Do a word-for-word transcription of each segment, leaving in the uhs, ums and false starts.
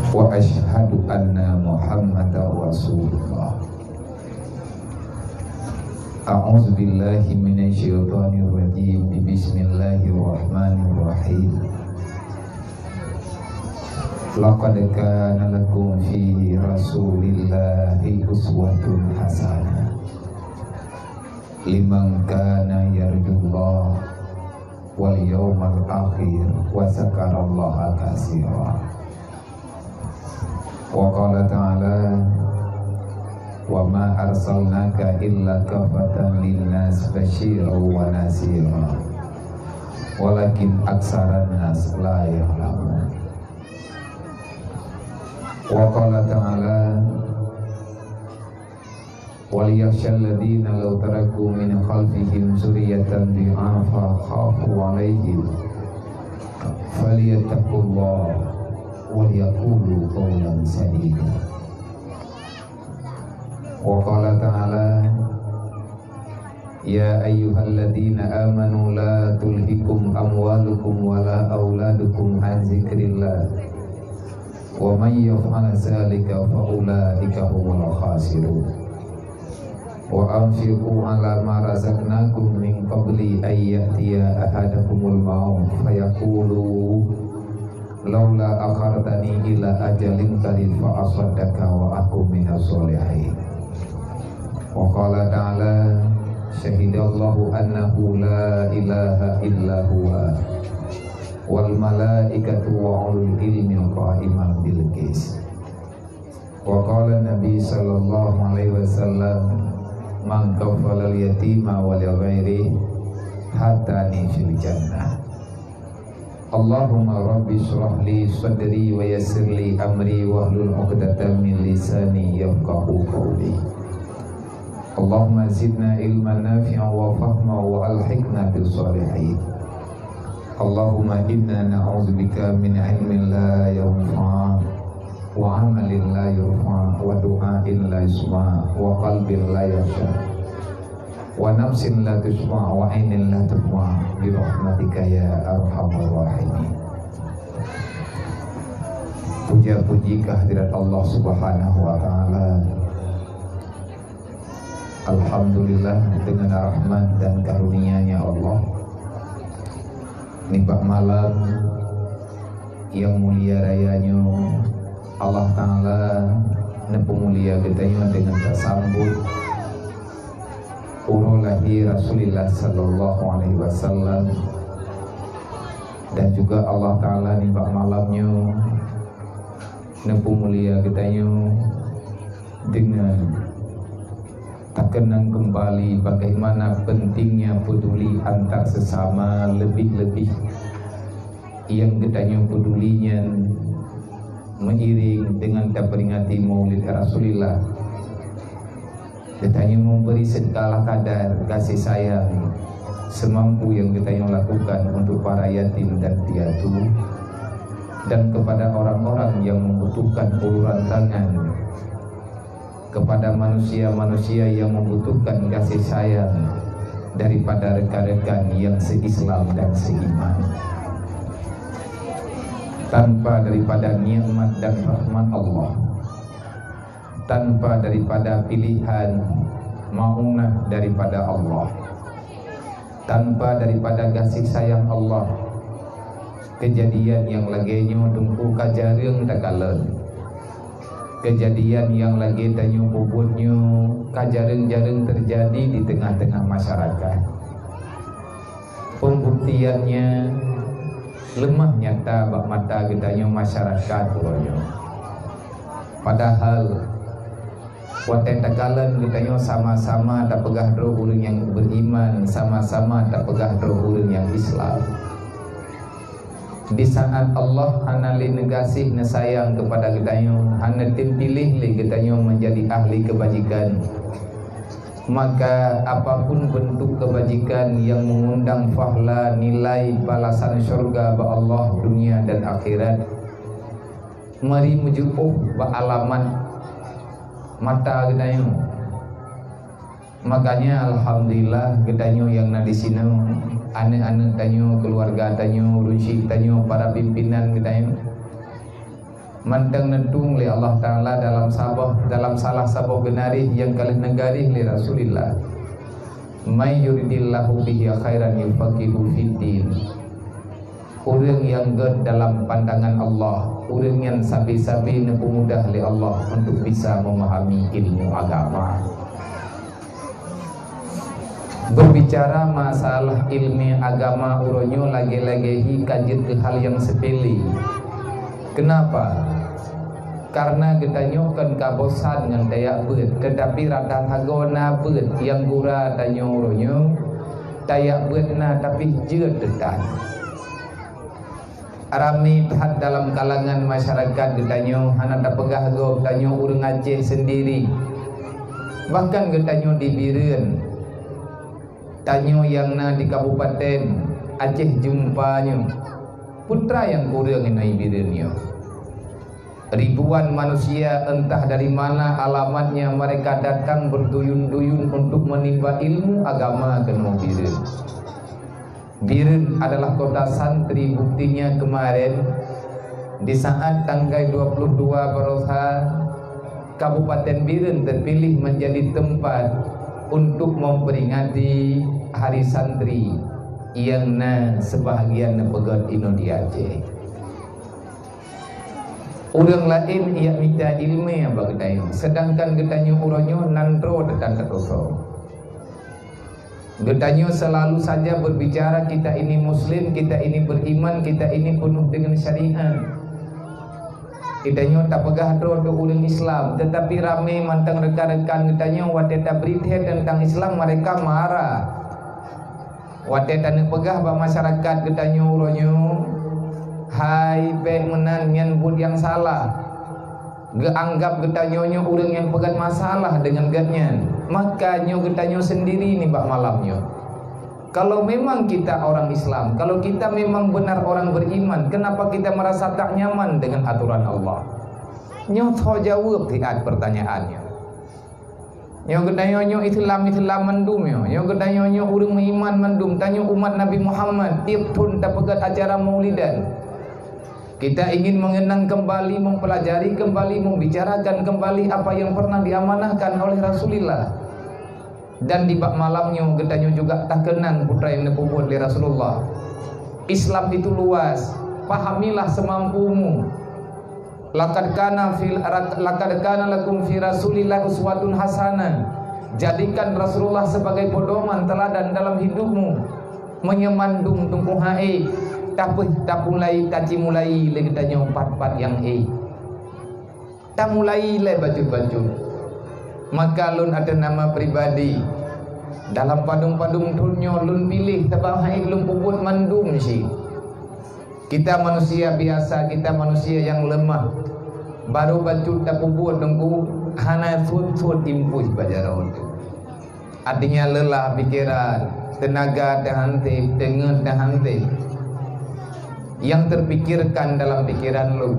Wa asyhadu anna Muhammadar Rasulullah. A'udzubillahi minasyaitonirrajim. Bismillahirrahmanirrahim. Laqad kana lakum fi Rasulillahi uswatun hasanah liman kana yarjullaha wal yaumal akhir wa dzakarallaha katsira. Wa qala ta'ala, "Wa ma arsalnaka illa kaffatan linnas basyiran wa nadhira, walakin aktsaran nas la ya'lamun." Wa qala ta'ala, "Wal yakhshal ladzina law taraku min khalfihim dzurriyyatan dhi'afan khafu 'alaihim falyattaqullaha wal yaqulu qawlan sadida." Wa qala ta'ala, "Ya ayyuhalladzina amanu la tulhikum amwalukum wala auladukum an dzikrillah, wa may yaf'al dzalika fa ulaika humul khasirun. Wa anfiqu 'ala ma razaqnakum min qabli an ya'tiya ahadakumul maut fayaqulu laula akhartani ila ajalin qarib fa asaddaqa wa akun minas sholihin." Wa qala ta'ala, "Syahidallahu annahu la ilaha illa huwa, wal malaikatu wa ulul ilmi qaiman bil qis." Wa qala Nabi sallallahu alaihi wasallam, "Man kafalal yatima wa li ghairi hatani fil jannah." Allahumma rabbi shrah li sadri wa yassir li amri wahlul 'uqdatam min lisani yafqahu qawli. Allahumma zidna ilman nafi'an wa fahma wa alhiqna bis shalihin. Allahumma inna na'udzubika min ilmin la yanfa', wa amalin la yurfa', wa du'ain la yusma', wa qalbin la yakhsya, wa nafsin la tasyba', wa ainin la tadma', bi rahmatika ya arhamar rahimin. Puja-puji kehadirat Allah Subhanahu wa Ta'ala. Alhamdulillah, dengan rahmat dan karunia-Nya Allah, nibak malam nyang mulia raya nyoe, Allah Ta'ala neupeumulia geutanyoe deungon tasambot uroe lahé Rasulullah sallallahu alaihi wasallam, dan juga Allah Ta'ala nibak malam nyoe neupeumulia geutanyoe deungon takeunang keumbali bagaimana pentingnya peduli antar sesama, lebih-lebih nyang geutanyoe peduli nyan meuiring deungon taperingati Maulid Rasulillah. Geutanyoe memberi segala kadar kasih sayang semampu yang geutanyoe lakukan untuk para yatim dan piatu, dan kepada orang-orang yang membutuhkan uluran tangan, kepada manusia-manusia yang membutuhkan kasih sayang daripada rekan-rekan yang se-Islam dan seiman. Tanpa daripada nikmat dan rahmat Allah, tanpa daripada pilihan maunah daripada Allah, tanpa daripada kasih sayang Allah, kejadian nyang lagée nyoe teungku ka jareueng takalon. Kejadian nyang lagée tanyoe peubuet nyoe ka jareueng-jareueng teujadi di teungoh-teungoh masyarakat. Pembuktiannya leumah nyata bak mata geutanyoe masyarakat uroe nyoe. Padahal watée takalon geutanyoe sama-sama tapeugah droe ureuëng nyang beriman, sama-sama tapeugah droe ureuëng nyang Islam. Di saat Allah hana lé neugaséh neusayang keupada geutanyoe, hana teupiléh lé geutanyoe menjadi ahli keubajikan, maka apapun bentuk keubajikan nyang meungundang pahla nilai balasan syurga bak Allah dunia dan akhirat, mari meujiôh bak alamat mata geutanyoe. Makanya alhamdulillah geutanyoe nyang na disinoe, aneuëk-aneuëk tanyoe, keuluwarga tanyoe, ureuëng syiek tanyoe, para pimpinan geutanyoe, Mantong neutueng lé Allah Taala dalam saboh, dalam salah saboh geunaréh nyang ka lheueh neugaréh lé Rasulullah, "May yuridillahu bihi khairan yufaqihu fiddin." Ureuëng nyang gét dalam pandangan Allah, ureuëng nyan sabe-sabe neupeumudah lé Allah untuk bisa memahami ilmu agama. Berbicara masalah ilmu agama uroe nyoe lagée-lagée hi ka jeuet keu hal nyang sepele. Kenapa? Karena geutanyoe kon ka bosan ngon tajak beuet, tetapi rata sagoe na beuet nyang gura tanyoe uroe nyoe, tajak beuet na tapi jeuet teutan. Ramé that dalam kalangan masyarakat geutanyoe, hana tapeugah gob tanyoe ureuëng Aceh sendiri. Bahkan geutanyoe di Bireuen, tanyoe nyang na di Kabupaten Aceh Jumpa nyoe, peue teuma nyang kureueng inoe Bireuen nyoe. Ribuan manusia entah dari mana alamatnya mereka datang berduyun-duyun untuk menimba ilmu agama keunoe Bireuen. Bireuen adalah kota santri, buktinya kemarin di saat tanggai dua puluh dua barosa, Kabupaten Bireuen terpilih menjadi tempat untuk memperingati Hari Santri nyang na sebahagian neupeugét inoe di Aceh. Ureuëng laén jak mita iéleumé bak geutanyoe, seudangkan geutanyoe uroe nyoe nan droe teutan tatusoe. Geutanyoe selalu saja berbicara, kita ini muslim, kita ini beriman, kita ini penuh dengan syariat. Geutanyoe tapeugah droe teuh ureuëng Islam, tetapi ramé mantong rekan-rekan geutanyoe watée tabri thée teuntang Islam, mereka marah. Watée taneupeugah bak masyarakat geutanyoe uroe nyoe, hai bék meunan nyan buet nyang salah, geuanggab geutanyoe nyoe ureuëng nyang peugét masalah deungon gét nyan, maka nyoe geutanyoe sendiri nibak malam nyoe. Kalau memang kita orang Islam, kalau kita memang benar orang beriman, kenapa kita merasa tak nyaman dengan aturan Allah? Nyoe tho jaweueb siat pertanyaan nyoe. Nyoe geutanyoe nyoe Islam-Islam mandum nyoe. Nyoe geutanyoe nyoe ureuëng meuiman mandum. Tanyoe umat Nabi Muhammad, tieb thon tapeugét acara Maulidan. Kita ingin mengenang kembali, mempelajari kembali, membicarakan kembali apa yang pernah diamanahkan oleh Rasulullah. Dan di bak malam nyoe geutanyoe juga takeunang peue nyang neupeubuet lé Rasulullah. Islam itu luas, pahamilah semampumu. Laqad kana fil, laqad kana lakum fi Rasulillah uswatun hasanah. Jadikan Rasulullah sebagai pedoman teladan dalam hidupmu. Meunyoe mandum teungku han ék, tapeuh tapulai, tacimulai lé geutanyoe pat-pat nyang ék. Tamulai lé bacut-bacut. Maka lôn ateueh nama pribadi, dalam padum-padum thon nyoe lôn piléh sabab han ék lôn peubuet mandum cit. Kita manusia biasa, kita manusia nyang leumah. Barô bacut tapeubuet teungku, hana suet-suet impulse bak jaroe teuh. Artinya lelah pikeran, teunaga teuhanté, teungeut teuhanté. Nyang teupikirkan dalam pikeran lôn,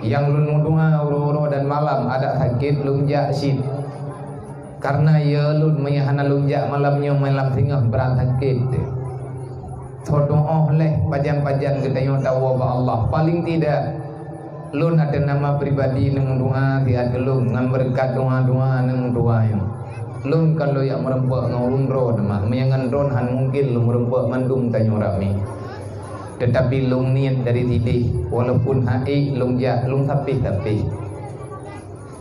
nyang lôn meudoá uroe-uroe dan malam adak sakét lôn jak cit. Karena ya lôn meunyoe hana lôn jak malam nyoe, malam singoh brat sakét teuh. Soe tuoh leh pajan-pajan geutanyoe tawoe bak Allah. Paling tidak, lôn ateueh nama pribadi neumeudoá siat keu lôn ngon beureukat doá-doá neumeudoá nyoe. Lôn kon lôn jak meureumpok ngon ureuëng droe teuma, meunyoe ngon droe han mungken lôn meureumpok mandum tanyoe ramé. Teutapi lôn niet dari sideh, walaupun han ék lôn jak, lôn sapeh-sapeh.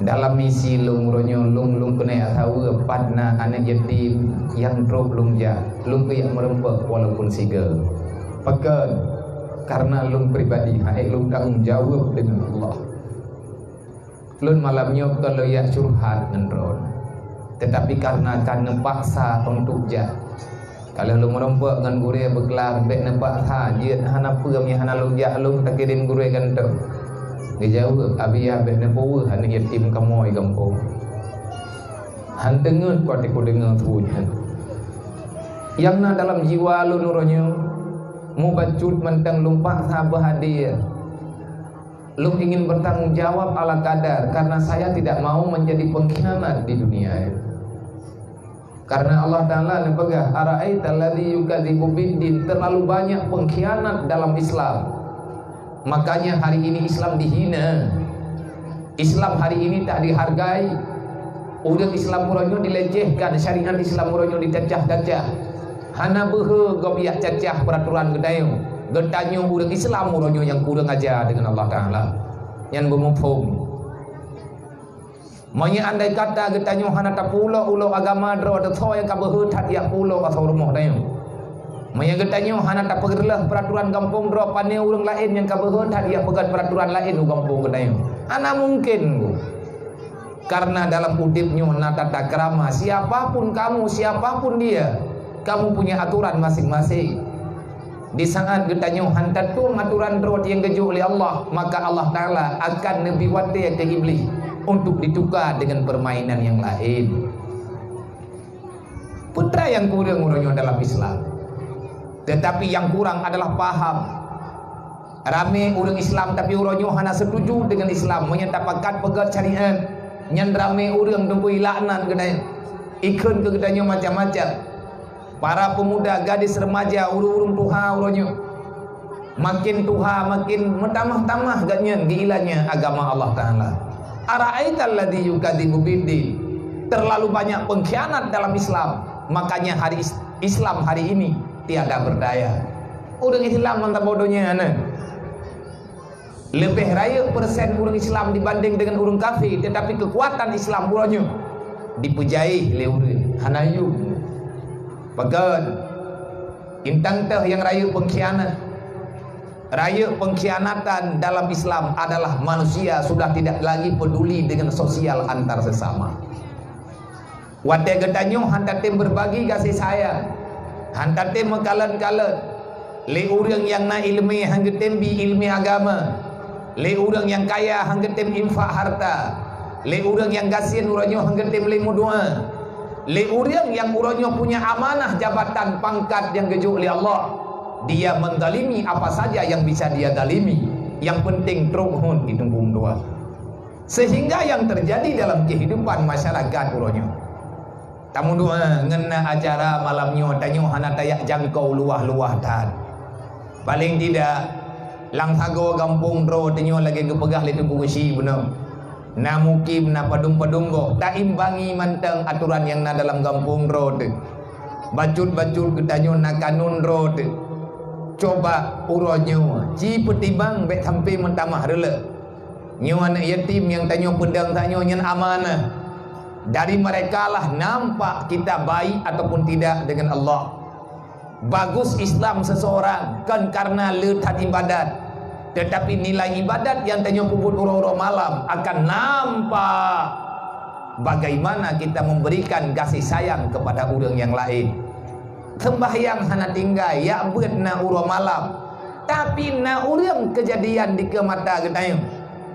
Dalam misi lôn uroe nyoe, lôn, lôn keuneuk saweue pat na aneuëk yatim nyang trok lôn jak, lôn keuyak meureumpok walaupun sigoe. Pakon? Karena lôn pribadi han ék lôn tanggong jaweueb deungon Allah. Lôn malam nyoe kon lôn jak curhat ngon droe, teutapi karena ka neupaksa untuk jak. Ka lheueh lôn meurumpok ngon gurée beuklam, bék neupaksa jeuet, hana peue meunyoe hana lôn jak, lôn takirém gurée gantoe. Geujaweueb, "Abiah, bék neupeuweueh aneuëk yatim kamoe gampông." Han teungeut pat kudeungoe su nyan. Nyang na dalam jiwa lôn uroe nyoe, mubacut mantong lôn paksa beuhadé. Lôn ingin bertanggung jawab ala kadar, karena saya tidak mau menjadi pengkhianat di dunia. Karena Allah Ta'ala neupeugah, "Ara'aital ladzi yukadzibu biddin," terlalu banyak pengkhianat dalam Islam. Makanya hari ini Islam dihina. Islam hari ini tak dihargai. Ureuëng Islam uroe nyoe dilecehkan, syariat Islam uroe nyoe dicacah-cacah. Hana beuhe gob jak cacah peuraturan geutanyoe. Geutanyoe ureuëng Islam uroe nyoe nyang kureueng aja deungon Allah Taala. Nyan beumuphom. Meunyoe andai kata geutanyoe hana tapeuulok-ulok agama droe, teuh soe nyang ka beuhe that jak peuulok asoe rumoh tanyoe? Meunyoe geutanyoe hana tapeureuloh peuraturan gampông droe, pane ureuëng laén nyang ka beuhe that jak peugét peuraturan laén u gampông geutanyoe? Hana mungken. Karena dalam udeb nyoe na tata krama, siapapun kamu, siapapun dia, kamu punya aturan masing-masing. Di saat geutanyoe han tatueng aturan rot nyang geujok lé Allah, maka Allah Taala akan neubri watée keu Iblih untuk ditukar dengan permainan yang lain. Peue nyang kureueng uroe nyoe dalam Islam? Tetapi yang kurang adalah paham. Ramé ureuëng Islam, tapi uroe nyoe hana setuju dengan Islam. Meunyoe tapakat peugét syariat, nyan ramé ureuëng teungku ilaknat geutanyoe. Ikheun keu geutanyoe macam-macam. Para pemuda, gadis, remaja, ureuëng-ureuëng tuha uroe nyoe, makin tuha, makin meutamah-tamah geutanyoe geuilanya agama Allah Taala. Ara'aital ladzi yukadzibu biddin. Terlalu banyak pengkhianat dalam Islam. Makanya hari Is-, Islam hari ini tiada berdaya. Ureuëng Islam mantap bodohnya, nah. Leubeh rayeuk persen ureuëng Islam dibanding dengan ureuëng kafé, tetapi keukuatan Islam uroe nyoe dipeujaéh lé ureuëng hana yum. Peugét, intang teuh nyang rayeuk pengkhianat. Rayeuk pengkhianatan dalam Islam adalah manusia sudah tidak lagi peduli dengan sosial antar sesama. Watée geutanyoe han tatem beurbagi gaséh sayang, han tatem meukalon-kalon, lé ureuëng nyang na iéleumé han geutem bi iéleumé agama, lé ureuëng nyang kaya han geutem infak harta, lé ureuëng nyang gasien uroe nyoe han geutem lé meudoá, lé ureuëng nyang uroe nyoe punya amanah jabatan pangkat nyang geujok lé Allah, dia menzalimi apa saja yang bisa dia zalimi, yang penting trok hon di tunggung dua. Sehingga yang terjadi dalam kehidupan masyarakat uroe nyoe. Tameudoá ngon na acara malam nyoe, tanyoe hana tajak jangkau luwah-luwah that. Paling tidak, lam sagoe gampông droe tanyoe lagée geupeugah lé Teungku Geuchik bunoe. Na mukim, na padum-padum gob, taimbangi mantong aturan nyang na dalam gampông droe teuh. Bacut-bacut geutanyoe na kanun droe teuh. Coba uroe nyoe, ci peutimang bék sampai meutamah reuleuek. Nyoe aneuëk yatim nyang tanyoe peudong tanyoe nyan amanah. Dari mereka lah nampak kita baik ataupun tidak dengan Allah. Bagus Islam seseorang kon karena le that ibadat, tetapi nilai ibadat nyang tanyoe peubuet uroe-uroe malam akan nampak bagaimana kita memberikan kasih sayang kepada ureuëng nyang laén. Seumbahyang hana tinggai, jak beuet na uroe malam. Tapi na ureuëng keujadian dikeue mata geutanyoe,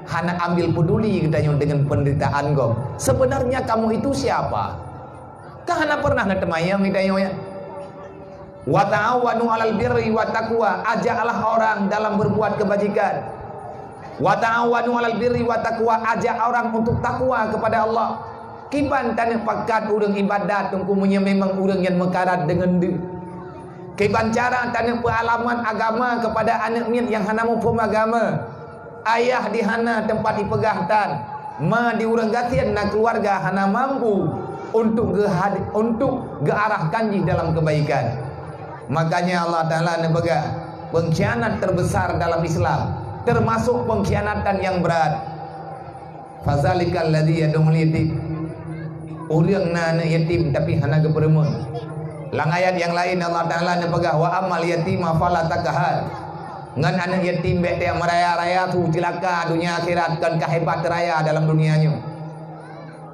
hana ambil peduli geutanyoe deungon penderitaan gob. Sebenarnya kamu itu siapa? Ka hana pernah na teumayang geutanyoe, ya? Wa ta'awanu 'alal birri wa taqwa, ajaklah orang dalam berbuat kebajikan. Wa ta'awanu 'alal birri wa taqwa, ajak orang untuk takwa kepada Allah. Kiban taneuk pakat ureuëng ibadat teungku meunyoe memang ureuëng nyan meukarat deungon deuek? Kiban cara taneuk peualamat agama kepada aneuëk miet nyang hana muphom agama? Ayah di hana teumpat ipeugah tan, ma di ureuëng gasien na keluarga hana mampu untuk geuhad-, untuk geuarahkan jih dalam kebaikan. Makanya Allah Taala neupeugah, pengkhianat terbesar dalam Islam, termasuk pengkhianatan yang berat. Fazalikal ladzi yad'ul yatim. Ureuëng na aneuëk yatim tapi hana geupeureumeun. Lam ayat nyang laén Allah Taala neupeugah, "Wa ammal yatima fala taqhar." Ngon aneuëk yatim bék tajak meuraya-raya su, ceulaka donya akhirat, kon ka hebat raya dalam donya nyoe.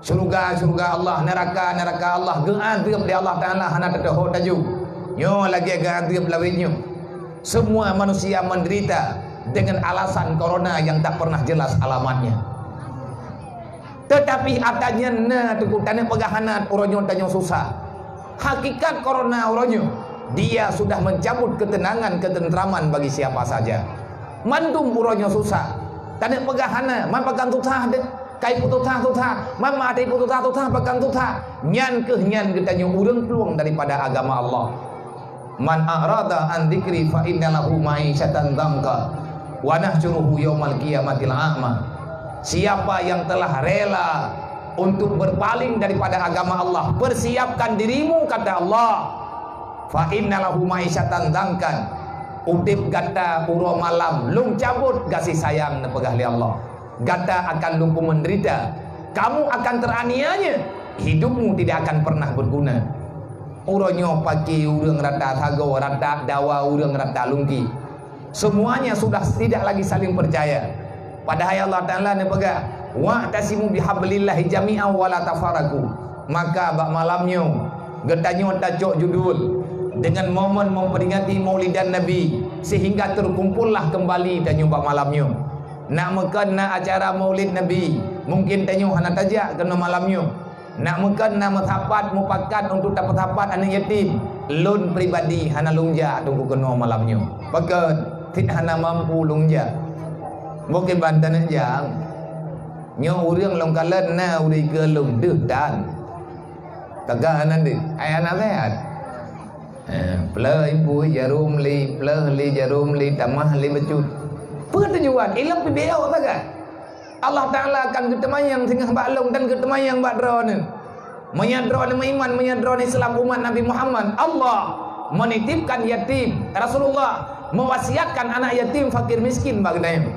Syeuruga, syeuruga Allah, neuraka, neuraka Allah, geuadeueb lé Allah Taala hana teutohot laju. Nyoe lagée geuadeueb lawét nyoe. Semua manusia menderita dengan alasan corona yang tak pernah jelas alamatnya. Tetapi ata nyan na teungku taneuk peugah hana uroe nyoe tanyoe susah. Hakikat corona uroe nyoe, dia sudah mencabut ketenangan, ketentraman bagi siapa saja. Mandum uroe nyoe susah. Taneuk peugah hana, man pakon susah deh. Kai peususah-susah, man maté peususah-susah, pakon susah. Nyan keuh nyan geutanyoe ureuëng plueng daripada agama Allah. "Man a'rada an dzikri fa inna lahu ma'isyatan dhanka." "Wa nahsyuruhu yaumal qiyamati a'ma." Siapa yang telah rela untuk berpaling daripada agama Allah, persiapkan dirimu, kata Allah. "Fa inna lahu ma'isyatan dhankan." Udeb gata uroe malam lôn cabot gaséh sayang, neupeugah lé Allah. Gata akan lumpur menderita. Kamu akan teraniaya. Hidupmu tidak akan pernah berguna. Uroe nyoe pakri ureuëng rata sagoe, rata dawa ureuëng rata lungki. Semuanya sudah tidak lagi saling percaya. Padahai Allah Taala neupeugah, "Wa'tasimu bihablillahi jami'an wa la tafarraqu." Maka bak malam nyoe, geutanyoe tacok judul dengan momen memperingati Maulidan Nabi, sehingga terkumpullah kembali tanyoe bak malam nyoe. Nak meukon na acara Maulid Nabi, mungkin tanyoe hana tajak keunoe malam nyoe. Nak meukon na meusapat, mupakat untuk tapeusapat aneuëk yatim, lôn pribadi hana lôn jak teungku keunoe malam nyoe. Pakon? Cit hana mampu lôn jak. Bukon ban taneuk jak. Nyoe ureuëng lôn kalon na ureuëng keu lôn deuh tan. Taga hana deuh, ai hana sehat. Eh, pleuh ibu jarum li, pleuh li jarum li, tamah li bacut. Peue tujuan? Ilong pih beok sagai. Allah Taala akan geuteumanyong singoh bak lôn dan geuteumanyong bak droeneuh. Meunyoe droeneuh meuiman, meunyoe droeneuh Islam umat Nabi Muhammad, Allah menitipkan yatim, Rasulullah mewasiatkan anak yatim fakir miskin bak geutanyoe.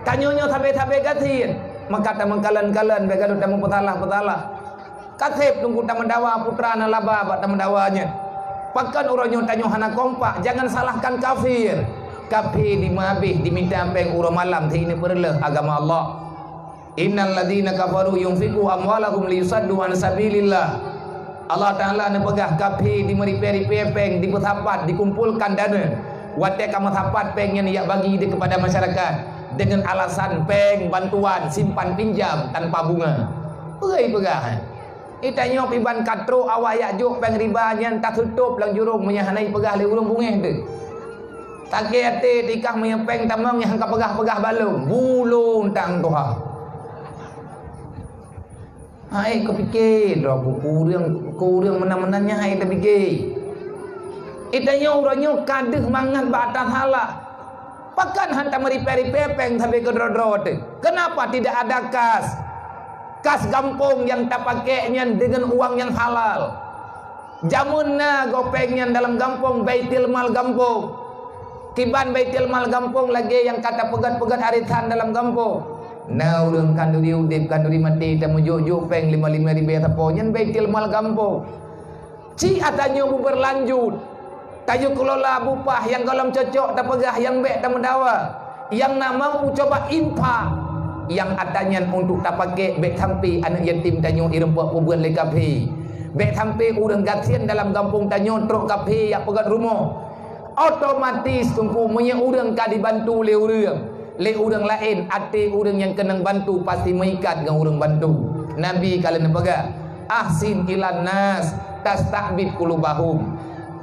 Tanyoe nyoe sabe-sabe gasien, maka tameukalon-kalon, bèk gadôh tameupeusalah-peusalah. Ka sép teungku tameudawa putra na laba bak tameudawa nyan. Pakon uroe nyoe tanyoe hana kompak, jangan salahkan kafir. Kafir dimeuhabéh, dimita péng uroe malam, sineuk peureuleuh agama Allah. "Innal ladzina kafaru yunfiqu amwalahum liyusaddu an sabilillah." Allah Taala neupeugah kafir dimeuripée-ripée péng, dipeusapat, dikumpolkan dana. Watée ka meusapat péng nyan jak bagi di kepada masyarakat dengan alasan péng bantuan simpan pinjam tanpa bunga. Peue ipeugah? Geutanyoe pih ban ka trok awak jak jok péng riba nyan taseutôb lam jurông meunyoe hana jipeugah lé ureuëng beungéh teuh. Sakét até tikah meunyoe péng tamong nyang ka peugah-peugah bak lôn, bulông tang tuha. Hai kupike droe buku ureuëng, keu ureuëng meunan-meunan nyan hai tapike. Geutanyoe uroe nyoe ka deuh mangat bak atra salah. Pakon hana meuripée-ripée péng sabe keudroe-droe teuh? Kenapa tidak ada kas? Kas gampông nyang tapakék nyan deungon uang nyang halal. Jameun na gob péng nyan dalam gampông, baitul mal gampông. Kiban baitul mal gampông lagée nyang ka tapeugét-peugét arisan dalam gampông. Na ureuëng khanduri udeb, khanduri maté, tameujok-jok péng lima-lima ribée sapo, nyan baitul mal gampông. Ci atra nyoe beubeurlanjut, tayue keulola bupah nyang gohlom cocok tapeugah nyang bék tameudawa, nyang na mampu cuba infak, nyang atra nyan untuk tapakék bék sampai aneuëk yatim tanyoe ireumpok peubuet lé kafé, bék sampai ureuëng gasien dalam gampông tanyoe trok kafé jak peugét rumoh. Otomatis teungku meunyoe ureuëng ka dibantu lé ureuëng, lé ureuëng laén, até ureuëng nyang keunong bantu pasti meuikat ngon ureuëng bantu. Nabi ka lheueh neupeugah, "Ahsin ilan nas tasta'bid qulubahum."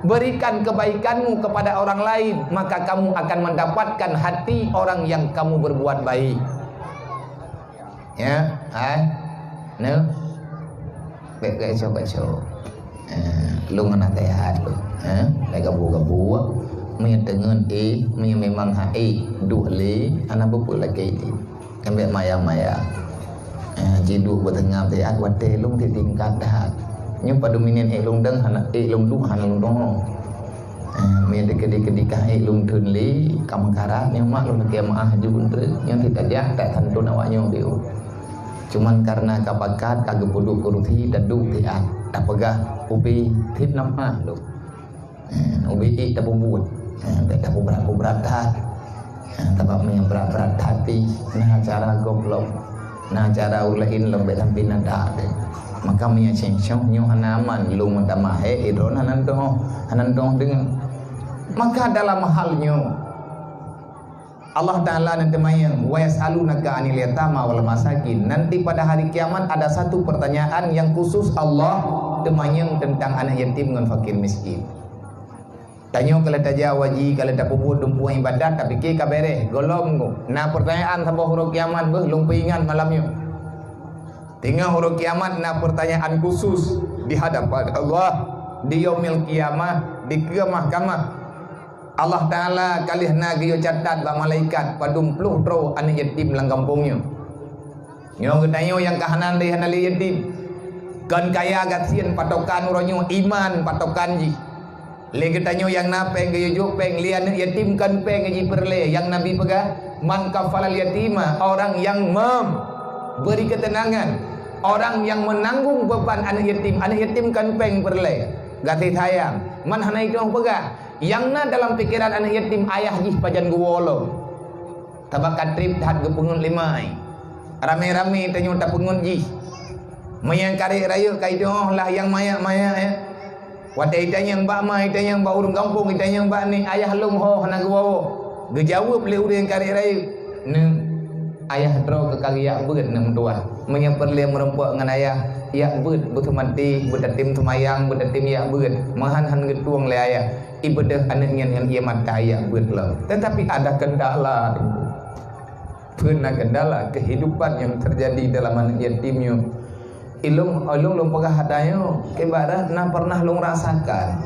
Berikan kebaikanmu kepada orang lain, maka kamu akan mendapatkan hati orang yang kamu berbuat baik. Ya, hai. Neu. Bèk geucok-geucok. Eh, lôn hana sehat lôn. Eh, bèk gabu-gabu. Meunyoe teungeut éh, meunyoe memang hak éh, duek lé, hana beupeu lakèe jih. Kan bèk maya-maya. Eh, jiduek beuteungab sehat, watèe lôn tiep tingkat that. Nyoe padum minèt éh lôn dong hana, éh lôn duek hana lôn deungoe. Eh, meunyoe dikeudi-keudi kah ék lôn theun lé, ka meukarat, nyoe mak lôn lakèe meu'ah ju treuk, nyoe sit tajak, tak santôn awak nyoe geuh. Cuman kareuna ka pakat, ka geupeuduek kurusi, taduek siat, tapeugah, "Ubé, sit na meu'ah lôn." Eh, ubé ék tapeubuet. Eh, bèk tapeubrat-peubrat that. Sabab meunyoe brat-brat that pih, na cara gob lom, na cara ureueng laén lom bèk sampoe na that deh. Maka meunyoe seng-seng nyoe hana aman, lôn meutamah hèk, droeneuh hana tu'oh, hana tu'oh deungoe. Maka dalam hal nyoe, Allah Taala na teumanyong, "Wa yas'alunaka 'anil yatama wal masakin." Nanti pada hari kiamat ada satu pertanyaan yang khusus Allah teumanyong tentang anak yatim ngon fakir miskin. Tanyoe ka lheueh tajak haji, ka lheueh tapeubuet dumpeue ibadat, tapike ka bèrèh, gohlom na peurtanyaan saboh uroe kiamat beuh, lôn peuingat malam nyoe. Teungoh uroe kiamat na peurtanyaan khusus di hadapan Allah, di yaumil qiyamah, di keue mahkamah. Allah Taala ka lheueh na geuyue catat bak malaikat padum ploh droe aneuk yatim lam gampông nyoe. Nyoe geutanyoe nyang ka hana lé, hana lé yatim. Kon kaya gasien patokan uroe nyoe, iman patokan jih. Lé geutanyoe nyang na péng geuyue jok péng, lé aneuk yatim kon péng jih peureulée. Nyang Nabi peugah, "Man kafalal yatima," orang yang memberi ketenangan, orang yang menanggung beban aneuk yatim. Aneuk yatim kon péng peureulée. Gaséh sayang. Man hana itu peugah. Nyang na dalam pikeran aneuk yatim, ayah jih pajan geuwoe lom. Sabab ka treb that geupeungeut lé ma. Ramé-ramé tanyoe tapeungeut jih. Meunyo karek rayeuk ka iteu'oh lah nyang manyak-manyak, eh. Watée itanyong bak ma, itanyong bak ureuëng gampông, itanyong bak ni, ayah lôn ho hana geuwoe. Geujaweueb lé ureuëng karek rayeuk, "Neuk, ayah droe ka geujak beuet neuk meutuwah. Meunyo peureulée meurumpok ngon ayah, jak beuet beuseumaté, beutatem seumayang, beutatem jak beuet. Meuhan han geutueng lé ayah." Ibeudôh aneuk nyan ngon ie mata jak beuet lom. Tetapi ada kendala, Teungku. Peue na kendala kehidupan yang terjadi dalam aneuk yatim nyoe. Ilôn, ilôn lôn peugah ata nyoe, ibarat na pernah lôn rasakan.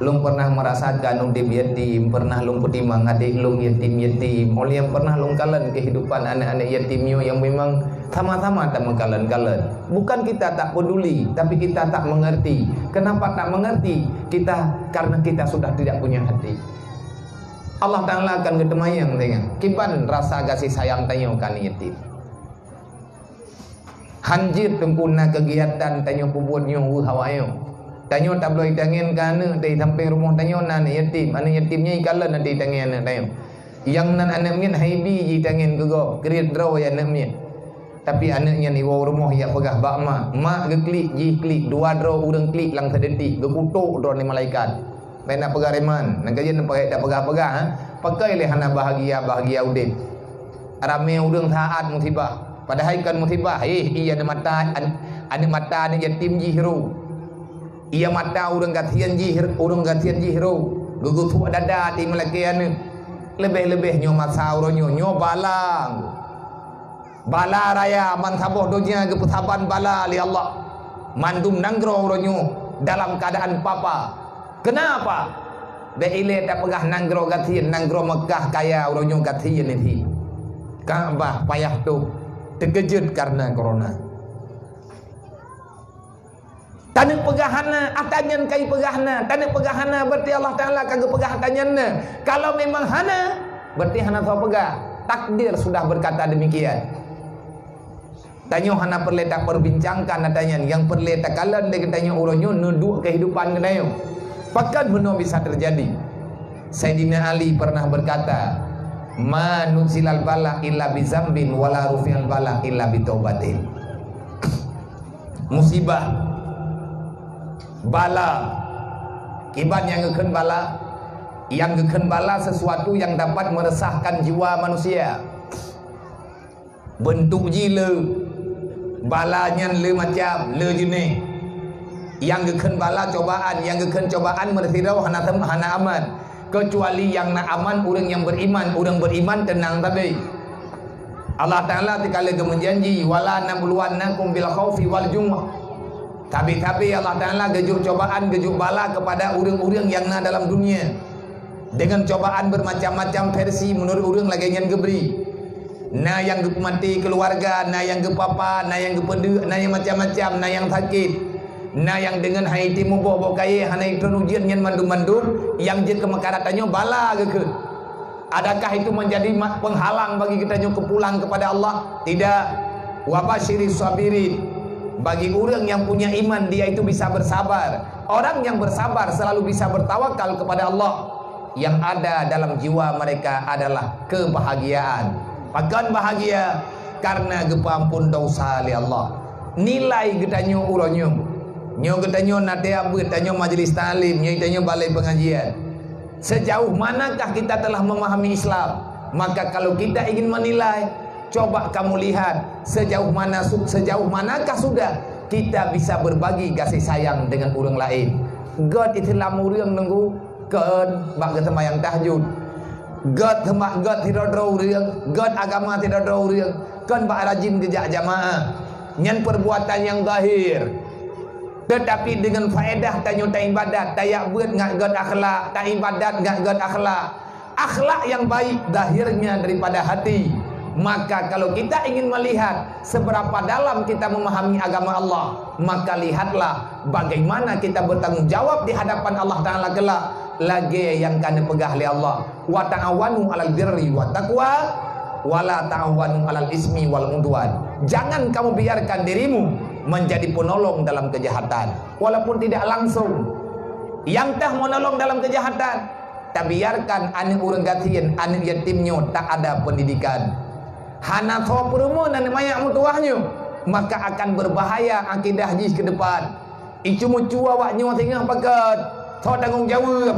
Lôn pernah merasakan udeb yatim, pernah lôn peutimang adek lôn yatim-yatim. Óh lheueh nyan pernah lôn kalon kehidupan aneuk-aneuk yatim nyoe nyang memang sama-sama tameukalon-kalon. Bukan kita tak peduli, tapi kita tak mengerti. Kenapa tak mengerti? Kita, karena kita sudah tidak punya hati. Allah Taala akan geuteumanyong teuingat kiban rasa gaséh sayang tanyoe keu aneuk yatim. Han jeuet Teungku na keugiatan tanyoe peubuet nyoe weueh awak nyoe. Tanyoe tabloe itangen keu aneuk di sampéng rumoh tanyoe na aneuk yatim. Aneuk yatim nyan ikalon até itangen aneuk tanyoe. Nyang nan aneuk miet haibi ji itangen keu gob, kriet droe aneuk miet. Tapi aneuk nyan iwoe u rumoh jak peugah bak mak. Mak geuklik, jih klik, dua droe ureuëng klik lam sadetik, geukutok droeneuh malaikat. Bèk na peugah reman, nyang ka jeuet neupeugah tapeugah-peugah, ha? Pakon lé hana bahagia-bahagia udeb. Ramé ureuëng saát musibah, padahai kon musibah, eh, ie aneuk mata, an-, aneuk mata aneuk yatim jih ro. Ie mata ureuëng gasien jih, ureuëng gasien jih ro. Geugeusuek dada até meulakée aneuk. Leubeh-leubeh nyoe masa uroe nyoe, nyoe bala. Bala raya bansaboh donya geupeusaban bala lé Allah. Mandum nanggroe uroe nyoe dalam keuadaan papa. Kenapa? Bèk ilée tapeugah nanggroe gasien, nanggroe Meukah kaya uroe nyoe gasien nyan. Ka'bah payah tôb, teukeujot kareuna corona. Taneuk peugah hana, ata nyan ka ipeugah na. Taneuk peugah hana, berarti Allah Taala ka geupeugah ata nyan na. Kalau memang hana, berarti hana soe peugah. Takdir sudah berkata demikian. Tanyoe hana peureulée tapeubincangkan ata nyan. Nyang peureulée takalon lé geutanyoe uroe nyoe neuduek kehidupan geutanyoe. Pakon meunoe bisa teujadi? Saidina Ali pernah berkata, "Ma nuzilal bala illa bizambin, wala rufi'al bala illa bitaubatin." Musibah, bala. Kiban nyang geukheun bala? Nyang geukheun bala sesuatu yang dapat meresahkan jiwa manusia. Beuntuk jih le, bala nyan le macam, le jeuneh. Nyang geukheun bala cobaan, nyang geukheun cobaan meusidroe hana tem-, hana aman. Kecuali nyang na aman ureuëng nyang beriman, ureuëng beriman teunang sabe. Allah Taala teuka lheueh geumeujanji, "Wala nabluwannakum bil khaufi wal ju'." Sabe-sabe Allah Taala geujok cobaan, geujok bala kepada ureuëng-ureuëng nyang na dalam dunia. Dengan cobaan bermacam-macam versi meunurot ureuëng lagée nyan geubri. Na nyang geupeumaté keuluwarga, na nyang geupapa, na nyang geupeudeuk, na nyang macam-macam, na nyang sakét. Na nyang deungon hai item muboh boh kayée hana itron ujeuen nyan mandum-mandum nyang jeuet keu meukarat tanyoe bala geukheun. Adakah itu menjadi ma-, penghalang bagi geutanyoe keu pulang kepada Allah? Tidak. Wa basyiris sabirin. Bagi ureuëng nyang punya iman, dia itu bisa bersabar. Orang yang bersabar selalu bisa bertawakal kepada Allah. Yang ada dalam jiwa mereka adalah kebahagiaan. Pakon bahagia? Karena geupeuampon dosa lé Allah. Nilai geutanyoe uroe nyoe. Nyoe geutanyoe na tieb beuet, tanyoe majelis taklim, nyoe tanyoe balai pengajian. Sejauh manakah kita telah memahami Islam? Maka kalau kita ingin menilai, coba kamu lihat sejauh mana su-, sejauh manakah sudah kita bisa berbagi kasih sayang dengan ureuëng laén. Göt Islam ureuëng nunggu, kon bak geuseumayang tahajud. Göt seumak, göt sidroe-droe ureuëng, göt agama sidroe-droe ureuëng, kon bak rajin geujak jamaah. Nyan perbuatan nyang zahir. Tetapi dengan faedah tanyoe taibadat, tajak beuet ngat gét akhlak, taibadat ngat gét akhlak. Akhlak yang baik zahirnya daripada hati. Maka kalau kita ingin melihat seberapa dalam kita memahami agama Allah, maka lihatlah bagaimana kita bertanggung jawab di hadapan Allah Taala kelak. Lagée nyang ka neupeugah lé Allah, "Wa ta'awanu 'alal birri wat taqwa, wa la ta'awanu 'alal ismi wal 'udwan." Jangan kamu biarkan dirimu menjadi penolong dalam kejahatan. Walaupun tidak langsung, nyang teuh menolong dalam kejahatan, tabiarkan aneuk ureuëng gasien, aneuk yatim nyoe tak ada pendidikan, hana soe peurumoh aneuk manyak meutuwah nyoe, maka akan berbahaya akidah jih ke depan. Icu-mucu awak nyoe singoh pakat, soe tanggong jaweueb?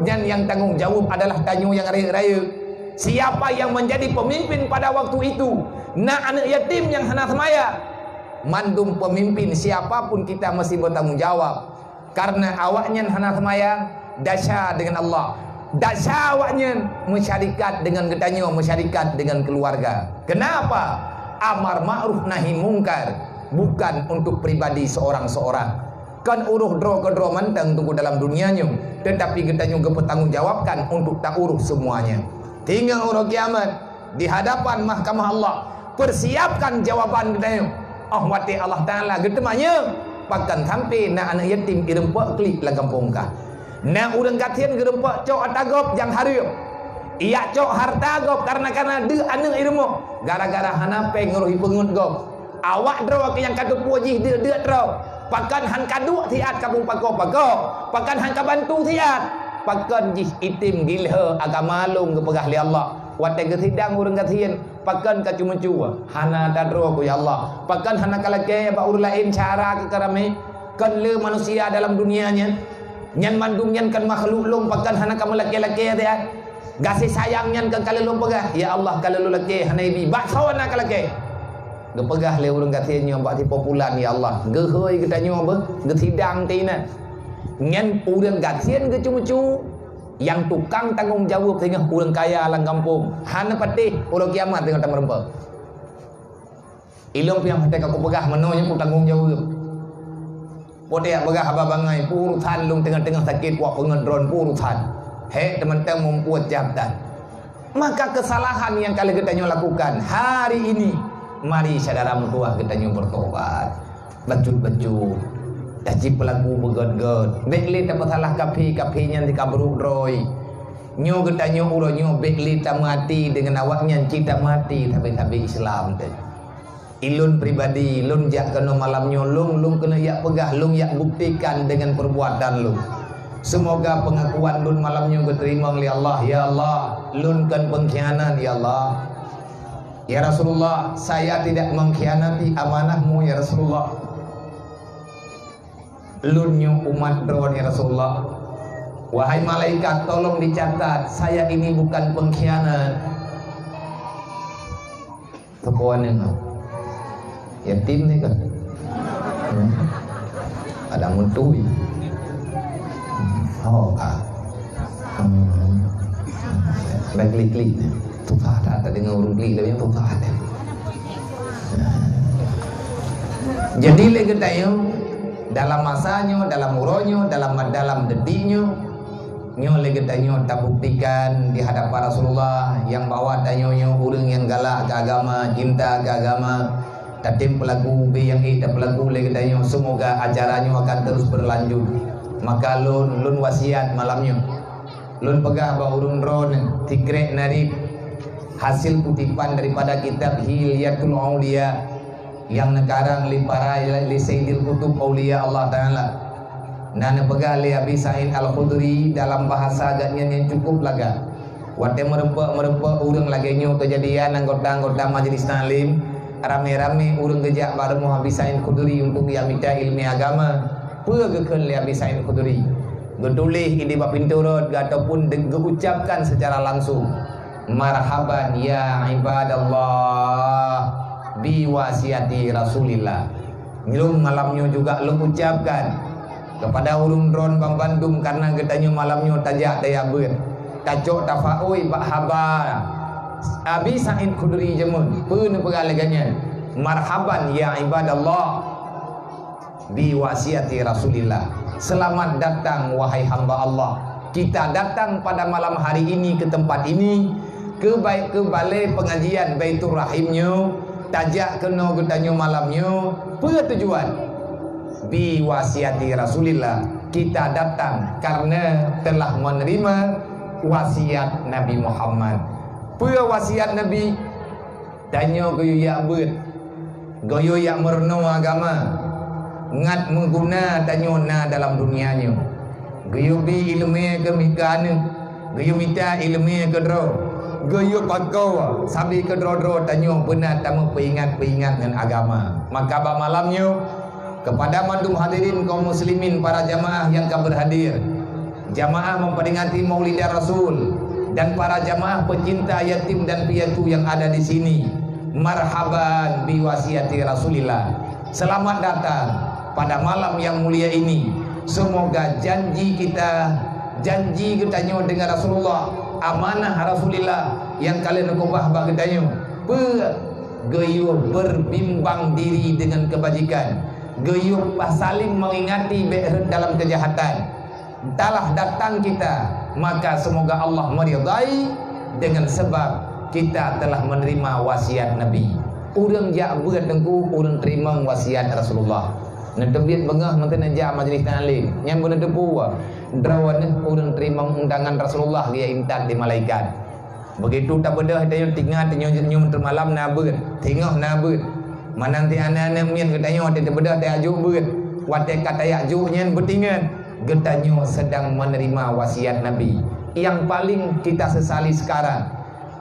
Nyan nyang tanggong jaweueb adalah tanyoe nyang rayeuk-rayeuk. Siapa yang menjadi pemimpin pada waktu itu? Na aneuk yatim nyang hana seumaya. Mandum pemimpin, siapa pun kita mesti bertanggung jawab. Karena awaknyan hana seumaya, desya dengan Allah. Desya awaknyan meusyarikat dengan geutanyoe, meusyarikat dengan keluarga. Kenapa? Amar ma'ruf nahi mungkar bukan untuk pribadi seorang-seorang. Kon uroh droe keudroe mantong teungku dalam dunia nyoe, tetapi geutanyoe geupeutanggong-jawabkan untuk tauroh semuanya. Tinggai uroe kiamat, di hadapan mahkamah Allah, persiapkan jawaban geutanyoe. Oh watée Allah Taala geuteumanyong, pakon sampai na aneuk yatim ireumpok klik lam gampông kah. Na ureuëng gasien geureumpok cok ata gob nyang hareuem. Ijak cok hareuta gob kareuna-kareuna deuek aneuk ireumpok. Gara-gara hana péng ngon roh ipeungeut gob. Awak droe nyang ka teupeue jih deuek-deuek droe. Pakon han ka duek siat ka mupako-pako. Pakon han ka bantu siat. Pakon jih item gilho agama lôn geupeugah lé Allah. Watée geusidang ureuëng gasien, pakon ka cumeue-cumeue? Hana tadroe ku ya Allah. Pakon hana ka lakée bak ureuëng laén cara keu karamé? Kon le manusia dalam dunia nyan. Nyan mandum nyan kan makhluk lôn, pakon hana ka meulakée-lakée teuh? Gaséh sayang nyan kan ka lheueh lôn peugah, ya Allah, ka lheueh lôn lakée hana ibi. Bak soe na ka lakée? Geupeugah lé ureuëng gasien nyoe bak sipopulan, ya Allah, geuhôi geutanyoe beuh, geusidang teuh inan. Nyan ureuëng gasien geucu-mucu, nyang tukang tanggong jaweueb singoh ureuëng kaya lam gampông. Hana patéh, uroe kiamat singoh tameureumpok. Ilôn piang watée ka kupeugah meunoe nyoe kutanggong jaweueb. Watée jak peugah haba bangai, peue urusan lôn teungoh-teungoh sakét, wak peungeut droen, peue urusan. Hék teumantong mumpôt jabatan. Maka kesalahan nyang ka lheueh geutanyoe lakukan hari ini, mari syedara meutuwah geutanyoe beutobat. Bacut-bacut, taci peulaku beugét-gét. Bék lé tapeusalah kafé, kafé nyan di kabrok droe. Nyoe geutanyoe uroe nyoe bék lé tameuhati deungon awaknyan, ci tameuhati sabe-sabe Islam teuh. Ilôn pribadi, lôn jak keunoe malam nyoe, lôn, lôn keuneuk jak peugah, lôn jak buktikan deungon peurbuatan lôn. Seumoga peungakuan lôn malam nyoe geuteurimong lé Allah. Ya Allah, lôn kon peungkhianat, ya Allah. Ya Rasulullah, saya tidak mengkhianati amanah-Mu, ya Rasulullah. Lôn nyoe umat Droe, ya Rasulullah. Wahai malaikat, tolong dicatat, saya ini bukan pengkhianat. Teupeue aneuk nyoe? Yatim ni kan? Hmm. Ada mutui. Oh, ka. Hmm. Dah klik-klik. Susah that, tak dengar ureuëng klik lagi, susah that. Jadi lé geutanyoe, dalam masa nyoe, dalam uroe nyoe, dalam, dalam detik nyoe, nyoe lé geutanyoe tabuktikan di hadapan Rasulullah nyang bahwa tanyoe nyoe ureuëng nyang galak keu agama, cinta keu agama, tatem peulaku ubé nyang ék tapeulaku lé geutanyoe. Seumoga acara nyoe akan terus berlanjut. Maka lôn, lôn wasiat malam nyoe. Lôn peugah bak ureuëng droeneuh, sikrek narib hasil kutipan daripada kitab Hilyatul Auliya nyang neukarang lé para, lé Sayyidil Qutub Auliya Allah Taala. Na neupeugah lé Abi Sa'id Al-Khudri dalam bahasa geuhnyan nyang cukup lagak. Watée meureumpok-meureumpok ureuëng lagée nyoe keujadian anggota-anggota majlis taklim, ramé-ramé ureuëng geujak bak rumoh Abi Sa'id Khudri untuk geujak mita iéleumé agama. Peue geukheun lé Abi Sa'id Khudri? Geutuléh idéh bak pintoe rot ataupun de-, geuucapkan secara langsung, "Marhaban ya ibadallah bi wasiati Rasulillah." Lôn malam nyoe juga lôn ucapkan kepada ureuëng droen banmandum, karena geutanyoe malam nyoe tajak tajak beuet, tacok tafaôi bak haba Abi Sa'id Khudri jameun. Peue neupeugah lagée nyan? "Marhaban ya ibadallah." Biwasiati Rasulillah. Selamat datang, wahai hamba Allah. Kita datang pada malam hari ini ke tempat ini, ke bai-, ke balai pengajian Baiturrahim nyoe, tajak keunoe geutanyoe malam nyoe. Peue tujuan? Biwasiati Rasulillah. Kita datang karena telah menerima wasiat Nabi Muhammad. Peue wasiat Nabi? Tanyoe geuyue jak beuet, geuyue jak meurunoe agama, ngat meuguna tanyoe na dalam dunia nyoe. Geuyue bi iéleumé keu mi-, keu aneuk, geuyue mita iéleumé keu droe, geuyue pakoe sabe keudroe-droe tanyoe beuna tameupeuingat-peuingat ngon agama. Maka bak malam nyoe, kepada mandum hadirin kaum muslimin, para jamaah yang ka berhadir, jamaah memperingati Maulidan Rasul, dan para jamaah pecinta yatim dan piatu yang ada di sini, marhaban biwasiati Rasulillah. Selamat datang pada malam yang mulia ini. Semoga janji kita, janji geutanyoe dengan Rasulullah, amanah Rasulillah nyang ka lheueh neukeubah bak geutanyoe, peue geuyue berbimbang diri dengan kebajikan, geuyue saling mengingati bék rhot dalam kejahatan. Telah datang kita, maka semoga Allah meridai dengan sebab kita telah menerima wasiat Nabi. Ureuëng jak beuet Teungku, ureuëng teurimong wasiat Rasulullah. Neuteubiet beungoh meuteun jak majlis taklim. Nyan beuneuteupeu, droeneuh ureuëng teurimong undangan Rasulullah geujak intat di malaikat. Begitu tabeudôh tanyoe, tingat tanyoe nyoe teumalam na beuet, teungoh na beuet. Meunan ti aneuk-aneuk miet geutanyoe watée tabeudôh tajak jok beuet. Watée ka tajak jok nyan beutingat, geutanyoe sedang menerima wasiat Nabi. Yang paling kita sesali sekarang,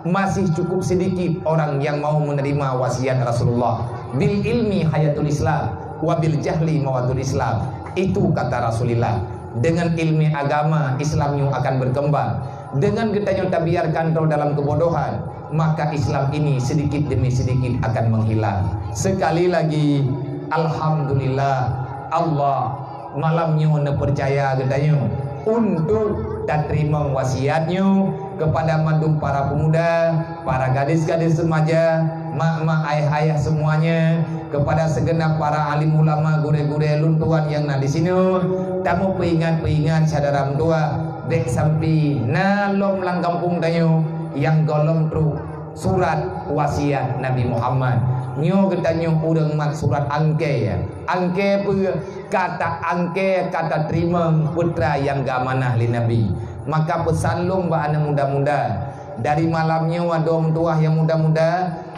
masih cukup sedikit orang yang mau menerima wasiat Rasulullah. Bil ilmi hayatul Islam, wa bil jahli mawatul Islam. Itu kata Rasulullah. Dengan ilmu agama, Islam nyoe akan berkembang. Dengan geutanyoe tabiarkan droe dalam kebodohan, maka Islam ini sedikit demi sedikit akan menghilang. Sekali lagi, alhamdulillah, Allah malam nyoe neupeucaya geutanyoe untuk tateurimong wasiat nyoe kepada mandum para pemuda, para gadis-gadis remaja, mak-mak, ayah-ayah semuanya, kepada segenap para alim ulama, gurée-gurée lôn tuan nyang na di sinoe, tameupeuingat-peuingat syedara meutuwah, bék sampai na lom lam gampông tanyoe nyang gohlom trok surat wasiat Nabi Muhammad. Nyoe geutanyoe ureuëng mat surat angkée. Angkée peue? Ka ta-angkée, ka tateurimong peue nyang geuamanah lé Nabi. Maka peusan lôn bak aneuk muda-muda, dari malam nyoe, adoe meutuwah nyang muda-muda,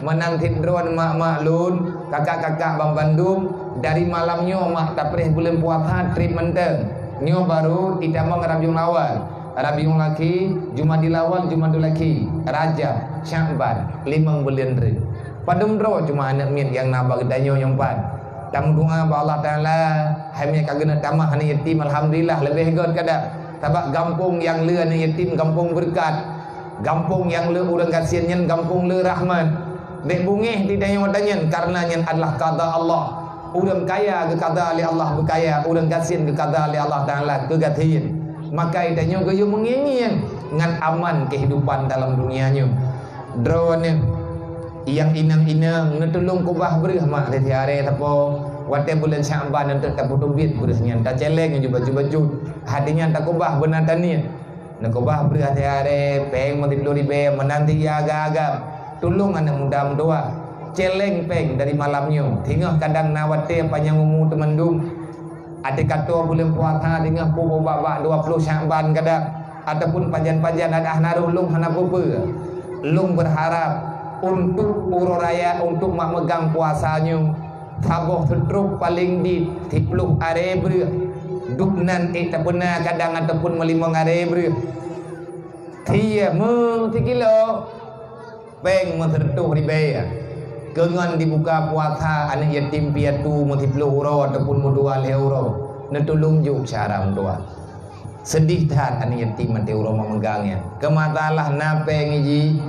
meunan cit droe mak-mak lôn, kakak-kakak banmandum, dari malam nyoe mak tapreh buleuen puasa treb mantong. Nyoe barô itamong Rabiul Awal, Rabiul Akhir, Jumadil Awal, Jumadil Akhir, Rajab, Syakban, limong buleuen treuk. Padum droe cuma aneuk miet nyang na bak geutanyoe nyoe pat. Tameudoa bak Allah Taala, hai miet ka geuneuk tamah aneuk yatim, alhamdulillah, leubeh göt ka dak. Sabab gampông nyang le aneuk yatim gampông beureukat. Gampông nyang le ureuëng gasien nyan gampông le rahmat. Bék beungéh di tanyoe watée nyan, kareuna nyan adalah qada Allah. Ureuëng kaya geukada lé Allah beukaya, ureuëng gasien geukada lé Allah Taala keugasien. Maka tanyoe geuyue meungieng-ngieng ngon aman keuhidupan dalam dunia nyoe. Droeneuh nyang inong-inong, neutulông keubah breueh mak sitiap hari sapo. Watée buleuen Syakban eunteuk tapeuteubiet breueh nyan, tacéléng ju bacut-bacut. Hati nyan takeubah beuna taniet. Neukeubah breueh sitiap hari, péng meusiploh ribée, meunan cit agam-agam. Tulông aneuk muda meutuwah, céléng péng dari malam nyoe. Teungoh kadang na watée panyang umu teumandum. Até ka toe buleuen puasa teungoh peuet bak-bak dua ploh Syakban kadang, ataupun pajan-pajan adak na rôh, lôn hana peue-peue. Lôn beurharap untuk uroe raya, untuk mak meugang puasa nyoe, saboh seutrop paleng dit siploh aré breueh. Duek nan ék tapeuna kadang ataupun meulimong aré breueh. Thie meusikilo. Péng meuseureutoh ribée. Keu ngon dibuka puasa aneuk yatim piatu meusiploh uroe ataupun meudua lhée uroe, neutulông jok syedara meutuwah. Seudeh that aneuk yatim até uroe mak meugang nyan. Keu masalah na péng jih,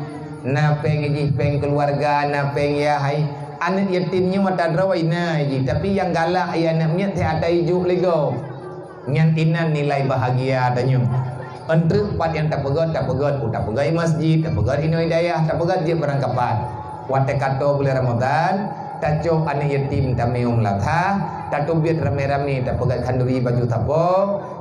na péng jih, péng keuluwarga, na péng yah hai. Aneuk yatim nyoe mata droe na jih, tapi nyang galak ya aneuk miet teuh ata ijok lé gob. Nyan inan nilai bahagia tanyoe. Eunteuk pat nyang tapeugét, tapeugét, tapeugét i masjid, tapeugét inoe i dayah, tapeugét jeuet barangkapat. Watée ka toe buleuen Ramadhan, Tacok aneuk yatim tamé u meulatha, tateubiet ramé-ramé tapeugét khanduri baju sapo,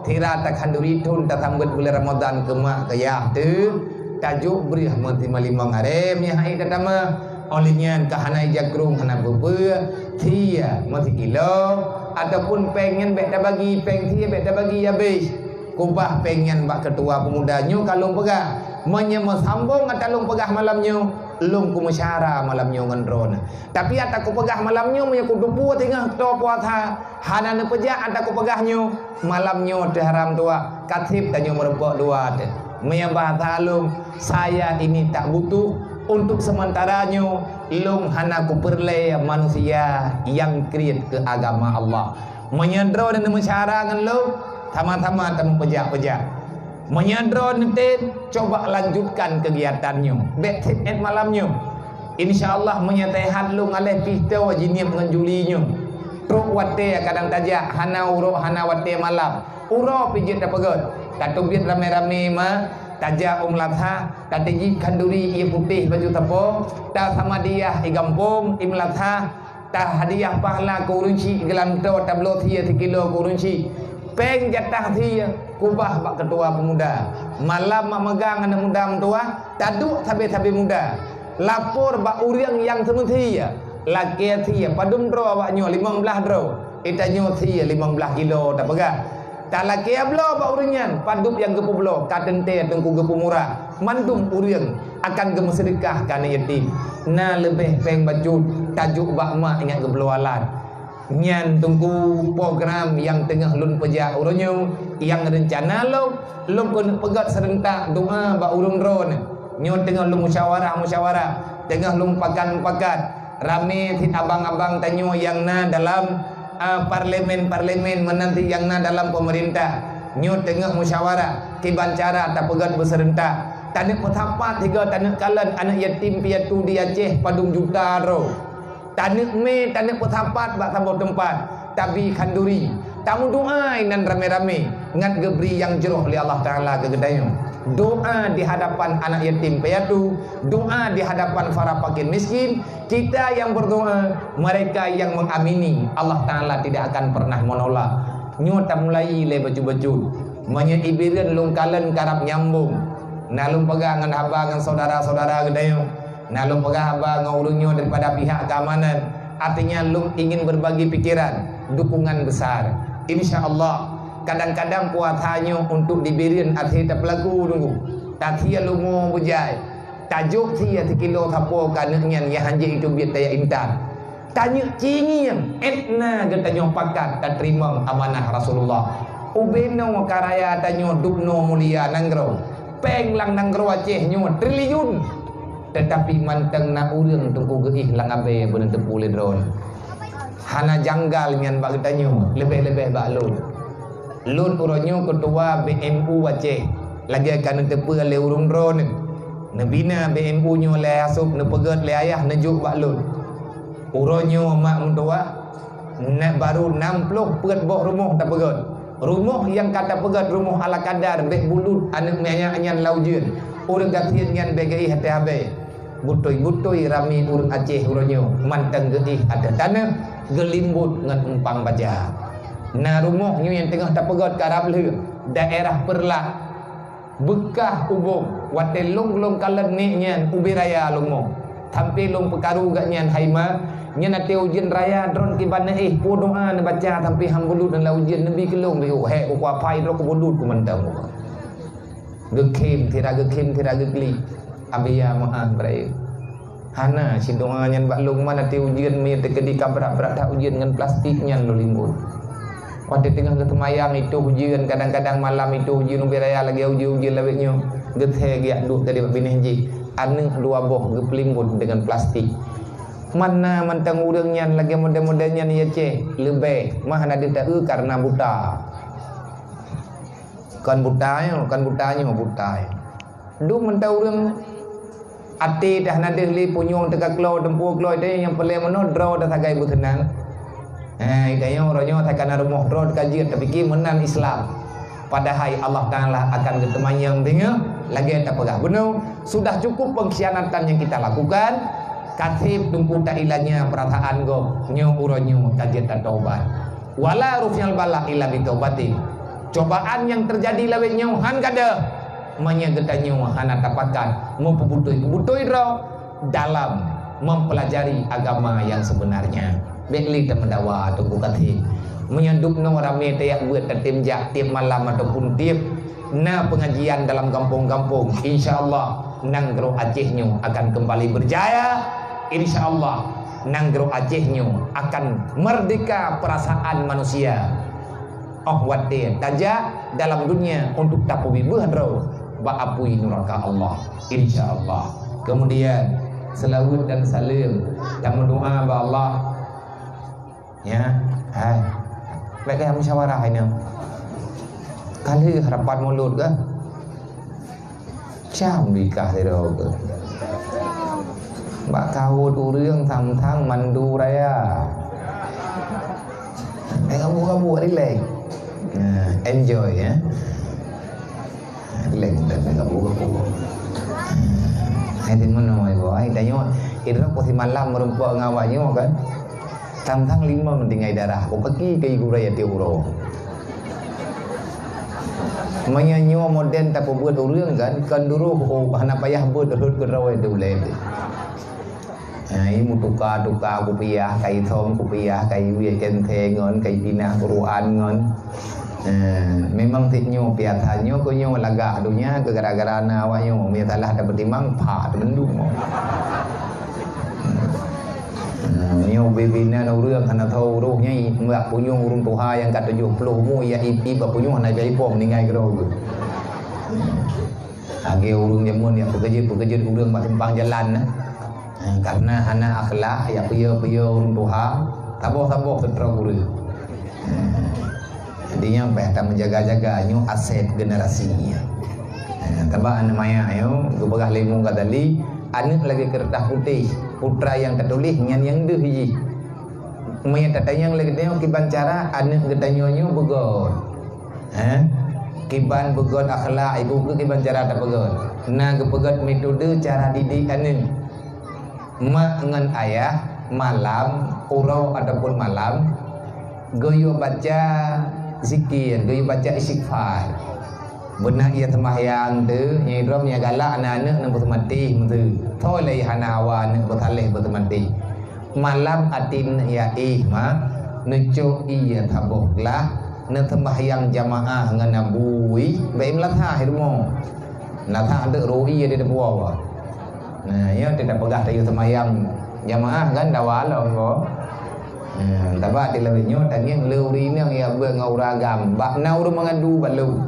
sira takhanduri thon tasambot buleuen Ramadhan keu mak keu yah teuh, tajok breueh meutimah limong aré meunyo hai tatamah. Óh lheueh nyan ka hana ija krueng hana peue-peue, sie meusikilo, ataupun péng nyan bék tabagi, péng sie bék tabagi habéh. Kubah péng nyan bak keutua peumuda nyoe ka lôn peugah. Meunyoe meusambong ata lôn peugah malam nyoe, lôn kumeusyara malam nyoe ngon droeneuh. Tapi ata kupeugah malam nyoe meunyoe kuteupue teungoh toe puasa, hana neupeujak ata kupeugah nyoe, malam nyoe teuh haram tuha, ka seb tanyoe meurumpok dua teuh. Meunyoe bahasa lôn, saya ini tak butuh, untuk sementara nyoe lôn hana kupeureulée manusia nyang kriet keu agama Allah. Meunyoe droeneuh neumeusyara ngon lôn, sama-sama tameupeujak-peujak. Meunyoe droeneuh tem, coba lanjutkan keugiatan nyoe. Bék seb ék malam nyoe. Insya Allah, meunyoe seuhat lôn aléh pih toe jinieb ngon Juli nyoe. Trok watée kadang tajak, hana uroe, hana watée malam. Uroe pih jeuet tapeugét. Tateubiet ramé-ramé ma, tajak u meulatha, tateujieb khanduri ié putéh baju sapo, tasamadiyah i gampông, i meulatha, tahadiah pahala keu ureuëng chik geulantoe tabloe sie sikilo keu ureuëng chik. Péng jatah sie kubah bak keutua peumuda. Malam mak meugang aneuk muda meutuwah, taduek sabe-sabe muda. Lapor bak ureuëng nyang seumeusie. Lakée sie padum droe awak nyoe, limong blaih droe. Itanyoe sie limong blaih kilo tapeugah. Talakée bloe bak ureuëng nyan, padub nyang geupeubloe, ka teuntée teungku geupeumurah. Mandum ureuëng akan geumeuseudeukah keu aneuk yatim. Na leubeh péng bacut, tajok bak mak ingat geubloe alat. Nyan teungku program nyang teungoh lôn peujak uroe nyoe, nyang reuncana lôn, lôn keuneuk peugét seurentak doa bak ureuëng droeneuh. Nyoe teungoh lôn musyawarah-musyawarah, teungoh lôn pakat-pakat. Ramé cit abang-abang tanyoe nyang na dalam, a, parlemen-parlemen meunan cit nyang na dalam peumeurintah. Nyoe teungoh musyawarah kiban cara tapeugét beuseurentak. Taneuk peusapat sigoe taneuk kalon aneuk yatim piatu di Aceh padum juta droe. Taneuk mé, taneuk peusapat bak saboh teumpat. Tabi khanduri. Tameudoa inan ramé-ramé ngat geubri nyang jroh lé Allah Taala keu geutanyoe. Doa di hadapan anak yatim piatu, doa di hadapan para fakir miskin, kita yang berdoa, mereka yang mengamini, Allah Taala tidak akan pernah menolak. Nyoe tamulai lé bacut-bacut. Meunyoe i Bireuen lôn kalon karab nyambong, na lôn peugah ngon haba ngon syedara-syedara geutanyoe. Na lôn peugah haba ngon ureuëng nyoe daripada pihak keamanan, artinya lôn ingin berbagi pikiran, dukungan besar. Insya Allah, kadang-kadang puasa nyoe untuk di Bireuen até tapeulaku teungku. Tasie lumo beujai, tajok sie sikilo sapo keu aneuk nyan nyang hanjeuet iteubiet tajak intat. Tanyoe cingieng, étna geutanyoe pakat tateurimong amanah Rasulullah. Ubenoe ka raya tanyoe dubnoe mulia nanggroe. Péng lam nanggroe Aceh nyoe triliun. Teutapi mantong na ureuëng teungku geuéh lam abée beuneuteupeue lé droeneuh. Hana janggal nyan bak geutanyoe, leubeh-leubeh bak lôn. Lôn uroe nyoe keutua B M U Aceh, lagée ka neuteupeue lé ureuëng droeneuh. Neubina B M U nyoe lé asob neupeugét lé ayah neujok bak lôn. Uroe nyoe mak meutuwah, na barô nam ploh peuet boh rumoh tapeugét. Rumoh nyang ka tapeugét rumoh ala kadar bék bulut aneuk miet nyan lam ujeuen. Ureuëng gasien nyan bék geuéh até abée. Beutôi-beutôi ramé ureuëng Aceh uroe nyoe mantong geuéh ateueh taneuk geulimbot ngon umpang baja. Na rumoh nyoe nyang teungoh tapeugét karab lheueh daerah Peureulak. Beukah ubông watée lôn gohlom kalon nék nyan ubé raya lôn mo. Sampoe lôn peukaru gobnyan hai ma, nyan até ujeuen raya droe kiban neuéh peue doa neubaca sampoe han bulut lam ujeuen neubi keu lôn biôh hék uku apai droe keu bulut ku mantong. Geukhém sira geukhém sira geuklik. Abiya meu'ah beuraya. Hana sidoa nyan bak lôn man até ujeuen mie teukeudi ka brat-brat that ujeuen ngon plastik nyan lôn limbot. Watée teungoh geuseumayang itôh ujeuen, kadang-kadang malam itôh ujeuen ubé raya lagée ujeuen-ujeuen lawét nyoe, geuthée geujak duek tadi bak binéh jih, aneuk dua boh geupeulimbot deungon plastik. Mana mantong ureuëng nyan lagée model-model nyan ya ceh leubeh mah hana deuh taeu karena buta. Kon buta nyoe, kon buta nyoe buta. Dum mantong ureuëng até dah na deuh lé punyueng teuka klo teumpu klo teuh nyang peureulée meunoe droe dah sagai beuseunang. Ha, geutanyoe uroe nyoe takana rumoh droe teuka jeuet tapike meunan Islam. Padahai Allah Taala akan geuteumanyong deungoe lagée tapeugah bunoe, sudah cukup pengkhianatan yang kita lakukan, Ka sép Teungku tailanya peurasaan gob, nyoe uroe nyoe ka jeuet tatobat. Wala rufi'al bala illa bitaubatin. Cobaan nyang teujadi lawét nyoe han ka deuh, meunyoe geutanyoe hana tapakat meupeubutôi-peubutôi droe dalam mempelajari agama nyang sebenarnya. Bék lé tameudawa Teungku ka sép. Meunyoe dubnoe ramé tajak beuet, tatem jak tieb malam ataupun tieb na pengajian dalam gampông-gampông, insya Allah nanggroe Aceh nyoe akan kembali berjaya. Insya Allah nanggroe Aceh nyoe akan merdeka perasaan manusia. Óh watée tajak dalam dunia untuk tapeubeubaih droe bak apui nuraka Allah. Insya Allah. Kemudian, seulaweuet dan saleuem, tameudoa bak Allah. Ya, hai. Baik, musyawarah ini. Kali rapat mulut ke? Cam bikah sidroe ke? Bak kawot ureueng sang-sang mandu raya. Eh, kabu-kabu, relax. Nah, enjoy, ya. Leng dan leng gabuk-gabuk. Hai di mana, hai boh? Hai tanyoe, idroe ku simalam meurumpok ngon awak nyoe kan. Tang-tang limong tinggai darah. Ku peki keu gurée tiep uroe. Meunyoe nyoe modern tapeubuet ureueng kan, kon duroh, oh, hana payah buet rhot keudroe di ulée. Ha, i meutuka-tuka kupiah, kai thom kupiah, kai wiet kenteng ngon, kai pinah Quran ngon. Ha, memang sit nyoe piasan nyoe keu nyoe lagak donya keu gara-gara na awak nyoe. Meunyoe salah tapeutimang, pha teumendung. Ha, nyoe bibinan ureueng hana tho uroh nyoe, bak punyueng ureueng tuha nyang ka tujoh ploh umu, ya i, i bak punyueng hana jai po meuninggai keudroe geuh. Lagée ureueng jameun nyang peukeujeuet-peukeujeuet ureueng bak simpang jalan, nah. Eh, karena hana akhlak, ya peue-peue ureueng tuha, saboh-saboh keu droe ureueng. Eh, jadi nyan payah tameujaga-jaga, nyoe aset generasi nyan. Eh, sabab aneuk manyak nyoe, geupeugah lé Imam Ghazali, aneuk lagée keureutah putéh, putra nyang tatuléh nyan nyang deuh jih. Meunyoe tatanyong lé geutanyoe kiban cara aneuk geutanyoe nyoe beugöt. Eh? Kiban beugöt akhlak, ibu keu kiban cara tapeugöt. Na geupeugöt metode cara didik aneuk. Mak ngon ayah malam, uroe ataupun malam, geuyue baca zikir, geuyue baca istighfar. Beuna ia sembahyang tu, nyang idrom nyang galak aneuk-aneuk neubeuseumati meutu. Tho lé hana hawa aneuk beusaléh beuseumati. Malam até neuk ya éh ma, neucok ie saboh glah, neuseumbahyang jamaah ngon Abu, bék meulasa di rumoh. Meulasa teuk rui di depan. Nah, ya tidak peugah tayue seumbahyang jamaah kan dawa lom ko. Nah, tabak di lawét nyoe tangieng le ureueng inong ya beuet ngon ureueng agam. Bak na ureueng mengadu bak lôn.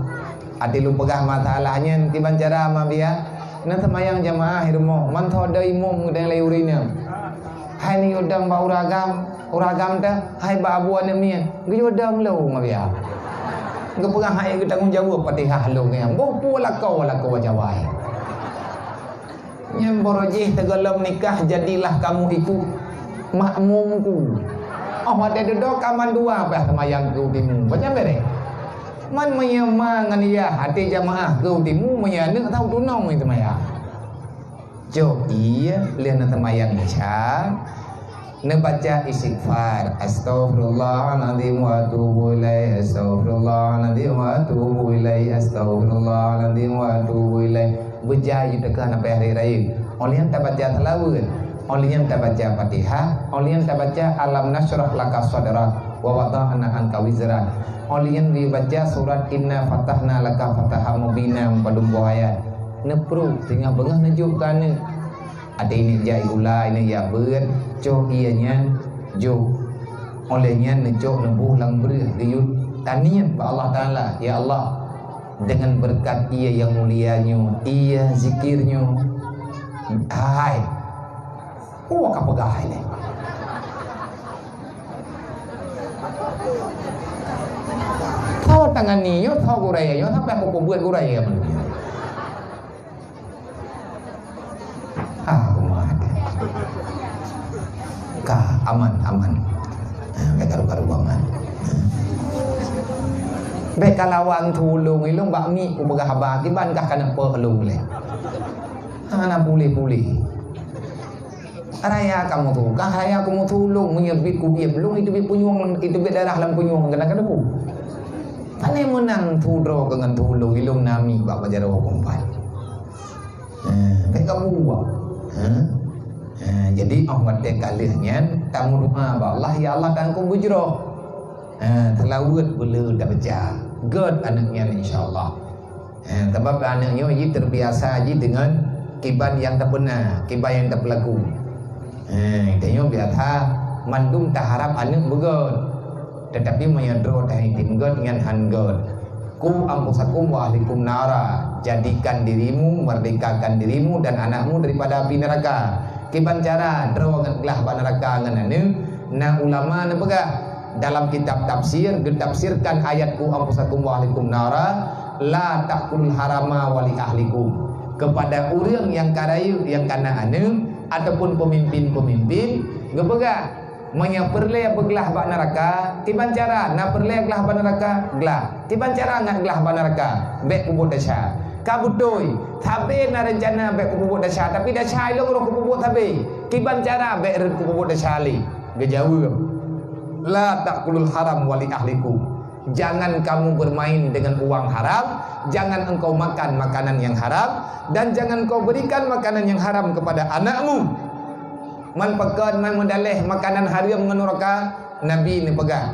Até lôn peugah masalah nyan kiban cara ma biya. Neuseumayang jamaah i rumoh, mantong dang imum dan lé ureueng inong. Hai neuyue dang bak ureueng agam, ureueng agam teuh, hai bak abu aneuk miet, geuyue dang lôn ma biya. Geupeugah hai geutanggong jaweueb Fatihah lôn nyan. Boh peue lakoe-lakoe jawai. Nyan barô jih teugohlom nikah, jadilah kamu ikut makmumku. Oh watée dudoe ka mandua bah seumayang keu timu. Baca bereh. Man meunyoe ma ngon yah até jamaah keu timu, meunyoe aneuk tau tunong seumayang. Jok ie lheueh na seumayang Isya, neubaca istighfar, "Astaghfirullahaladzim wa atubu ilaih, astaghfirullahaladzim wa atubu ilaih, astaghfirullahaladzim wa atubu ilaih." Beujai teuka na payah rayeuk. Óh lheueh nyan tabaca seulaweuet. Óh lheueh nyan tabaca Fatihah. Óh lheueh nyan tabaca Alam nasyrah laka sadrak wa wada'na anka wizrak. Óh lheueh nyan geubaca surat Inna fatahna laka fatahan mubina padum boh ayat. Neupruet teungoh beungoh neujok keu aneuk. Até neuk jak gula, neuk jak beuet, cok ie nyan, jok. Óh lheueh nyan neucok neuboh lam breueh geuyue taniet bak Allah Taala, "Ya Allah, dengan berkat ie nyang mulia nyoe, ie zikir nyoe, hai, oh ka peugah hai lé." Tho tangan nyoe, tho gurée nyoe, sampai aku peubuet gurée nyoe. Ah, kumat. Ka, aman, aman. Ah, bék karu-karu aman. Bék kalawan tulông ilông bak mi kupeugah haba kiban kah kana peuh lông lé. Hana puléh-puléh. Raya kamoe su, ka raya kamoe su lôn, meunyoe biet kubiet lôn, itu biet punyueng, itu biet darah lam punyueng keunan ka debu. Pane meunang su droe keu ngon su lôn, ilôn nami bak bak jaroe kumpat. Ha, bèk kabuet. Ha? Ha, jadi, óh watèe ka lheueh nyan, tameudoa bak Allah, "Ya Allah, tanggong beujroh." Ha, seulaweuet beuleu tabaca. Gèt aneuk nyan, insya Allah. Ha, sabab aneuk nyoe jih terbiasa jih deungon kiban nyang tapeuna, kiban nyang tapeulaku. Ha, tanyoe biasa mandum taharab aneuk beugèt. Tetapi meunyoe droe tahitem gèt nyan han gèt. "Qu anfusakum wa ahlikum nara." Jadikan dirimu, merdekakan dirimu dan anakmu daripada api neraka. Kiban cara droe gèt glah bak neraka ngon aneuk? Na ulama neupeugah dalam kitab tafsir, geutafsirkan ayat "Qu anfusakum wa ahlikum nara", "La ta'kulul harama wa li ahlikum." Kepada ureueng nyang ka rayeuk, nyang ka na aneuk, ataupun pemimpin-pemimpin, geupeugah, Meunyoe peureulèe beuglah bak neuraka, kiban cara na peureulèe glah bak neuraka? Glah. Kiban cara ngat glah bak neuraka? Bèk peubuet desya. Ka beutôi, sabe na reuncana bèk kupeubuet desya, tapi desya ilôn roh kupeubuet sabe. Kiban cara bèk rhot kupeubuet desya lé? Geujaweueb, "La ta'kulul haram wa li ahlikum." Jangan kamu bermain dengan uang haram, jangan engkau makan makanan yang haram, dan jangan kau berikan makanan yang haram kepada anakmu. Man pakon man meudaleh makanan hareuem ngon nuraka, Nabi neupeugah,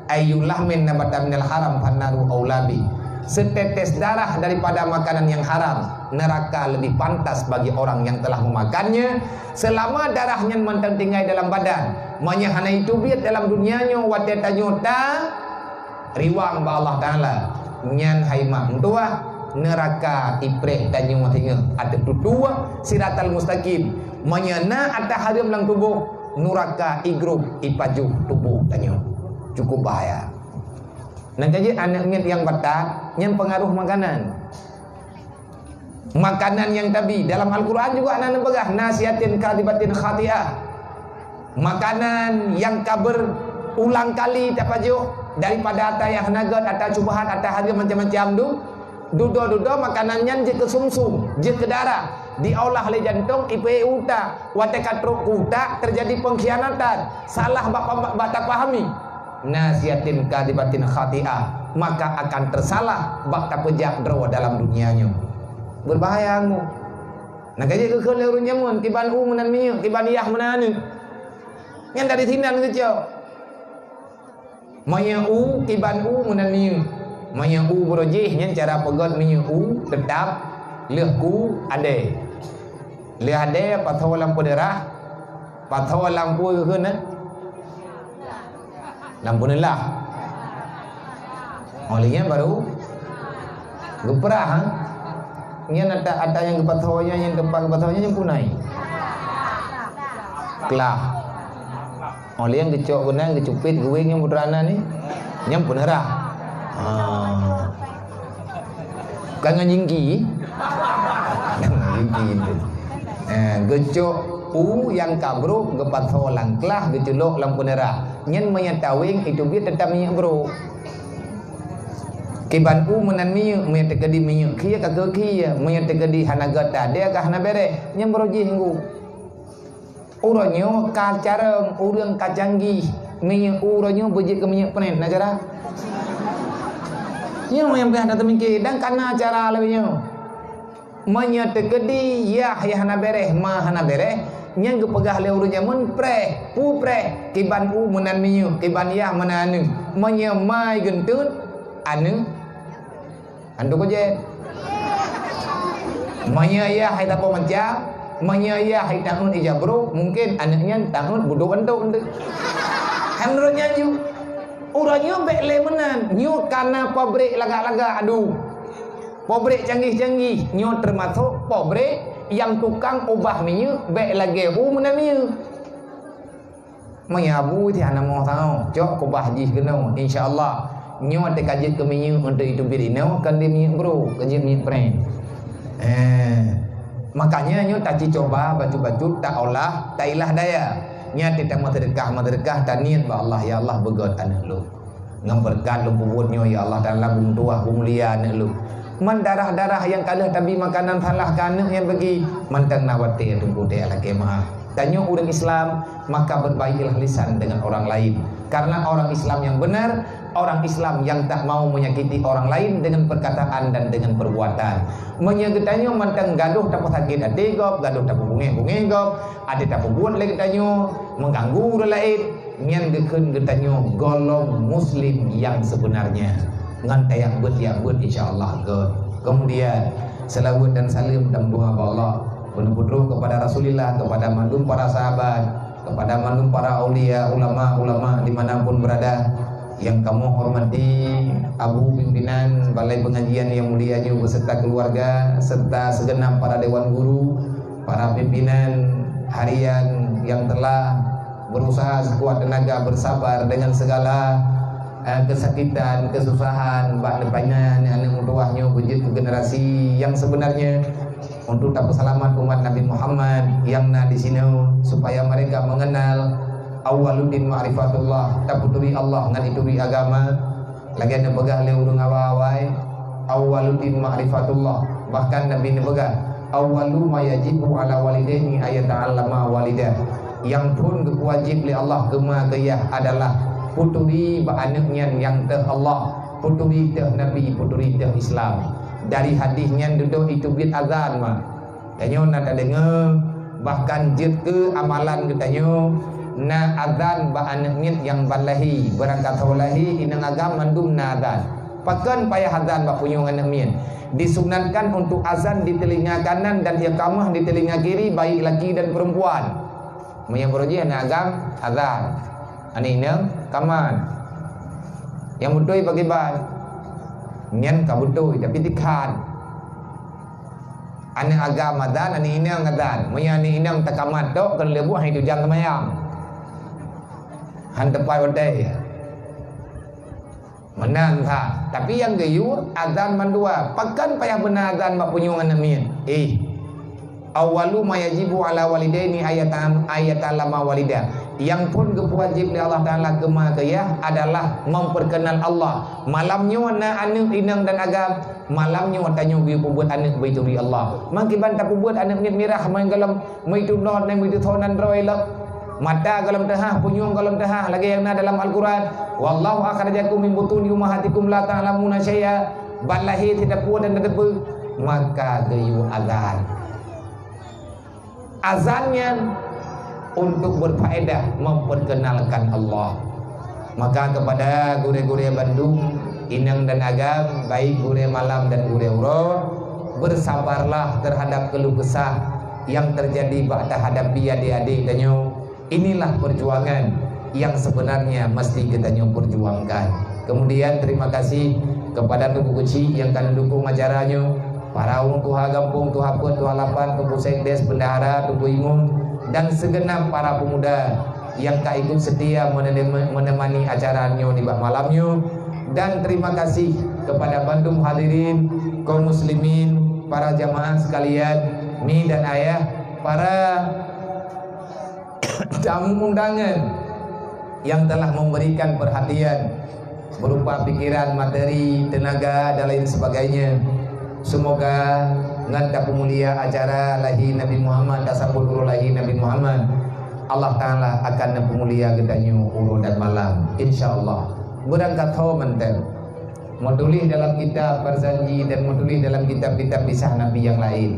"Ayyu lahmin nabata minal haram fannaru aula bih." Setetes darah daripada makanan yang haram, neraka lebih pantas bagi orang yang telah memakannya, selama darah nyan mantong tinggai dalam badan. Meunyoe hana jiteubiet dalam dunia nyoe watèe tanyoe ta riwang bak Allah Taala, nyan hai mak meutuwah, neuraka ipreh tanyoe singoh ateueh tutoe siratal mustaqim. Meunyoe na ata hareuem lam tuboh, nuraka igrôp ipajoh tuboh tanyoe. Cukup bahaya. Nyang ka jeuet aneuk miet nyang batat, nyan peungaroh makanan. Makanan nyang tabi, dalam Al-Quran juga na neupeugah, "Nasiyatin kadhibatin khati'ah." Makanan nyang ka berulang kali tapajoh daripada ata nyang hana gèt, ata syubhat, ata hareuem macam-macam tu. Dudoe-dudoe makanan nyan jeuet keu sumsum, jeuet keu darah, diolah lé jantong, ipeuék u utak. Watèe ka trok u utak, teujadi peungkhianatan, salah bak, bak, bak tapahami. Nasiyatin kadhibatin khati'ah, maka akan teusalah bak tapeujak droe dalam dunia nyoe. Beubahaya ngon. Nyang ka jeuet geukheun lé ureueng jameun, kiban u meunan minyeuk, kiban yah meunan aneuk. Nyan dari sinan geucok. Meunyoe u, kiban u meunan minyeuk. Meunyoe u beurojih, nyan cara peugèt minyeuk u, teutap lheueh ku adèe. Lheueh adèe, patho lam peuneurah. Patho lam peue geukheun, eh? Lam peuneurah. Oh, lheueh nyan baru geupeurah, ha? Nyan ata, ata nyang geupatho nyan, nyang teumpat geupatho nyan, nyan punai. Klah. Oh, lheueh nyan geucok keunan, geucupet, geuwéng nyang putra na ni. Nyan peuneurah. Ah. Bukan ngon jingki. Jingki tu. Eh, geucok u nyang ka brôk, geupatho lam klah, geuculok lam peuneurah. Nyan meunyoe tawéng, itu biet teutap minyeuk brôk. Kiban u meunan minyeuk, meunyoe teukeudi minyeuk khie ka keu khie, meunyoe teukeudi hana gèt tadèe ka hana bèrèh, nyan baru jih nggu. Uroe nyoe ka carông, ureueng ka canggih. Minyeuk u uroe nyoe beujeuet keu minyeuk prank, na cara? Nyoe nyang payah tateumike, dan ka na cara lagèe nyoe. Meunyoe teukeudi yah, yah hana bèrèh, ma hana bèrèh, nyan geupeugah lé ureueng jameun preh, peue preh, kiban u meunan minyeuk, kiban yah meunan aneuk. Meunyoe ma geunteut, aneuk Antu kujét. Meunyoe yah hai tapo macam, meunyoe yah hai taun ija brôk, mungkin aneuk nyan taun budôk antu, antu. Hai meunurot nyan ju. Uroe nyoe bèk lé meunan, nyoe ka na pabrék lagak-lagak, aduh. Pabrék canggih-canggih, nyoe teumasok pabrék nyang tukang ubah minyeuk bèk lagèe u meunan minyeuk. Meunyoe abu ti hana moh tao, cok kubah jih keunoe. Insya Allah, nyoe teuka jeuet keu minyeuk untuk itu birino, kon di minyeuk bro, ka jeuet minyeuk prank. Eh, makanya nyoe taci coba bacut-bacut, taolah, tailah daya. Nyan teuka meuseudeukah, meuseudeukah, taniet bak Allah, "Ya Allah, beugöt aneuk lôn." Ngon beureukat lôn peubuet nyoe, ya Allah Taala, beumeutuwah, beumulia aneuk lôn. Man darah-darah nyang ka lheueh tabi makanan salah keu aneuk nyan bagi, mantong na watèe teungku teuh lakèe meu'ah. Tanyoe ureuëng Islam, maka berbaikilah lisan dengan orang lain. Karena orang Islam yang benar, orang Islam yang tak mau menyakiti orang lain dengan perkataan dan dengan perbuatan. Meunyoe geutanyoe mantong gadoh tapeusakét até gob, gadoh tapeubungéh-bungéh gob, até tapeubuet lé geutanyoe, mengganggu ureuëng laén, nyan geukheun geutanyoe golom muslim yang sebenarnya. Ngon tayak beuet-yak beuet, insya Allah, ke. Kemudian, selawat dan salam dan doa bak Allah, peuneuh putro kepada Rasulullah, kepada mandum para sahabat, kepada mandum para aulia, ulama-ulama di mana pun berada, yang kamoe hormati, Abu Pimpinan Balai Pengajian yang mulia nyoe beserta keluarga, serta segenap para dewan guru, para pimpinan harian yang telah berusaha sekuat tenaga bersabar dengan segala, eh, kesakitan, kesusahan, bak neupanyang aneuk meutuwah nyoe beujeuet keu generasi yang sebenarnya untuk tapeuseulamat umat Nabi Muhammad yang na di sinoe, supaya mereka mengenal awwaluddin ma'rifatullah, tapeuturi Allah ngon ituri agama. Lagée neupeugah lé ureuëng awai-awai, awwaluddin ma'rifatullah. Bahkan Nabi neupeugah, "Awwalu ma yajibu ala walidaini ayata'allama walidah." Nyang phon geupeuwajéb lé Allah keu ma keu yah adalah peuturi bak aneuk nyan nyang teuh Allah, peuturi teuh Nabi, peuturi teuh Islam. Dari hadis nyan dudoe iteubiet azan ma. Tanyoe na tadeungoe, bahkan jeuet keu amalan geutanyoe, na azan bak aneuk miet nyang ban lahé, beurangkat ho lahé, inong agam mandum na azan. Pakon payah azan bak punyueng aneuk miet? Disunatkan untuk azan di telinga kanan dan iqamah di telinga kiri, baik laki dan perempuan. Meunyoe beurujih aneuk agam, azan. Aneuk inong, kaman. Nyang beutôi pakriban? Nyan ka beutôi, tapi tikhan. Aneuk agam azan, aneuk inong azan. Meunyoe aneuk inong takamat tok, keu lheueh buet han itujang seumayang. Han teupat watée. Meunan that. Tapi nyang geuyue azan mandua. Pakon payah beuna azan bak punyueng aneuk miet? Eh. Awwalu ma yajibu ala walidaini ayatan, ayatan lama walida. Nyang phon geupeuwajéb lé Allah Taala keu ma keu yah adalah memperkenal Allah. Malam nyoe na aneuk inong dan agam, malam nyoe tanyoe geuyue peubuet aneuk beuturi Allah. Mangkiban tapeubuet aneuk miet mirah main golom, meuitu not, meuitu tho nan droe lom. Mata golom teuhah, punyueng golom teuhah, lagée nyang na dalam Al-Quran, "Wallahu akhrajakum min butuni ummahatikum la ta'lamuna syai'a." Ban lahé sit tapeubuet dan tateupeue, maka geuyue azan. Azan nyan untuk berfaedah memperkenalkan Allah. Maka kepada gurée-gurée bandum, inong dan agam, baik gurée malam dan gurée uroe, bersabarlah terhadap keluh kesah yang terjadi bak tahadapi adék-adék tanyoe. Inilah perjuangan yang sebenarnya mesti geutanyoe perjuangkan. Kemudian, terima kasih kepada Teungku Keuchik nyang ka neudukong acara nyoe, para ureuëng tuha gampông, tuha peuet, tuha lapan, Teungku Sekdes, bendahara, Teungku Imum, dan segenap para pemuda nyang ka ikut setia menem-, menemani acara nyoe nibak malam nyoe. Dan terima kasih kepada bandum hadirin, kaum muslimin, para jamaah sekalian, mi dan ayah, para tamu undangan yang telah memberikan perhatian berupa pikiran, materi, tenaga, dan lain sebagainya. Semoga ngon tapeumulia acara lahé Nabi Muhammad, tasambot uroe lahé Nabi Muhammad, Allah Taala akan neupeumulia geutanyoe uroe dan malam, insya Allah. Beurangkat ho mantong. Meutuléh dalam kitab Barzanji dan meutuléh dalam kitab-kitab kisah Nabi nyang laén.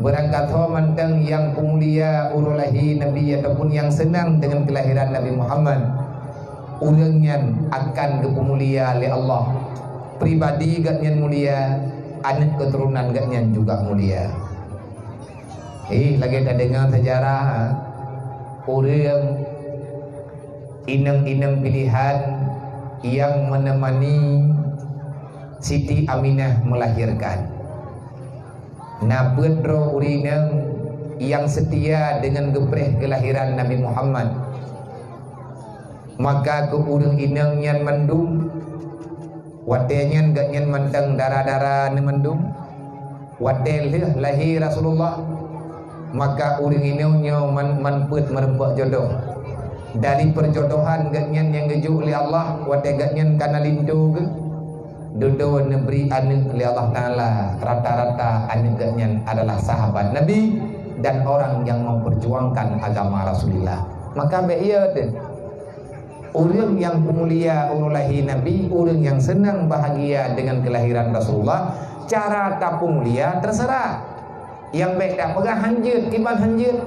Beurangkat ho mantong nyang peumulia uroe lahé Nabi ataupun nyang seunang deungon keulahiran Nabi Muhammad, ureuëng nyan akan geupeumulia lé Allah. Pribadi gobnyan mulia, aneuk keuturonan gobnyan juga mulia. Eh, lagée tadeungoe seujarah, ureuëng inong-inong pilihan nyang meuneumani Siti Aminah meulahirkan. Na peuet droe ureuëng inong nyang seutia deungon geupreh keulahiran Nabi Muhammad. Maka keu ureuëng inong nyan mandum, watée nyan gobnyan mantong dara-dara neumandum. Watée lheueh lahé Rasulullah, maka ureuëng inong nyoe man, man peuet meureumpok jodoh. Dari perjodohan gobnyan nyang geujok lé Allah watée gobnyan ka na linto geuh, dudoe neubri aneuk lé Allah Taala, rata-rata aneuk gobnyan adalah sahabat Nabi. dan orang yang memperjuangkan agama Rasulullah. Maka bék ya deh. Ureuëng nyang peumulia uroe lahé Nabi, ureuëng nyang seunang bahagia dengan kelahiran Rasulullah, cara tapeumulia terserah. Nyang bék tapeugah hanjeuet, kiban hanjeuet.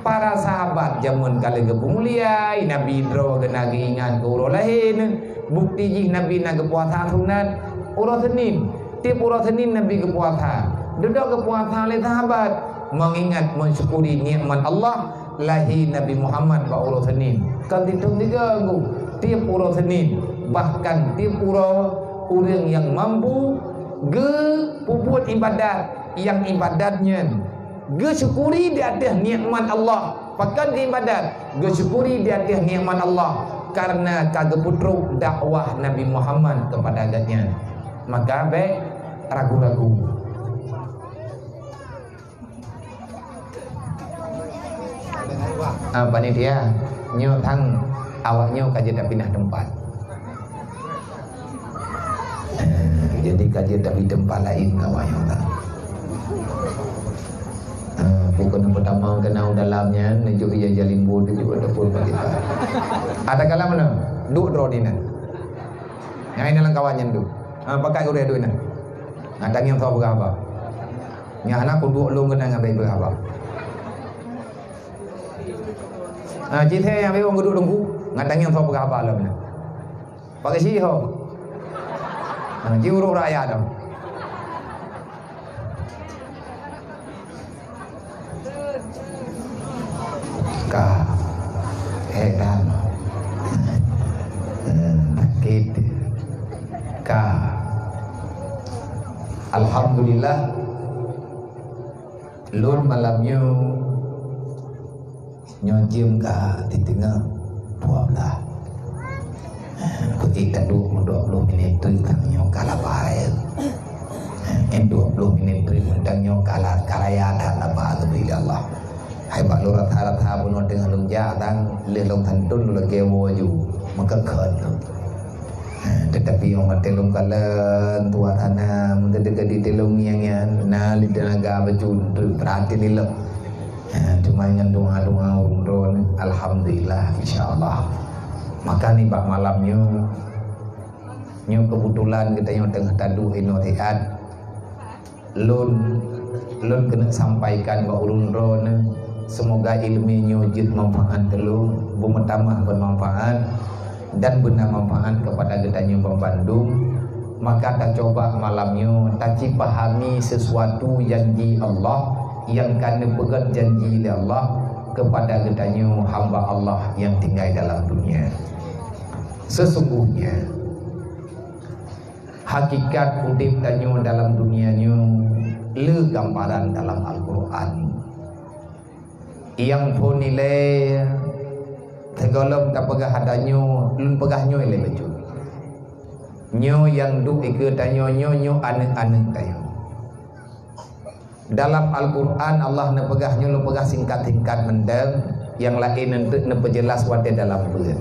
Para sahabat jameun ka lheueh geupeumulia, Nabi droe geuh na geuingat keu uroe lahé neuh. Bukti jih Nabi na geupuasa sunat uroe Senin. Tieb uroe Senin Nabi geupuasa. Dudoe geupuasa lé sahabat meungingat meusyukuri nikmat Allah lahé Nabi Muhammad bak uroe Senin. Kon titong tiga minggu, tieb uroe Senin, bahkan tieb uroe ureuëng nyang mampu geupeubuet ibadat, nyang ibadat nyan geusyukuri di ateueh nikmat Allah. Pakon geuibadat? Geusyukuri di ateueh nikmat Allah karena ka geupeutrok dakwah Nabi Muhammad kepada gobnyan. Maka bék ragu-ragu. Ah, panitia, nyoe thang awak nyoe ka jeuet tapinah teumpat. Jadi ka jeuet tapi teumpat laén awak nyoe thang. Ah, bukan pertama kenal dalam nyan, neujok ija jalimbo tu juga ataupun bagaimana. Ada kalam mana? Duk droe di nan. Ngai dalam kawan nyan tu. Ah, pakai ureuëng duek nan. Ngatang nyang soe peugah haba. Nyang hana kuduek lôn keunan ngon baik peugah haba. Ha, ci lhée nyang lewat geuduek teungku, ngatang nyang soe peugah haba lom nyan. Pakai si ho. Ha, ci ureuëng rakyat tu. Ka. Eh, dah. Hmm, sakit. Ka. Alhamdulillah. Lôn malam nyoe, nyoe jeuem ka di teungoh dua belas. Keutika duek dua puluh minit teuk nyoe ka laba. Nyan dua puluh minit teuk nyoe ka la-, ka raya that laba, alhamdulillah. Hai bak lôn rasa-rasa bunoe teungoh lôn jak, tang lheueh lôn santôn lôn lagée woe ju, meukeukheun lôn. Tetapi nyang watée lôn kalon tuah tanam, keudeh-keudeh di lôn ngieng nyan, na lé teunaga bacut, peurati lé lôn. Teuma ngon doa-doa ureuëng droe, alhamdulillah, insya Allah. Maka nibak malam nyoe, nyoe keubeutulan geutanyoe teungoh taduek inoe siat. Lôn, lôn keuneuk sampaikan bak ureuëng droeneuh, seumoga iéleumé nyoe jeuet manfaat keu lôn, beumeutamah beumanfaat, dan beuna manfaat keupada geutanyoe banmandum. Maka tacoba malam nyoe tacipahami sisuatu janji Allah nyang ka neupeugét janji lé Allah keupada geutanyoe hamba Allah nyang tinggai dalam dunia. Sesungguhnya, hakikat udeb tanyoe dalam dunia nyoe le gambaran dalam Al-Quran. Nyang phon ilée, sigohlom tapeugah ata nyoe, lôn peugah nyoe ilée bacut. Nyoe nyang duek dikeue tanyoe nyoe, nyoe aneuëk-aneuëk tanyoe. Dalam Al-Quran, Allah neupeugah nyoe, lôn peugah singkat-singkat mantong, nyang laén eunteuk neupeujeulaih watée dalam beuet.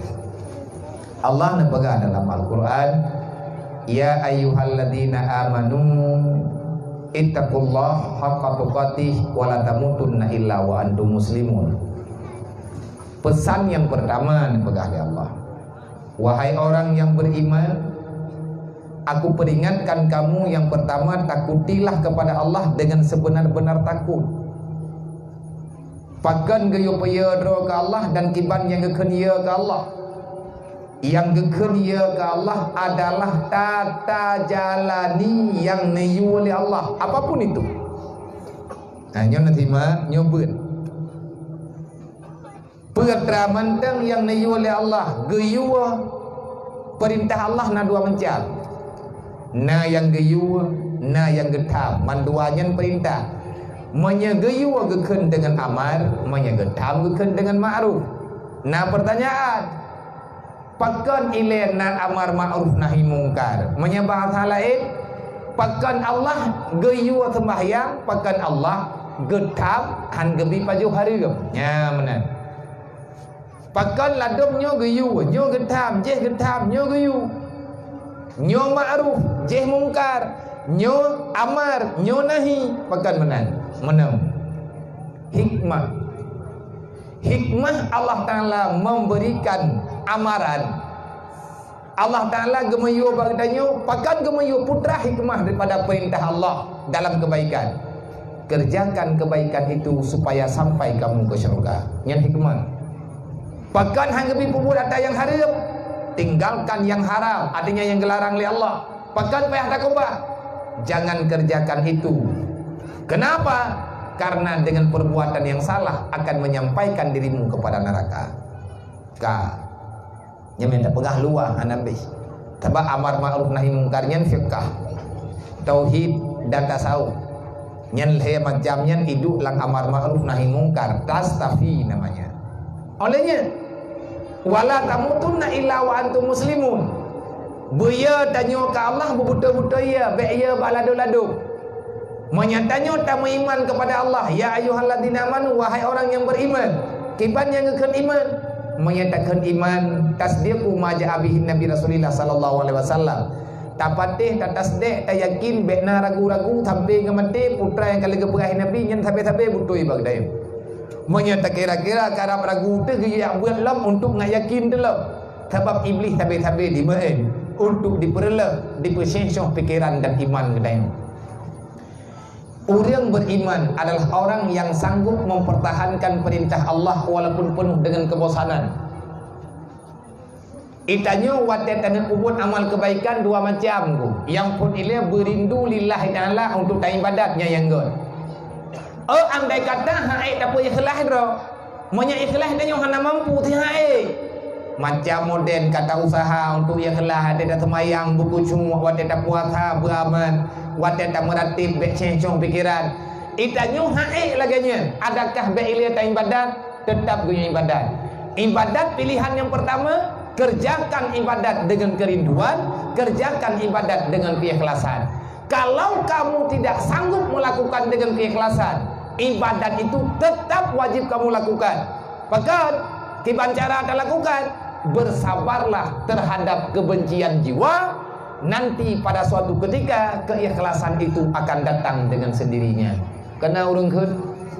Allah neupeugah dalam Al-Quran, "Ya ayyuhalladzina amanu ittaqullaha haqqa tuqatih wa la tamutunna illa wa antum muslimun." Pesan nyang peurtama neupeugah lé Allah, "Wahai orang yang beriman, Aku peringatkan kamu, yang pertama, takutilah kepada Allah dengan sebenar-benar takut." Pakon geuyue peuyo droe keu Allah dan kiban nyang geukheun yo keu Allah? Nyang geukheun yo keu Allah adalah tata jalani nyang neuyue lé Allah, apapun itu. Nah, nyoe na simak, nyoe beuet. Peue atra mantong nyang neuyue lé Allah, geuyue peurintah Allah na dua macam. Na nyang geuyue, na nyang geutham. Mandua nyan peurintah. Meunyoe geuyue geukheun deungon amar, meunyoe geutham geukheun deungon ma'ruf. Na peurtanyaan, pakon ilée na amar ma'ruf nahi mungkar? Meunyoe bahasa laén, pakon Allah geuyue seumbahyang, pakon Allah geutham han geubi pajoh hareuem? Nya meunan. Pakon ladom nyoe geuyue, nyoe geutham, jéh geutham, nyoe geuyue. Nyoe ma'ruf, jéh mungkar, nyoe amar, nyoe nahi, pakon meunan? Meunan. Hikmah. Hikmah Allah Ta'ala memberikan amaran. Allah Ta'ala geumiyue bak geutanyoe, pakon geumiyue putra hikmah daripada perintah Allah dalam kebaikan. Kerjakan kebaikan itu supaya sampai kamu ke syurga. Nyan hikmah. Pakon han geubri peubuet atra nyang hareuem, tinggalkan nyang haram, artinya nyang geularang lé Allah. Pakon payah takubah? Jangan kerjakan itu. Kenapa? Karena dengan perbuatan yang salah akan menyampaikan dirimu kepada neraka. Ka. Nyan meunan peugah luwah hana beh. Sabab amar ma'ruf nahi mungkar nyan fiqah. Tauhid dan tasawuf. Nyan lhée macam nyan idup lam amar ma'ruf nahi mungkar, tastafi namanya. Oleh nyan, "Wala tamutunna illa wa antum muslimun." Beuye tanyoe keu Allah beubeutôi-beutôi ye, bék ye bak ladôm-ladôm. Meunyoe tanyoe tameuiman kepada Allah, "Ya ayyuhalladzina amanu," wahai orang yang beriman, kiban nyang geukheun iman. Meunyoe takheun iman, tasdiqu ma ja'a bihin Nabi Rasulillah sallallahu alaihi wasallam. Tapatéh, tatasdek, tayakin, bék na ragu-ragu, sampai ngon maté, putra nyang ka lheueh geupeugah Nabi nyan sabe-sabe beutôi bak geutanyoe. Meunyoe takira-kira karab ragu teuh geujak buet lom untuk ngat yakin teuh lom. Sabab Iblih sabe-sabe dimeu'en untuk dipeureuloh, dipeusyeh-syoh pikeran dan iman geutanyoe. Ureuëng beriman adalah orang yang sanggup mempertahankan perintah Allah walaupun penuh dengan kebosanan. Itanyoe watée taneuk peubuet amal keubaikan dua macam ku. Nyang phon ilée beurindu lillahi ta'ala untuk taibadat nyang, nyang gét. Oh, andai kata hana ék tapeuikhlas droe. Meunyoe ikhlas tanyoe hana mampu, ti hana ék. Macam modern ka ta usaha untuk ikhlas, watée taseumayang beukhusyuk, watée tapuasa beuaman, watée tameuratéb bék syeh-syoh pikeran. Itanyoe hana ék lagée nyan. Adakah bék ilée taibadat? Tetap geuibadat. Ibadat pilihan yang pertama, kerjakan ibadat dengan kerinduan, kerjakan ibadat dengan keikhlasan. Kalau kamu tidak sanggup melakukan dengan keikhlasan, ibadat itu tetap wajib kamu lakukan. Pakon? Kiban cara talakukan, bersabarlah terhadap kebencian jiwa, nanti pada suatu ketika keikhlasan itu akan datang dengan sendirinya. Keunan ureuëng kheun,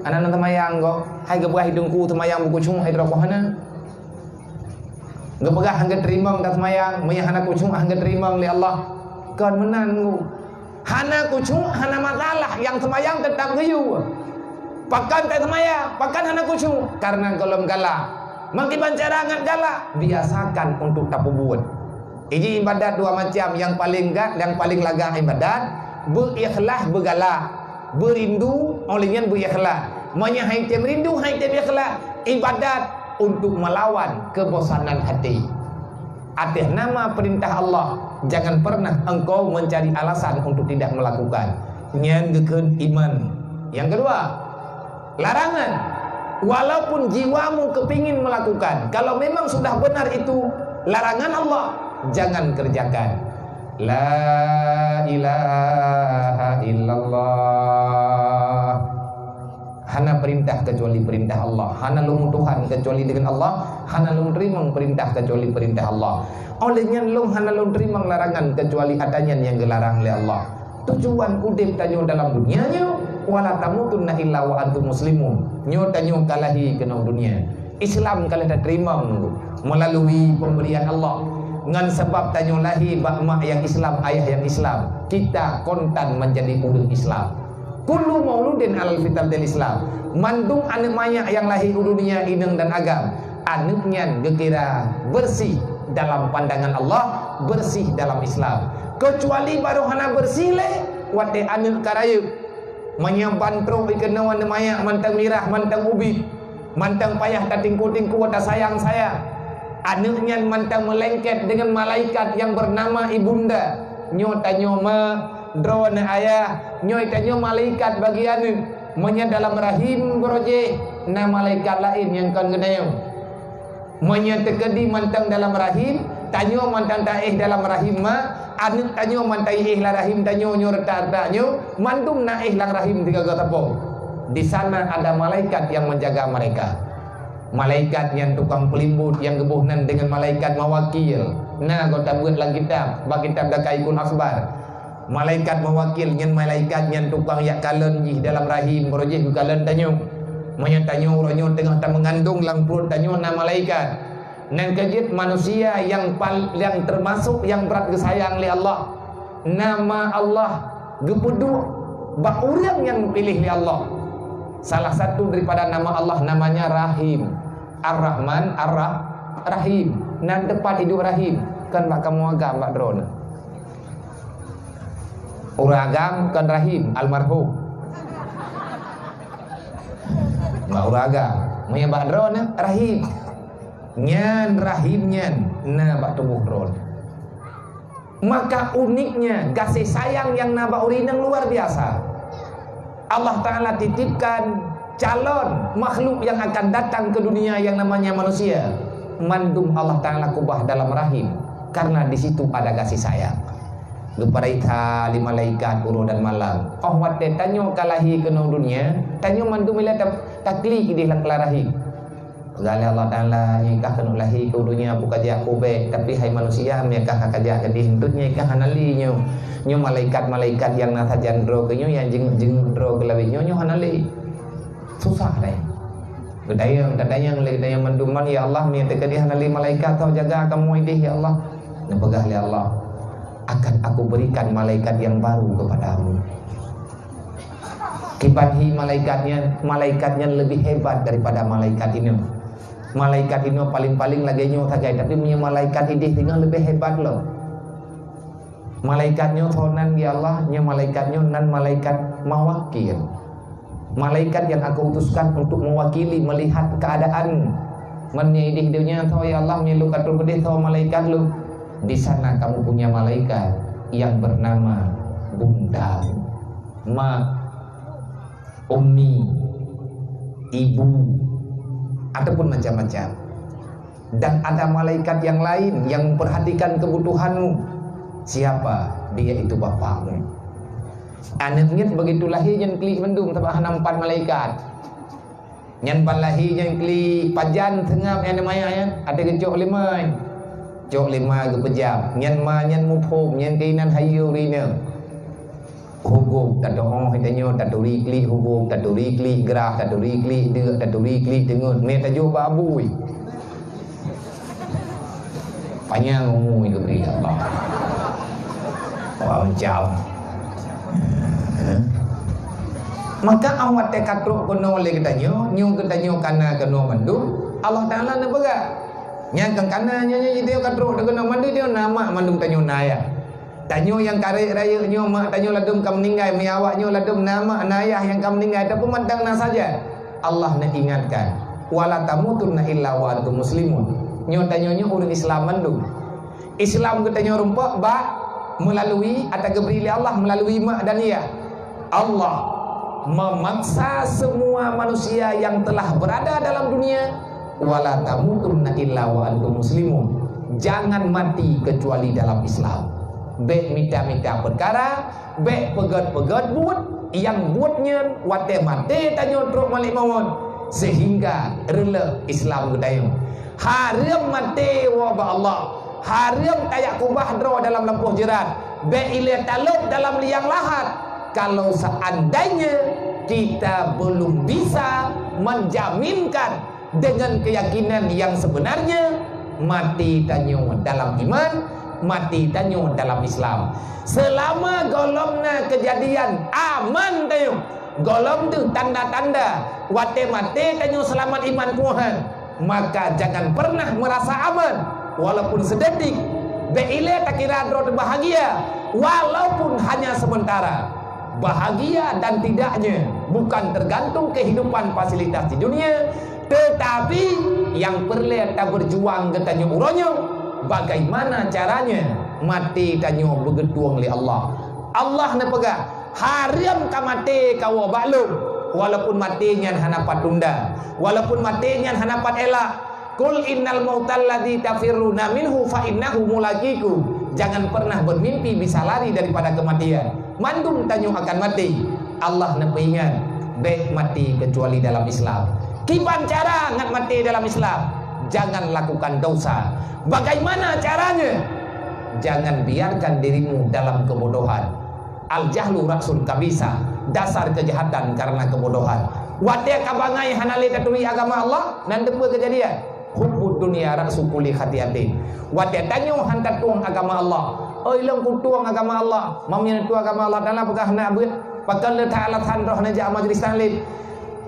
aneuk na teumayang kok, hai geupeugah i teungku teumayang beukhusyuk, hai droe kok hana. Geupeugah han geuteurimong taseumayang, meunyoe hana khusyuk han geuteurimong lé Allah. Kon meunan ku. Hana khusyuk, hana masalah, nyang seumayang teutap geuyue. Pakon taseumayang, pakon hana khusyuk? Karena gohlom galak. Meukiban cara ngat galak, biasakan untuk tapeubuet. Iji ibadat dua macam, nyang paleng gat, nyang paleng lagak ibadat, beuikhlas, beugalak. Beurindu, óh lheueh nyan beuikhlas. Meunyoe han item rindu, han item ikhlas, ibadat untuk melawan kebosanan hati. Ateueh nama perintah Allah, jangan pernah engkau mencari alasan untuk tidak melakukan. Nyan geukheun iman. Nyang keudua, larangan. Walaupun jiwamu kepingin melakukan, kalau memang sudah benar itu larangan Allah, jangan kerjakan. La ilaha illallah. Hana perintah kecuali perintah Allah. Hana lôn Tuhan kecuali dengan Allah. Hana lôn teurimong perintah kecuali perintah Allah. Óh lheueh nyan lôn hana lôn teurimong larangan kecuali ata nyan nyang geularang lé Allah. Tujuan udeb tanyoe dalam dunia nyoe, "Wala tamutunna illa wa antum muslimun." Nyoe tanyoe ka lahé keunoe dunia. Islam ka lheueh tateurimong meulalu pemberian Allah. Ngon sabab tanyoe lahé bak mak nyang Islam, ayah nyang Islam, kita kontan menjadi ureuëng Islam. Kullu mauludin alal fitratil Islam. Mandum aneuëk manyak nyang lahé u dunia inong dan agam, aneuëk nyan geukira bersih dalam pandangan Allah, bersih dalam Islam. Kecuali barô hana bersih lé, watée aneuëk ka rayeuk. Meunyoe ban trok i keunoe aneuëk manyak mantong mirah, mantong ubit, mantong payah tatingku-tingku, tasayang-sayang. Aneuëk nyan mantong meulengket dengan malaikat nyang bernama ibunda. Nyoe tanyoe ma, droeneuh ayah, nyoe tanyoe malaikat bagi aneuëk. Meunyoe dalam rahim baroe jih, na malaikat laén nyang kon geutanyoe. Meunyoe teukeudi mantong dalam rahim, tanyoe mantong taéh dalam rahim ma, aneuëk tanyoe mantong éh lam rahim tanyoe, nyoe reutak-reutak nyoe, mandum na éh lam rahim sigoe-goe sapo. Di sana ada malaikat yang menjaga mereka. Malaikat nyan tukang peulimbot nyang geuboh nan dengan malaikat mawakil. Na goe tabeuet lam kitab, bak kitab Daqaiqul Akhbar. Malaikat mawakil nyan malaikat nyan tukang jak kalon jih dalam rahim, baroe jih geukalon tanyoe. Meunyoe tanyoe uroe nyoe teungoh tameungandong lam pruet tanyoe na malaikat. Nyan keuh jeuet manusia nyang pal-, nyang teumasok nyang brat geusayang lé Allah. Nama Allah geupeuduek bak ureuëng nyang geupiléh lé Allah. Salah satu daripada nama Allah namanya Rahim. Ar-Rahman, Ar-Rah-, Rahim. Nan teupat hidup Rahim. Kon bak kamoe agam bak droeneuh. Ureuëng agam kon Rahim, almarhum. Bak ureuëng agam. Meunyoe bak droeneuh, Rahim. Nyan Rahim nyan na bak tuboh droeneuh. Maka uniknya gaséh sayang nyang na bak ureuëng inong luar biasa. Allah Ta'ala titipkan calon makhluk yang akan datang ke dunia yang namanya manusia. Mandum Allah Ta'ala kubah dalam rahim, karena di situ ada gaséh sayang. Geupareksa lé malaikat uroe dan malam. Óh watée tanyoe ka lahé keunoe dunia, tanyoe mandum ilée ta-, taklik idéh lam rahim. Peugah lé Allah Ta'ala, "Nyoe kah keuneuk lahé keu donya, peue ka jak keu bék, tapi hai manusia, meunyoe kah ka jak keudéh eunteuk, nyoe kah hana lé nyoe. Nyoe malaikat-malaikat nyang na sajan droe keu nyoe, nyang jeuet-jeuet droe keu lawét nyoe, nyoe hana lé." Susah deh. Geutanyong, tatanyong lé geutanyoe mandum, "Man, ya Allah, meunyoe teukeudéh hana lé malaikat tau jaga kamoe idéh, ya Allah?" Neupeugah lé Allah, "Akan Aku berikan malaikat yang baru kepadamu." Kiban hi malaikat nyan, malaikat nyan leubeh hebat daripada malaikat inoe. Malaikat inoe paléng-paléng lagée nyoe sagai, tapi meunyoe malaikat idéh singoh leubeh hebat lom. Malaikat nyoe soe nan, ya Allah? Nyoe malaikat nyoe nan malaikat mawakil. Malaikat yang Aku utuskan untuk mewakili, melihat keadaan. Man, meunyoe idéh donya soe, ya Allah, meunyoe lôn ka troh keudéh soe malaikat lôn. Di sana kamu punya malaikat yang bernama bunda. Ma, ummi, ibu, ataupun macam-macam. Dan ada malaikat yang lain yang memperhatikan kebutuhanmu. Siapa? Dia itu bapakmu. Aneuk miet begitu lahé nyan klik mandum, sabab hana empat malaikat. Nyan ban lahé nyan klik pajan seungab nyan maya nyan, ada geucok lé mai. Cok lé ma geupeujam. Nyan ma nyan muphom, nyan keuinan hayeue ureuëng inong. Hubub, tadoe tanyoe, taturi klik hubub, taturi klik grah, taturi klik deuk, taturi klik teungeut. Mé tajok bak abui. Panyang umu geubri Allah. Wah, macam. Maka awat teuka trok keunoe lé geutanyoe, nyoe geutanyoe kana keunoe mandum, Allah Ta'ala neupeugah. Nyang kan kana nyoe, nyoe, nyoe, ka trok keunoe mandum, nyoe na mak mandum tanyoe na ayah. Tanyoe nyang karek rayeuk nyoe, mak tanyoe ladum ka meuninggai, meunyoe awak nyoe ladum na mak, na ayah nyang ka meuninggai, tapi mantong na saja. Allah neuingatkan, "Wala tamutunna illa wa antum muslimun." Nyoe tanyoe nyoe ureuëng Islam mandum. Islam geutanyoe rumpok bak melalui, atau geubri lé Allah melalui mak dan ayah. Allah memaksa semua manusia yang telah berada dalam dunia, "Wala tamutunna illa wa antum muslimun." Jangan mati kecuali dalam Islam. Bék mita-mita peukara, bék peugét-peugét buet, nyang buet nyan watée maté tanyoe trok malék mawöt, sehingga reuloh Islam geutanyoe. Hareuem maté woe bak Allah. Hareuem tajak kubah droe dalam lampôh jeurat. Bék ilée talop dalam liang lahat. Kalau seandainya kita belum bisa menjaminkan dengan keyakinan yang sebenarnya, maté tanyoe dalam iman, maté tanyoe dalam Islam. Selama gohlom na keujadian aman tanyoe, gohlom deuh tanda-tanda watée maté tanyoe seulamat iman puhan, maka jangan pernah merasa aman, walaupun sedetik. Bék ilée takira droe teubahagia, walaupun hanya sementara. Bahagia dan tidaknya bukan tergantung kehidupan fasilitas di dunia, tetapi nyang peureulée taberjuang geutanyoe uroe nyoe, bagaimana caranya maté tanyoe beugeutueng lé Allah. Allah neupeugah, "Hareuem ka maté kawoe bak Lôn," walaupun maté nyan hana pat tunda, walaupun maté nyan hana pat elak. "Qul innal mautal ladzi tafirruna minhu fa innahu mulaqikum." Jangan pernah bermimpi bisa lari daripada kematian. Mandum tanyoe akan maté. Allah neupeuingat, bék maté kecuali dalam Islam. Kiban cara ngat maté dalam Islam? Jangan lakukan dosa. Bagaimana caranya? Jangan biarkan dirimu dalam kebodohan. Al-jahlu ra'sul kabisa, dasar kejahatan karena kebodohan. Watée ka bangai hana lé taturi agama Allah, nan teupeue keujadian? Hubbud dunya ra'su kulli khati'atin. Watée tanyoe han tatueng agama Allah, "Oi, lôn kutueng agama Allah." Meunyoe tueng agama Allah, Taala peugah hana beuet, pakon le that alasan droeneuh jak majelis taklim?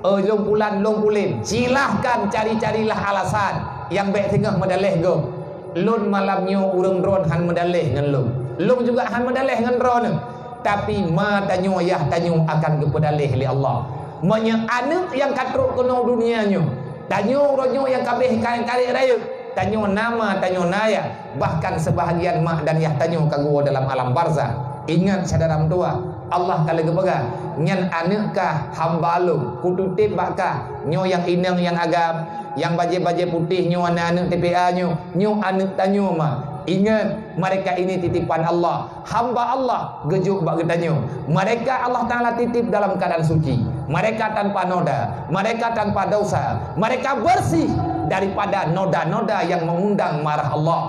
"Oi, lôn pulan, lôn pulen." Silahkan cari-carilah alasan nyang bék singoh meudaleh gob. Lôn malam nyoe ureuëng droen han meudaleh ngon lôn. Lôn juga han meudaleh ngon droeneuh. Tapi ma tanyoe, yah tanyoe akan geupeudaleh lé Allah. Meunyoe aneuëk nyang ka trok keunoe dunia nyoe, tanyoe uroe nyoe nyang ka abéh ka-, karek rayeuk, tanyoe na ma, tanyoe na yah, bahkan seubahagian mak dan yah tanyoe ka geuwoe dalam alam barzakh. Ingat syedara meutuwah, Allah ka lheueh geupeugah, "Nyan aneuëk kah, hamba Lôn, Kututem bak kah." Nyoe nyang inong nyang agam, nyang bajée-bajée putéh nyoe aneuëk-aneuëk T P A nyoe, nyoe aneuëk tanyoe ma. Ingat, mereka ini titipan Allah. Hamba Allah geujok bak geutanyoe. Mereka Allah Taala titip dalam keadaan suci. Mereka tanpa noda, mereka tanpa dosa, mereka bersih daripada noda-noda yang mengundang marah Allah.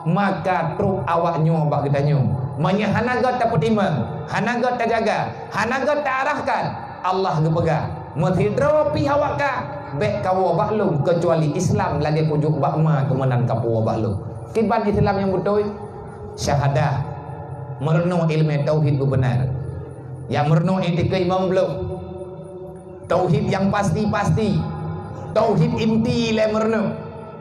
Maka trok awak nyoe bak geutanyoe. Meunyoe hana gét tapeutimang, hana gét tajaga, hana gét taarahkan, Allah geupeugah, "Meusidroe pih awak ka, bék kawoe bak Lôn keucuali Islam lagée kujok bak ma keumeunang kapuwoe bak Lôn." Kiban Islam nyang beutôi? Syahadah, meurunoe iéleumé tauhid beubeunar. Nyang meurunoe iktikeuet imam blok. Tauhid nyang pasti-pasti. Tauhid inti lé meurunoe.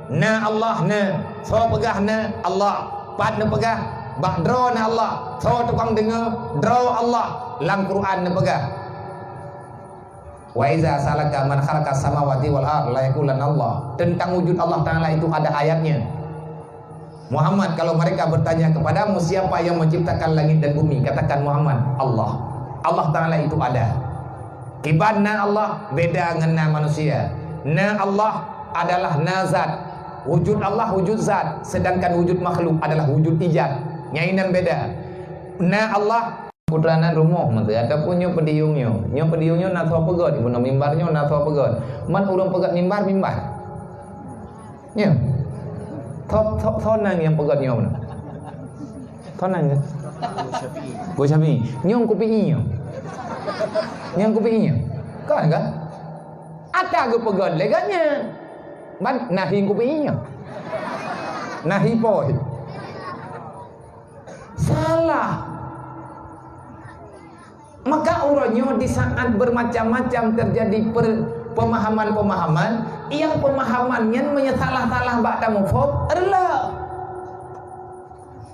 Na Allah, na. Soe peugah na Allah? Pat neupeugah? Bak droe na Allah. Soe tukang deungoe? Droe Allah. Lam Quran neupeugah, "Wa iza sa'alaka man khalaqas samawati wal ard la yaqulanna Allah." Tentang wujud Allah Taala itu ada ayatnya. Muhammad, kalau mereka bertanya kepadamu, "Siapa yang menciptakan langit dan bumi?" Katakan, "Muhammad, Allah." Allah Taala itu ada. Kiban na Allah beda ngon na manusia. Na Allah adalah na zat. Wujud Allah wujud zat, sedangkan wujud makhluk adalah wujud ijad. Nyan inan beda. Na Allah Putra nan rumoh meuntri ataupun nyoe peudiyong nyoe. Nyoe peudiyong nyoe na soe peugét, bunoe mimbar nyoe na soe peugét. Man ureuëng peugét mimbar, mimbar. Nyoe. Soe, soe, soe nan nyang peugét nyoe meunan? Soe nan ke? Gus Syafi'i. Nyoe kupi nyoe. Nyoe kupi nyoe. Kan, kan? Ata geupeugét lé gobnyan. Man nahi kupi nyoe. Nahi poi. Salah. Maka uroe nyoe di saat bermacam-macam terjadi per-, pemahaman-pemahaman, nyang pemahaman nyan meunyoe salah-salah bak tamufom, reuloh.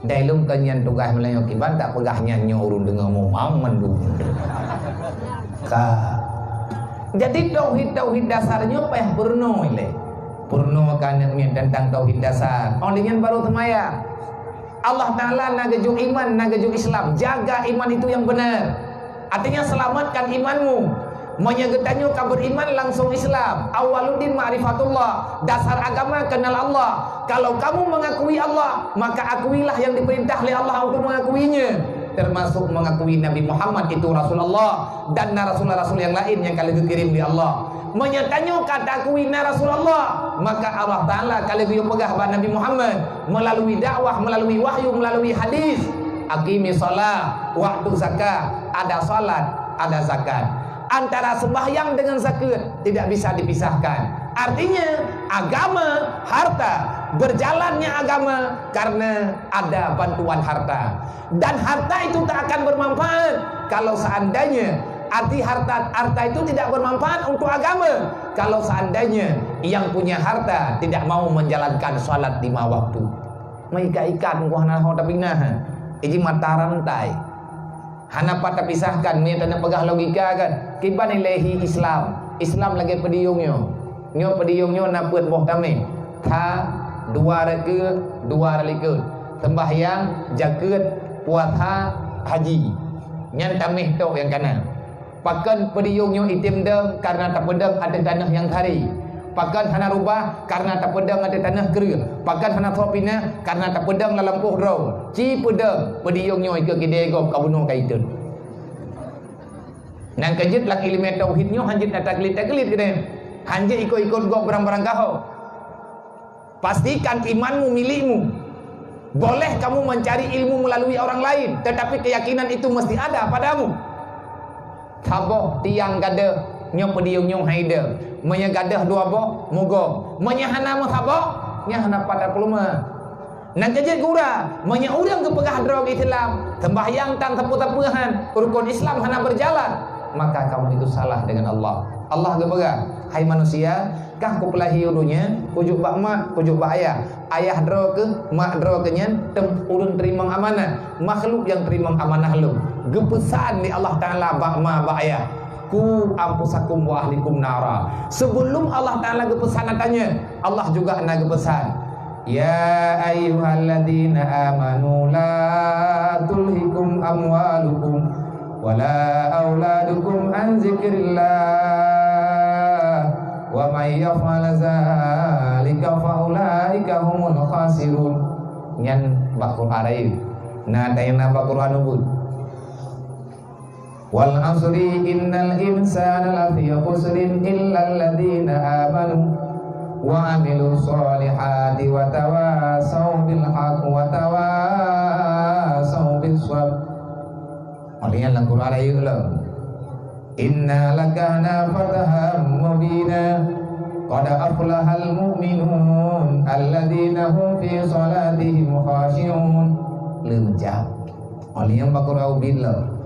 Dai lôn kon nyan tugaih meulayeue kiban tak peugah nyan nyoe ureuëng deungoe mumang mandum. Ka. Jadi tauhid-tauhid dasar nyoe payah peurunoe ilée. Peurunoe ka aneuk miet tentang tauhid dasar. Oh lheueh nyan baru seumayang. Allah Taala na geujok iman, na geujok Islam. Jaga iman itu yang benar. Artinya selamatkan imanmu. Meunyoe geutanyoe ka beriman langsung Islam. Awwaluddin ma'rifatullah. Dasar agama kenal Allah. Kalau kamu mengakui Allah, maka akuilah yang diperintah oleh Allah untuk mengakuinya. Termasuk mengakui Nabi Muhammad itu Rasulullah dan na rasul-rasul yang lain yang ka lheueh geukirim lé Allah. Meunyoe tanyoe ka takui na Rasulullah, maka Allah Taala ka lheueh geupeugah bak Nabi Muhammad melalui dakwah, melalui wahyu, melalui hadis, "Aqimis shalah, wa'tu zakah." Ada salat, ada zakat. Antara sembahyang dengan zakat tidak bisa dipisahkan. Artinya, agama, harta, berjalannya agama karena ada bantuan harta. Dan harta itu tak akan bermanfaat kalau seandainya, arti harta, harta itu tidak bermanfaat untuk agama kalau seandainya yang punya harta tidak mau menjalankan salat lima waktu. Meuikat-ikat muka hana ho tapi nah, iji mata rantai. Hana pat tapisahkan, meunyoe taneuk peugah logika kan. Kiban ilée hi Islam. Islam lagée peudiyong nyoe. Nyoe peudiyong nyoe na peuet boh tameng. Tha, dua reukeue, dua reukeue. Seumbahyang, jakeuet, puasa, haji. Nyan tameh tok nyang kana. Pakon peudiyong nyoe item dong kareuna tapeudong ateueh tanoh nyang kharé. Pakon hana rubah kareuna tapeudong ateueh tanoh kreueh. Pakon hana soe pinah kareuna tapeudong lam lampôh droe. Ci peudong peudiyong nyoe ikeue kidée gob ka bunoe ka itot. Nyang keujeuet lam ileumé tauhid nyoe hanjeuet na taklit-taklit keudeh. Hanjeuet ikot-ikot gob barang-barang gaho. Pastikan imanmu milikmu. Boleh kamu mencari ilmu melalui orang lain, tetapi keyakinan itu mesti ada padamu. Saboh tiang gadôh Nyoe peudiyong nyoe hai deuh. Meunyoe gadôh dua boh, mugom. Meunyoe hana meusaboh, nyan hana pat tapeuleumah. Nyang keujeuet gura, meunyoe ureuëng geupeugah droe Islam, sembahyang tan sapeue-sapeue han, rukun Islam hana berjalan, maka kamu itu salah dengan Allah. Allah geupeugah, "Hai manusia, kah kupeulahé u donya, kujok bak mak, kujok bak ayah. Ayah droe keuh, mak droe keuh nyan tem ureuëng teurimong amanah, makhluk nyang teurimong amanah lôn." Geupeusan lé Allah Taala bak ma bak ayah, "Ku anfusakum wa ahlikum nara." Sebelum Allah Taala geupeusan ata nyan, Allah juga na geupeusan, "Ya ayyuhalladzina amanu la tulhikum amwalukum wala auladukum an zikrillah, wa may yaf'al dzalika fa ulaika humul khasirun." Nyan bak Quran rayeuk. Na tanyong na bak Quran ubit. "Wal asri innal insana lafi khusrin illal ladzina amanu wa amilus solihati wa tawasau bil haq wa tawasau bis sabr." Malian lam Quran ayat lom. "Inna lakana fatahan mubina. Qad aflahal mu'minun alladzina hum fi salatihim khashi'un." Leumeujak. Malian bak Quran ubit lom.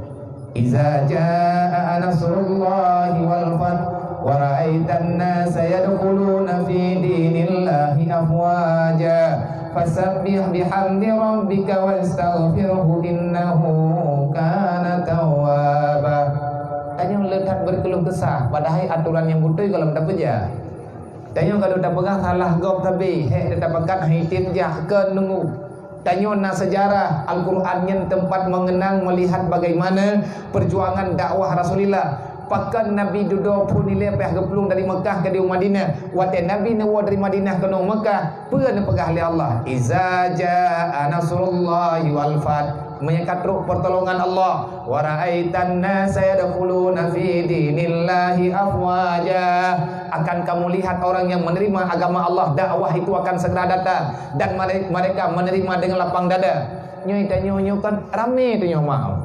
"Iza jaa nasrullahi wal fath, wa ra'aitan nasa yadkhuluna fi dinillahi afwaja, fasabbih bihamdi rabbika wastaghfirhu innahu kana tawwaba." Tanyoe le that berkeluh kesah, padahai aturan nyang beutôi gohlom tapeujak. Tanyoe ka lheueh tapeugah salah gob sabe, hék teuh tapakat hai tem jak keu nunggu. Tanyoe na sejarah Al-Quran nyan tempat mengenang melihat bagaimana perjuangan dakwah Rasulullah. Pakon Nabi dudoe phon ilée payah geuplueng dari Mekah keudéh u Madinah. Watée Nabi neuwoe dari Madinah keunoe Mekah, peue neupeugah lé Allah? "Iza jaa nasrullahi wal fath." Meunyoe ka trok pertolongan Allah, "Wa ra'aitan nasa yadkhuluna fi dinillahi afwaja." Akan kamu lihat orang yang menerima agama Allah, dakwah itu akan segera datang, dan mere-, mereka menerima dengan lapang dada. Nyoe tanyoe nyoe kan ramé tanyoe mau.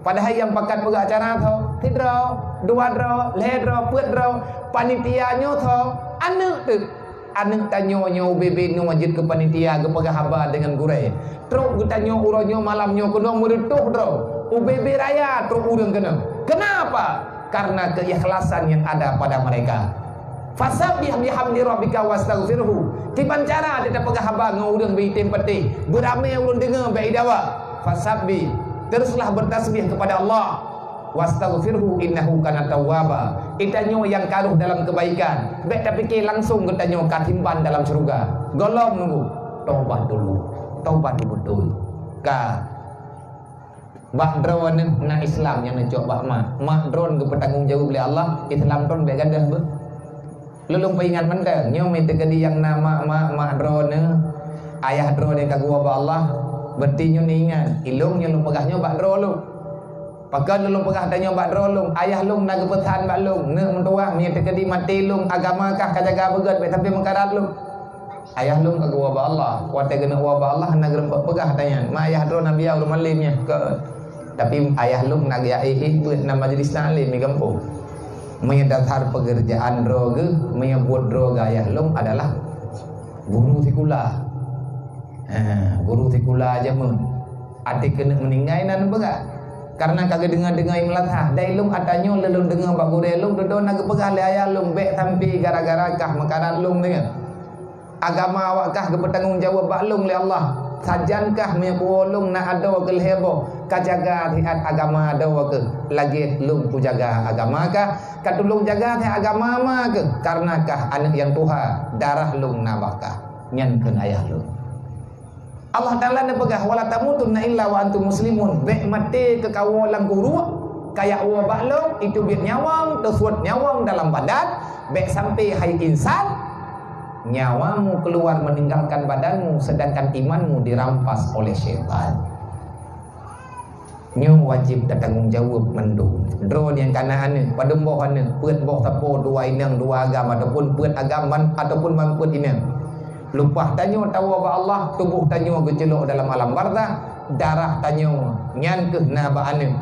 Padahai nyang pakat peugah acara tho, sidroe, dua droe, lhée droe, peuet droe, panitia nyoe tho, aneuëk teuk. Aneuëk tanyoe nyoe ubé-bé nyoe jeuet keu panitia geupeugah haba deungon gurée. Trok geutanyoe uroe nyoe malam nyoe keunoe meureutoh droe. Ubé-bé raya trok ureuëng keunoe. Kenapa? Karena keikhlasan yang ada pada mereka. "Fasabbih bihamdi rabbika wastaghfirhu." Kiban cara teupeugah haba ngon ureuëng beuitem patéh, beuramé ureuëng deungoe bak idawa. "Fasabbih," teruslah bertasbih kepada Allah. "Wastaghfirhu innahu kana tawwaba." Geutanyoe nyang ka rôh dalam kebaikan, bék tapike langsung geutanyoe ka timbang dalam syeuruga. Gohlom nunggu, tobat dulu. Tobat beutôi. Ka Bak droeneuh na Islam nyang neucok bak mak. Mak droeneuh geupeutanggong jaweueb lé Allah, Islam droeneuh bék gadôh beuh. Lôn peuingat mantong, nyoe meuteukadi nyang na mak, mak, mak droeneuh, ayah droeneuh ka geuwoe bak Allah, berarti nyoe neuingat, ilôn nyoe lôn peugah nyoe bak droe lôn. Pakon lôn peugah tanyoe bak droe lôn, ayah lôn na geupeusan bak lôn, neuk meutuwah, meuteukadi maté lôn, agama kah ka jaga beugét, bék sampai meukarat lôn. Ayah lôn ka geuwoe bak Allah. Watée geuneuk woe bak Allah, hana geurumpok peugah tanyan. Ma ayah droe Nabi Ibrahim malem nyan. Tapi ayah lôn na geujak éh-éh beuet na majlis taklim di gampông. Meunyoe dasar pekerjaan droe geuh, meunyoe buet droe geuh ayah lôn adalah guru sikula. Ha, guru sikula jameun. Até keuneuk meuninggai nan peugah. Karena ka geudeungoe-deungoe meulasah. Dai lôn ata nyoe lôn deungoe bak gurée lôn, dudoe na geupeugah lé ayah lôn bék sampai gara-gara kah meukarat lôn deungoe. Agama awak kah geupeutanggong jaweueb bak lôn lé Allah. Sajan kah meunyoe kuwoe lôn na adoe keu lhée boh, ka jaga siat agama adoe keuh, lagée lôn kujaga agama kah, ka tulông jaga siat agama ma keuh, kareuna kah aneuëk nyang tuha, darah lôn na bak kah. Nyan kheun ayah lôn. Allah Taala neupeugah, "Wala tamutunna illa wa antum muslimun." Bék maté keu kawoe lam kuruek, kayak woe bak lôn, itu biet nyawöng, teusuet nyawöng dalam badan, bék sampai hai insan, nyawamu keluar meninggalkan badanmu, sedangkan imanmu dirampas oleh syaitan. Nyoe wajéb tatanggong jaweueb mandum. Droe nyang kana aneuëk, padum boh aneuëk, peuet boh sapo, dua inong, dua agam, ataupun peuet agam man, ataupun man peuet inong. Leupah tanyoe tawoe bak Allah, tuboh tanyoe geuceulok dalam alam barzakh, darah tanyoe nyan keuh na bak aneuëk.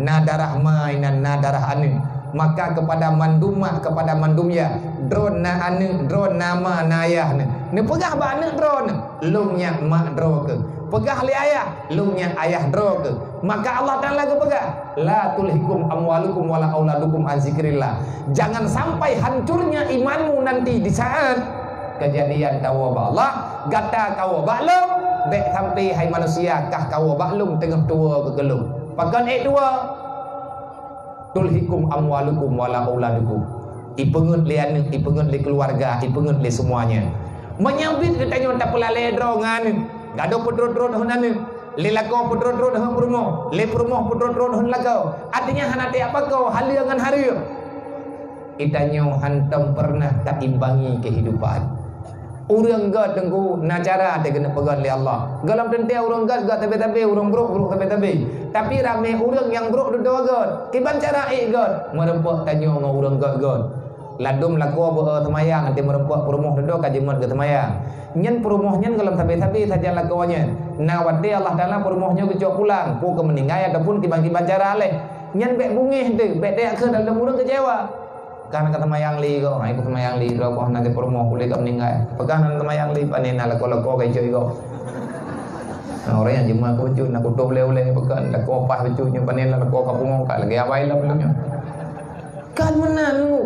Na darah ma inan, na darah aneuëk. Maka kepada mandum mak, kepada mandum yah, droeneuh na aneuk, droeneuh na ma, na ayah neuh. Neupeugah bak aneuk droeneuh, "Lôn nyak mak droe keuh." Peugah lé ayah, "Lôn nyak ayah droe keuh." Maka Allah Taala geupeugah, "La tulhikum amwalukum wala auladukum an zikrillah." Jangan sampai hancurnya imanmu nanti di saat kejadian kawoe bak Allah, gata kawoe bak lôn, bék sampai hai manusia kah kawoe bak lôn teungoh tuwoe keu lôn. Pakon ék tuwoe? "Tulhikum amwalukum wala auladukum." Ipeungeut lé aneuk, ipeungeut lé keuluwarga, ipeungeut lé seumuanya. Meunyoe biet geutanyoe tapeulalée droe ngon aneuk, gadôh peudrot-drot hon aneuk, lé lakoe peudrot-drot hon peurumoh, lé peurumoh peudrot-drot hon lakoe, artinya hana tajak pakoe haleue ngon hareuem. Geutanyoe hántom peureunah taimbangi keuhidupan. Ureuëng gét teungku na cara teuh geuneuk peugét lé Allah. Gohlom teuntée ureuëng gét, gét sabe-sabe, ureuëng brok, brok sabe-sabe. Tapi ramé ureuëng nyang brok dudoe gét. Kiban cara ék gét? Meureumpok tanyoe ngon ureuëng gét-gét. Ladôm lakoe beu-, eh, seumayang, até meureumpok peurumoh dudoe ka jeuet geuh seumayang. Nyan peurumoh nyan gohlom sabe-sabe sajan lakoe nyan. Na watée Allah Taala peurumoh nyoe geucok pulang, peue keu meuninggai ataupun kiban-kiban cara lé. Nyan bék beungéh teuh, bék tajak kheun ladôm ureuëng keucewa. Kan ka seumayang lé goe, hai ka seumayang lé droe boh na di peurumoh ulée ka meuninggai. Peugah na seumayang lé, pane na lakoe-lakoe ka icok igoe. Na ureuëng nyang jeumah keu bacut, na kutoh ulée-ulée, peugah lakoe paih bacut nyoe, pane na lakoe ka pungo, ka lagée abai lom nyoe. Kan meunan lu.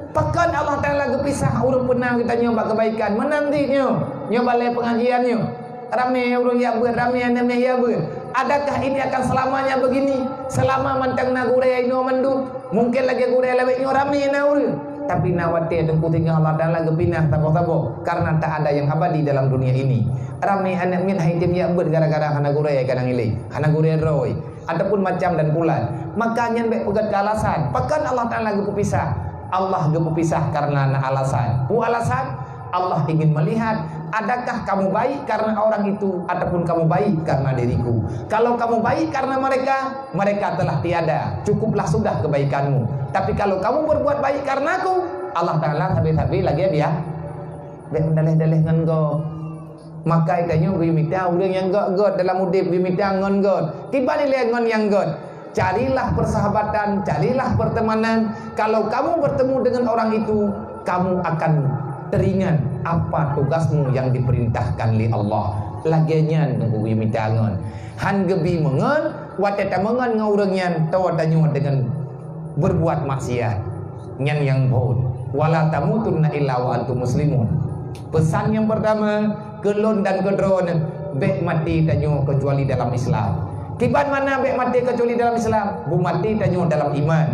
Pakon Allah Taala geupisah ureuëng peuna geutanyoe bak keubaikan? Meunan cit nyoe, nyoe balée peungajian nyoe. Ramé ureuëng jak beuet, ramé aneuk miet jak beuet. Adakah ini akan selamanya begini? Selama mantong na gurée inoe mandum, mungkin lagée gurée lawét nyoe ramé na ureuëng. Tapi na watée teungku singoh Allah Taala geupinah saboh-saboh, karena tak ada yang abadi dalam dunia ini. Ramé aneuk miet han tem jak beuet gara-gara hana gurée kadang ilée, hana gurée droe, ataupun macam dan bulan. Maka nyan bék peugét keu alasan. Pakon Allah Taala geupeupisah? Allah geupeupisah karena na alasan. Peue alasan? Allah ingin melihat, adakah kamu baik karena orang itu ataupun kamu baik karena diriku? Kalau kamu baik karena mereka, mereka telah tiada. Cukuplah sudah kebaikanmu. Tapi kalau kamu berbuat baik karenaku, Allah Taala sabe-sabe lagée biasa. Bék meudaleh-daleh ngon gob. Maka tanyoe geuyue mita ureuëng nyang gét-gét dalam udeb, geuyue mita ngon gét. Kiban ilée ngon nyang gét? Carilah persahabatan, carilah pertemanan. Kalau kamu bertemu dengan orang itu, kamu akan teringat apa tugasmu yang diperintahkan lé Allah. Lagée nyan teungku geuyue mita ngon. Han geubi meungon, watée tameungon ngon ureuëng nyan, tawa tanyoe deungon berbuat maksiat. Nyan nyang phon. "Wala tamutunna illa wa antum muslimun." Pesan nyang pertama, keu lôn dan keu droeneuh, bék maté tanyoe keucuali dalam Islam. Kiban makna bék maté keucuali dalam Islam? Beumaté tanyoe dalam iman.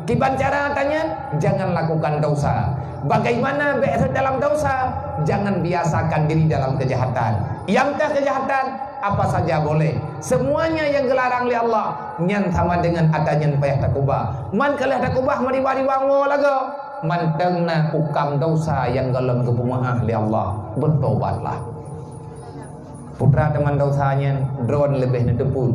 Kiban cara tanyan? Jangan lakukan dosa. Bagaimana bék rhot dalam dosa? Jangan biasakan diri dalam kejahatan. Nyang ka kejahatan, apa saja boleh. Semuanya yang geularang lé Allah, nyan sama dengan ata nyan payah takubah. Man ka lheueh takubah meuriwah-riwah woe lagoe, mantong na ukam dosa nyang gohlom geupeumeu'ah lé Allah. Beutobatlah. Putra teuma dosa nyan, droe leubeh neuteupeue.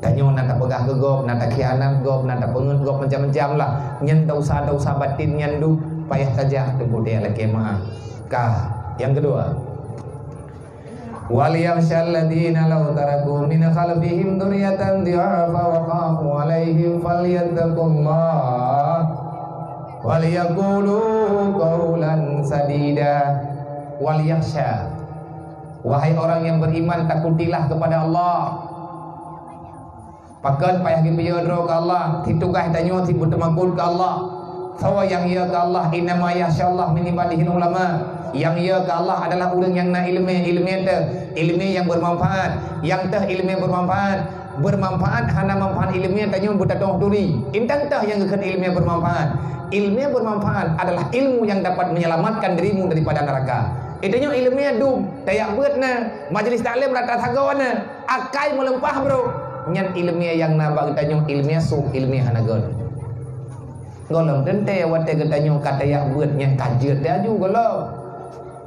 Tanyoe na tapeugah keu gob, na takhianat gob, na tapeungeut gob macam-macam lah. Nyan dosa-dosa batin nyan duek, payah saja teupeu lakée meu'ah. Ka, nyang keudua. "Wal yakhsyal ladzina law taraku min khalfihim dzurriyyatan dhi'afan wa khafu 'alaihim falyattaqullah wal yaqulu qaulan sadida." Wal yakhsya. Wahai orang yang beriman, takutilah kepada Allah. Pakon payah geupiôh droe keu Allah, sit tugaih tanyoe sit beuteumakot keu Allah. Soe nyang yö keu Allah, "Innama yakhsyallaha min ibadihil ulama." Nyang yö keu Allah adalah ureuëng nyang na iéleumé, iéleumé teuh, iéleumé nyang beumanfaat. Nyang teuh iéleumé beumanfaat, beumanfaat hana manfaat iéleumé tanyoe beutatoh turi. Intan teuh nyang geukheun iéleumé beumanfaat. Iéleumé beumanfaat adalah ilmu yang dapat menyelamatkan dirimu daripada neraka. Itanyoe iéleumé dum, tajak beuet na, majlis taklim rata sagoe na. Akai meuleumpah brok, nyan iéleumé nyang na bak geutanyoe iéleumé sôk, iéleumé hana gét. Gohlom teuntée watée geutanyoe ka tajak beuet nyan ka jeuet laju gohlom.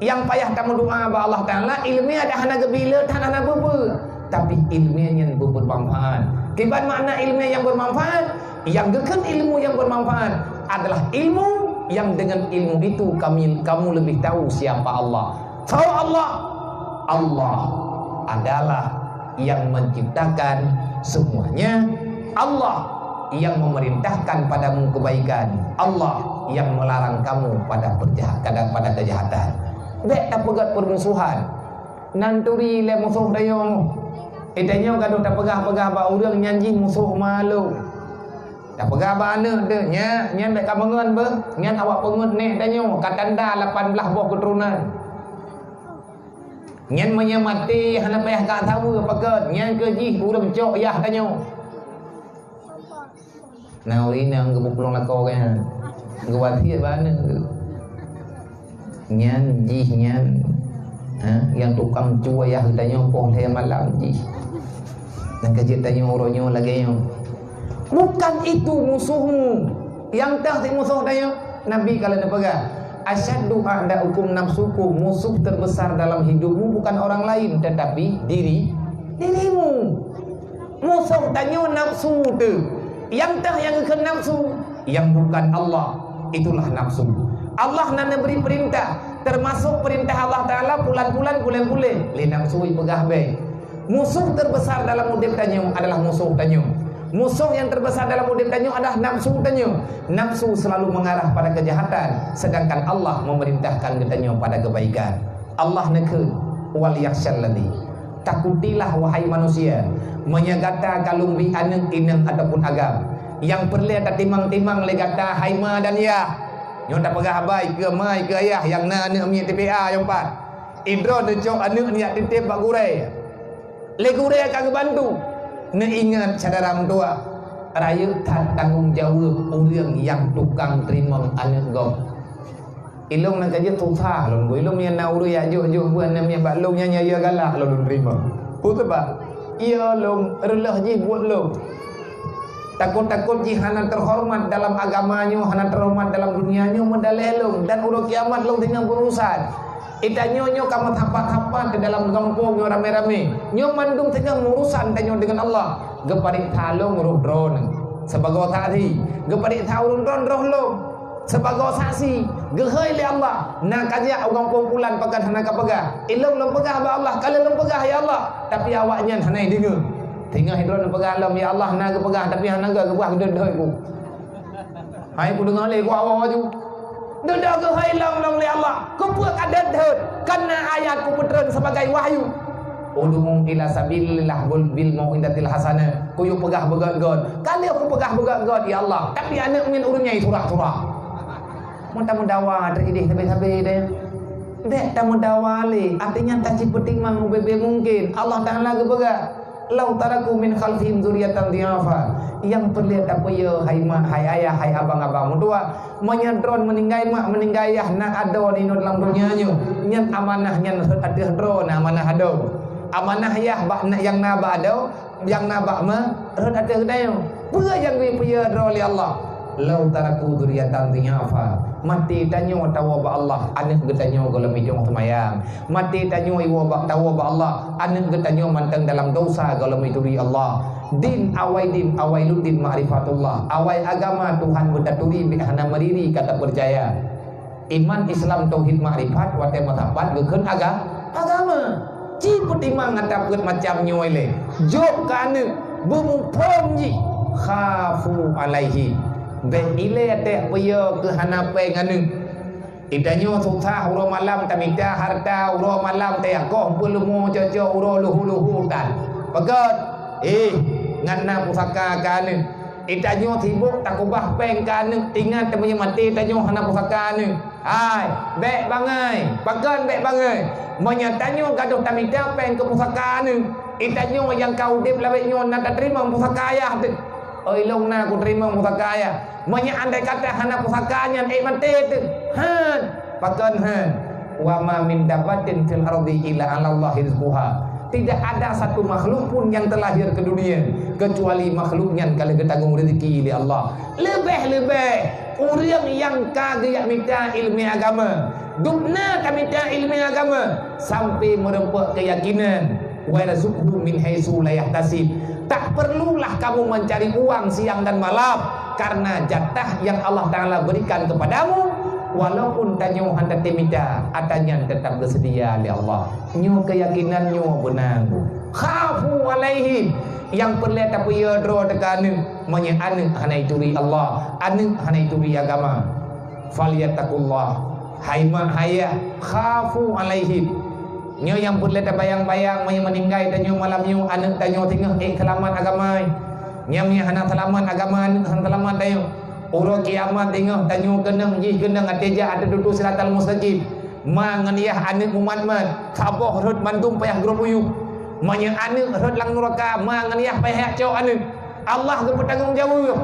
Nyang payah tameudoá bak Allah Taala, iéleumé adak hana geubi le that hana peue-peue, tapi iéleumé nyan beumanfaat. Kiban makna iéleumé nyang beumanfaat? Nyang geukheun ilmu nyang beumanfaat adalah ilmu yang dengan ilmu itu kami, kamu lebih tahu siapa Allah. Soe Allah? Allah adalah yang menciptakan semuanya. Allah Yang memerintahkan padamu kebaikan, Allah yang melarang kamu pada perjahat-, pada, pada kejahatan. Bék tapeugét permusuhan. Nan turi lé musoh tanyoe. Eh, tanyoe gadoh tapeugah-peugah bak ureuëng nyan jih musoh malu. Tapeugah bak aneuëk teuh, "Nyak, nyan bék kameungon beuh, nyan awak peungeuet nèk tanyoe, ka tanda lapan blaih boh keuturonan. Nyan meunyoe maté hana payah ka saweue pakat, nyan keuh jih ureuëng cok yah tanyoe." Nah, ureuëng inong geupeuplong lakoe geuh nyan. Geuwasiet bak aneuëk geuh. Nyan jih nyan, ha, nyang tukang cue yah geutanyoe poh lhée malam jih. Nyang ka jeuet tanyoe uroe nyoe lagée nyoe. Bukan itu musuhmu. Nyang teuh si musoh tanyoe, Nabi ka lheueh neupeugah, "Asyaddu a'da'ukum nafsukum." Musuh terbesar dalam hidupmu bukan orang lain, tetapi diri, dirimu. Musoh tanyoe nafsu teuh. Nyang teuh nyang geukheun nafsu, nyang bukan Allah, itulah nafsu. Allah na neubri peurintah, teumasok peurintah Allah Taala pulan-pulan, pulan-pulan. Lé nafsu ipeugah bée. Musoh terbesar dalam udeb tanyoe adalah musoh tanyoe. Musoh nyang terbesar dalam udeb tanyoe adalah nafsu tanyoe. Nafsu selalu mengarah pada kejahatan, sedangkan Allah memerintahkan geutanyoe pada kebaikan. Allah neukheun, "Wal yakhsyalladzi." Takutilah, wahai manusia, meunyoe gata ka lôn bri aneuëk, inong ataupun agam, nyang peureulée tatimang-timang lé gata, hai ma dan yah. Nyoe tapeugah haba ikeue ma ikeue ayah nyang na aneuëk miet T P A nyoe pat. Idroe neucok aneuëk neujak titeb bak gurée. Lé gurée ka geubantu. Neuingat syedara meutuwah, rayeuk that tanggong jaweueb ureuëng nyang tukang teurimong aneuëk gob. Ilôn nyang ka jeuet susah lôn, ilôn nyang na ureuëng jak jok-jok buet nyang miet bak lôn nyan, nyan galak lôn teurimong. Peue sabab? Iya lôn, reuloh jih buet lôn. Takot-takot jih hana teuhoreumat dalam agama nyoe, hana teuhoreumat dalam dunia nyoe, meudalée lôn, dan uroe kiamat lôn singoh beurusan. Geutanyoe nyoe ka meusapat-sapat di dalam gampông nyoe ramé-ramé. Nyoe mandum singoh urusan tanyoe deungon Allah. Geupareksa lôn roh droeneuh sibagoe saksi, geupareksa ureuëng droeneuh roh lôn sibagoe saksi, geuhôi lé Allah, na ka jak u gampông pulan pakon hana ka peugah. Ilôn lôn peugah bak Allah, ka lheueh lôn peugah, "Ya Allah," tapi awaknyan hana jideungoe. Singoh droeneuh peugah lom, "Ya Allah," na geupeugah, tapi hana geupeugah, geudeuh-deuh ku. Hai kudeungoe lé ku awak laju. Dudoe geuhôi lom-lom lé Allah. Keupeue ka deuet-deuet? Kana ayat kupeutreun sibagai wahyu. "Ud'u ila sabilillah bil, bil mau'izatil hasanah." Kuyue peugah beugét-gét. Ka lheueh kupeugah beugét-gét, ya Allah. Tapi aneuëk ngon ureuëng nyang surak-surak. Meutameudawa teujideh sabe-sabe deh. Bék tameudawa lé, artinya tacipeutimang ubé-bé mungken. Allah Taala geupeugah, "Lau taraku min khalfihim dzurriyyatan dhi'afa." Nyang peureulée tapeuyue hai mak, hai ayah, hai abang-abang meutuwah. Meunyoe droeneuh meuninggai mak, meuninggai ayah, na adoe ninoe dalam donya nyoe, nyan amanah nyan rhot ateueh droeneuh, amanah adoe. Amanah yah bak na-, nyang na bak adoe, nyang na bak ma, rhot ateueh geutanyoe. Peue nyang geupeuyue droe lé Allah? "Lau taraku dzurriyyatan dhi'afa." Maté tanyoe tawoe bak Allah, aneuëk geutanyoe gohlom idong seumayang. Maté tanyoe iwoe bak, tawoe bak Allah, aneuëk geutanyoe mantong dalam dosa gohlom ituri Allah. Din awai din, awai luddin ma'rifatullah. Awai agama Tuhan beutaturi bék hana meuriri ka tapeucaya. Iman, Islam, tauhid, makrifat, watée meusapat geukheun aga-, agama. Ci peutimang ata peuet macam nyoe lé. Jok keu aneuëk, beumuphom jih. Khafu alaihi. Bék ilée até peue keu hana péng aneuëk. Geutanyoe susah uroe malam tamita harta, uroe malam tayakoh peuleumo cocok uroe luhu-luhu tan. Peugét, eh, ngat na pusaka keu aneuëk. Geutanyoe sibok takeubah péng keu aneuëk, ingat meunyoe maté tanyoe hana pusaka aneuëk. Hai, bék bangai, pakon bék bangai. Meunyoe tanyoe gadôh tamita péng keu pusaka aneuëk, geutanyoe nyang ka udeb lawét nyoe na tateurimong pusaka ayah teuh. Oi, lôn na kuteurimong pusaka ayah. Meunyoe andai kata hana pusaka nyan, ék maté teuh. Han, pakon han. "Wa ma min dabbatin fil ardi illa 'alallahi rizquha." Tidak ada satu makhluk pun yang terlahir ke dunia kecuali makhluk nyan ka lheueh geutanggong rezeki lé Allah. Leubeh-leubeh ureuëng nyang ka geujak mita iéleumé agama, dubna ka mita iéleumé agama sampai meureumpok keuyakinan, "Wa yarzuqhu min haitsu la yahtasib." Tak perlulah kamu mencari uang siang dan malam, karena jatah yang Allah Taala berikan kepadamu, walaupun tanyoe hana taté mita, ata nyan tetap geuseudia lé Allah. Nyoe keuyakinan nyoe beuna. Khafu alaihim, Nyang peureulée tapeuyue droe teuka aneuëk, meunyoe aneuëk hana ituri Allah, aneuëk hana ituri agama. Falyattaqullah, hai mak hai yah, khafu alaihim. Nyoe nyang peureulée tabayang-bayang, meunyoe meuninggai tanyoe malam nyoe, aneuëk tanyoe singoh ék seulamat agama. Nyang meunyoe hana seulamat agama, aneuëk hana seulamat tanyoe. Uroe kiamat singoh tanyoe keunong jih keunong até jak ateueh dudu siratal mustaqim. Ma ngon yah aneuëk mumat-mat, saboh rhot mandum payah groe buyuek. Meunyoe aneuëk rhot lam nuraka, ma ngon yah payah jak cok aneuëk. Allah geupeutanggong jaweueb.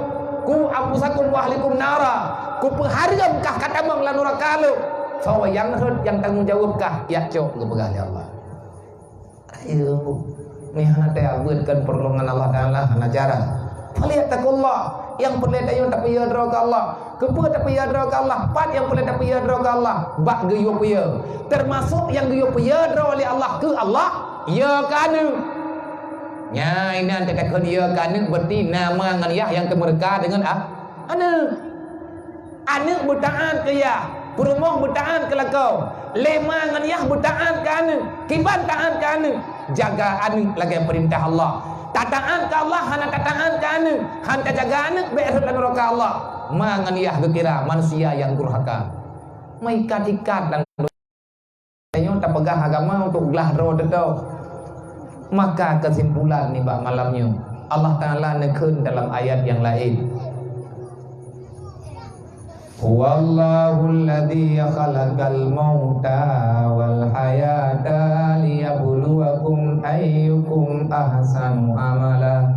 Ku anfusakum wa ahlikum nara. Kupeuhareuem kah ka tamong lam nuraka lôn. Soe nyang rhot nyang tanggong jaweueb kah jak cok geupeugah lé Allah. Ayo, meuhana teuabeuet kon peurlongan Allah Taala hana cara. Falyattaqullah, nyang peureulée tanyoe tapeuyue droe keu Allah. Keupeue tapeuyue droe keu Allah? Pat nyang peureulée tapeuyue droe keu Allah? Bak geuyue peuyue. Teumasok nyang geuyue peuyue droe lé Allah keu Allah, yue keu aneuëk. Nyan inan teutakheun yue keu aneuëk, berarti na ma ngon yah nyang teumeureuka deungon a-, aneuëk. Aneuëk beutaát keu yah, peurumoh beutaát keu lakoe, lé ma ngon yah beutaát keu aneuëk, kiban taát keu aneuëk, jaga aneuëk lagée peurintah Allah. Tataát keu Allah hana tataát keu aneuëk, han tajaga aneuëk bék rhot lam nuraka Allah. Ma ngon yah geukira manusia nyang durhaka. Meuikat-ikat lam Tanyoe tapeugah agama untuk glah droe teutoe. Maka keusimpulan nibak malam nyoe, Allah Taala neukheun dalam ayat nyang laén, "Huwallahul ladzi khalaqal mauta wal hayata liyabluwakum ayyukum ahsanu amala."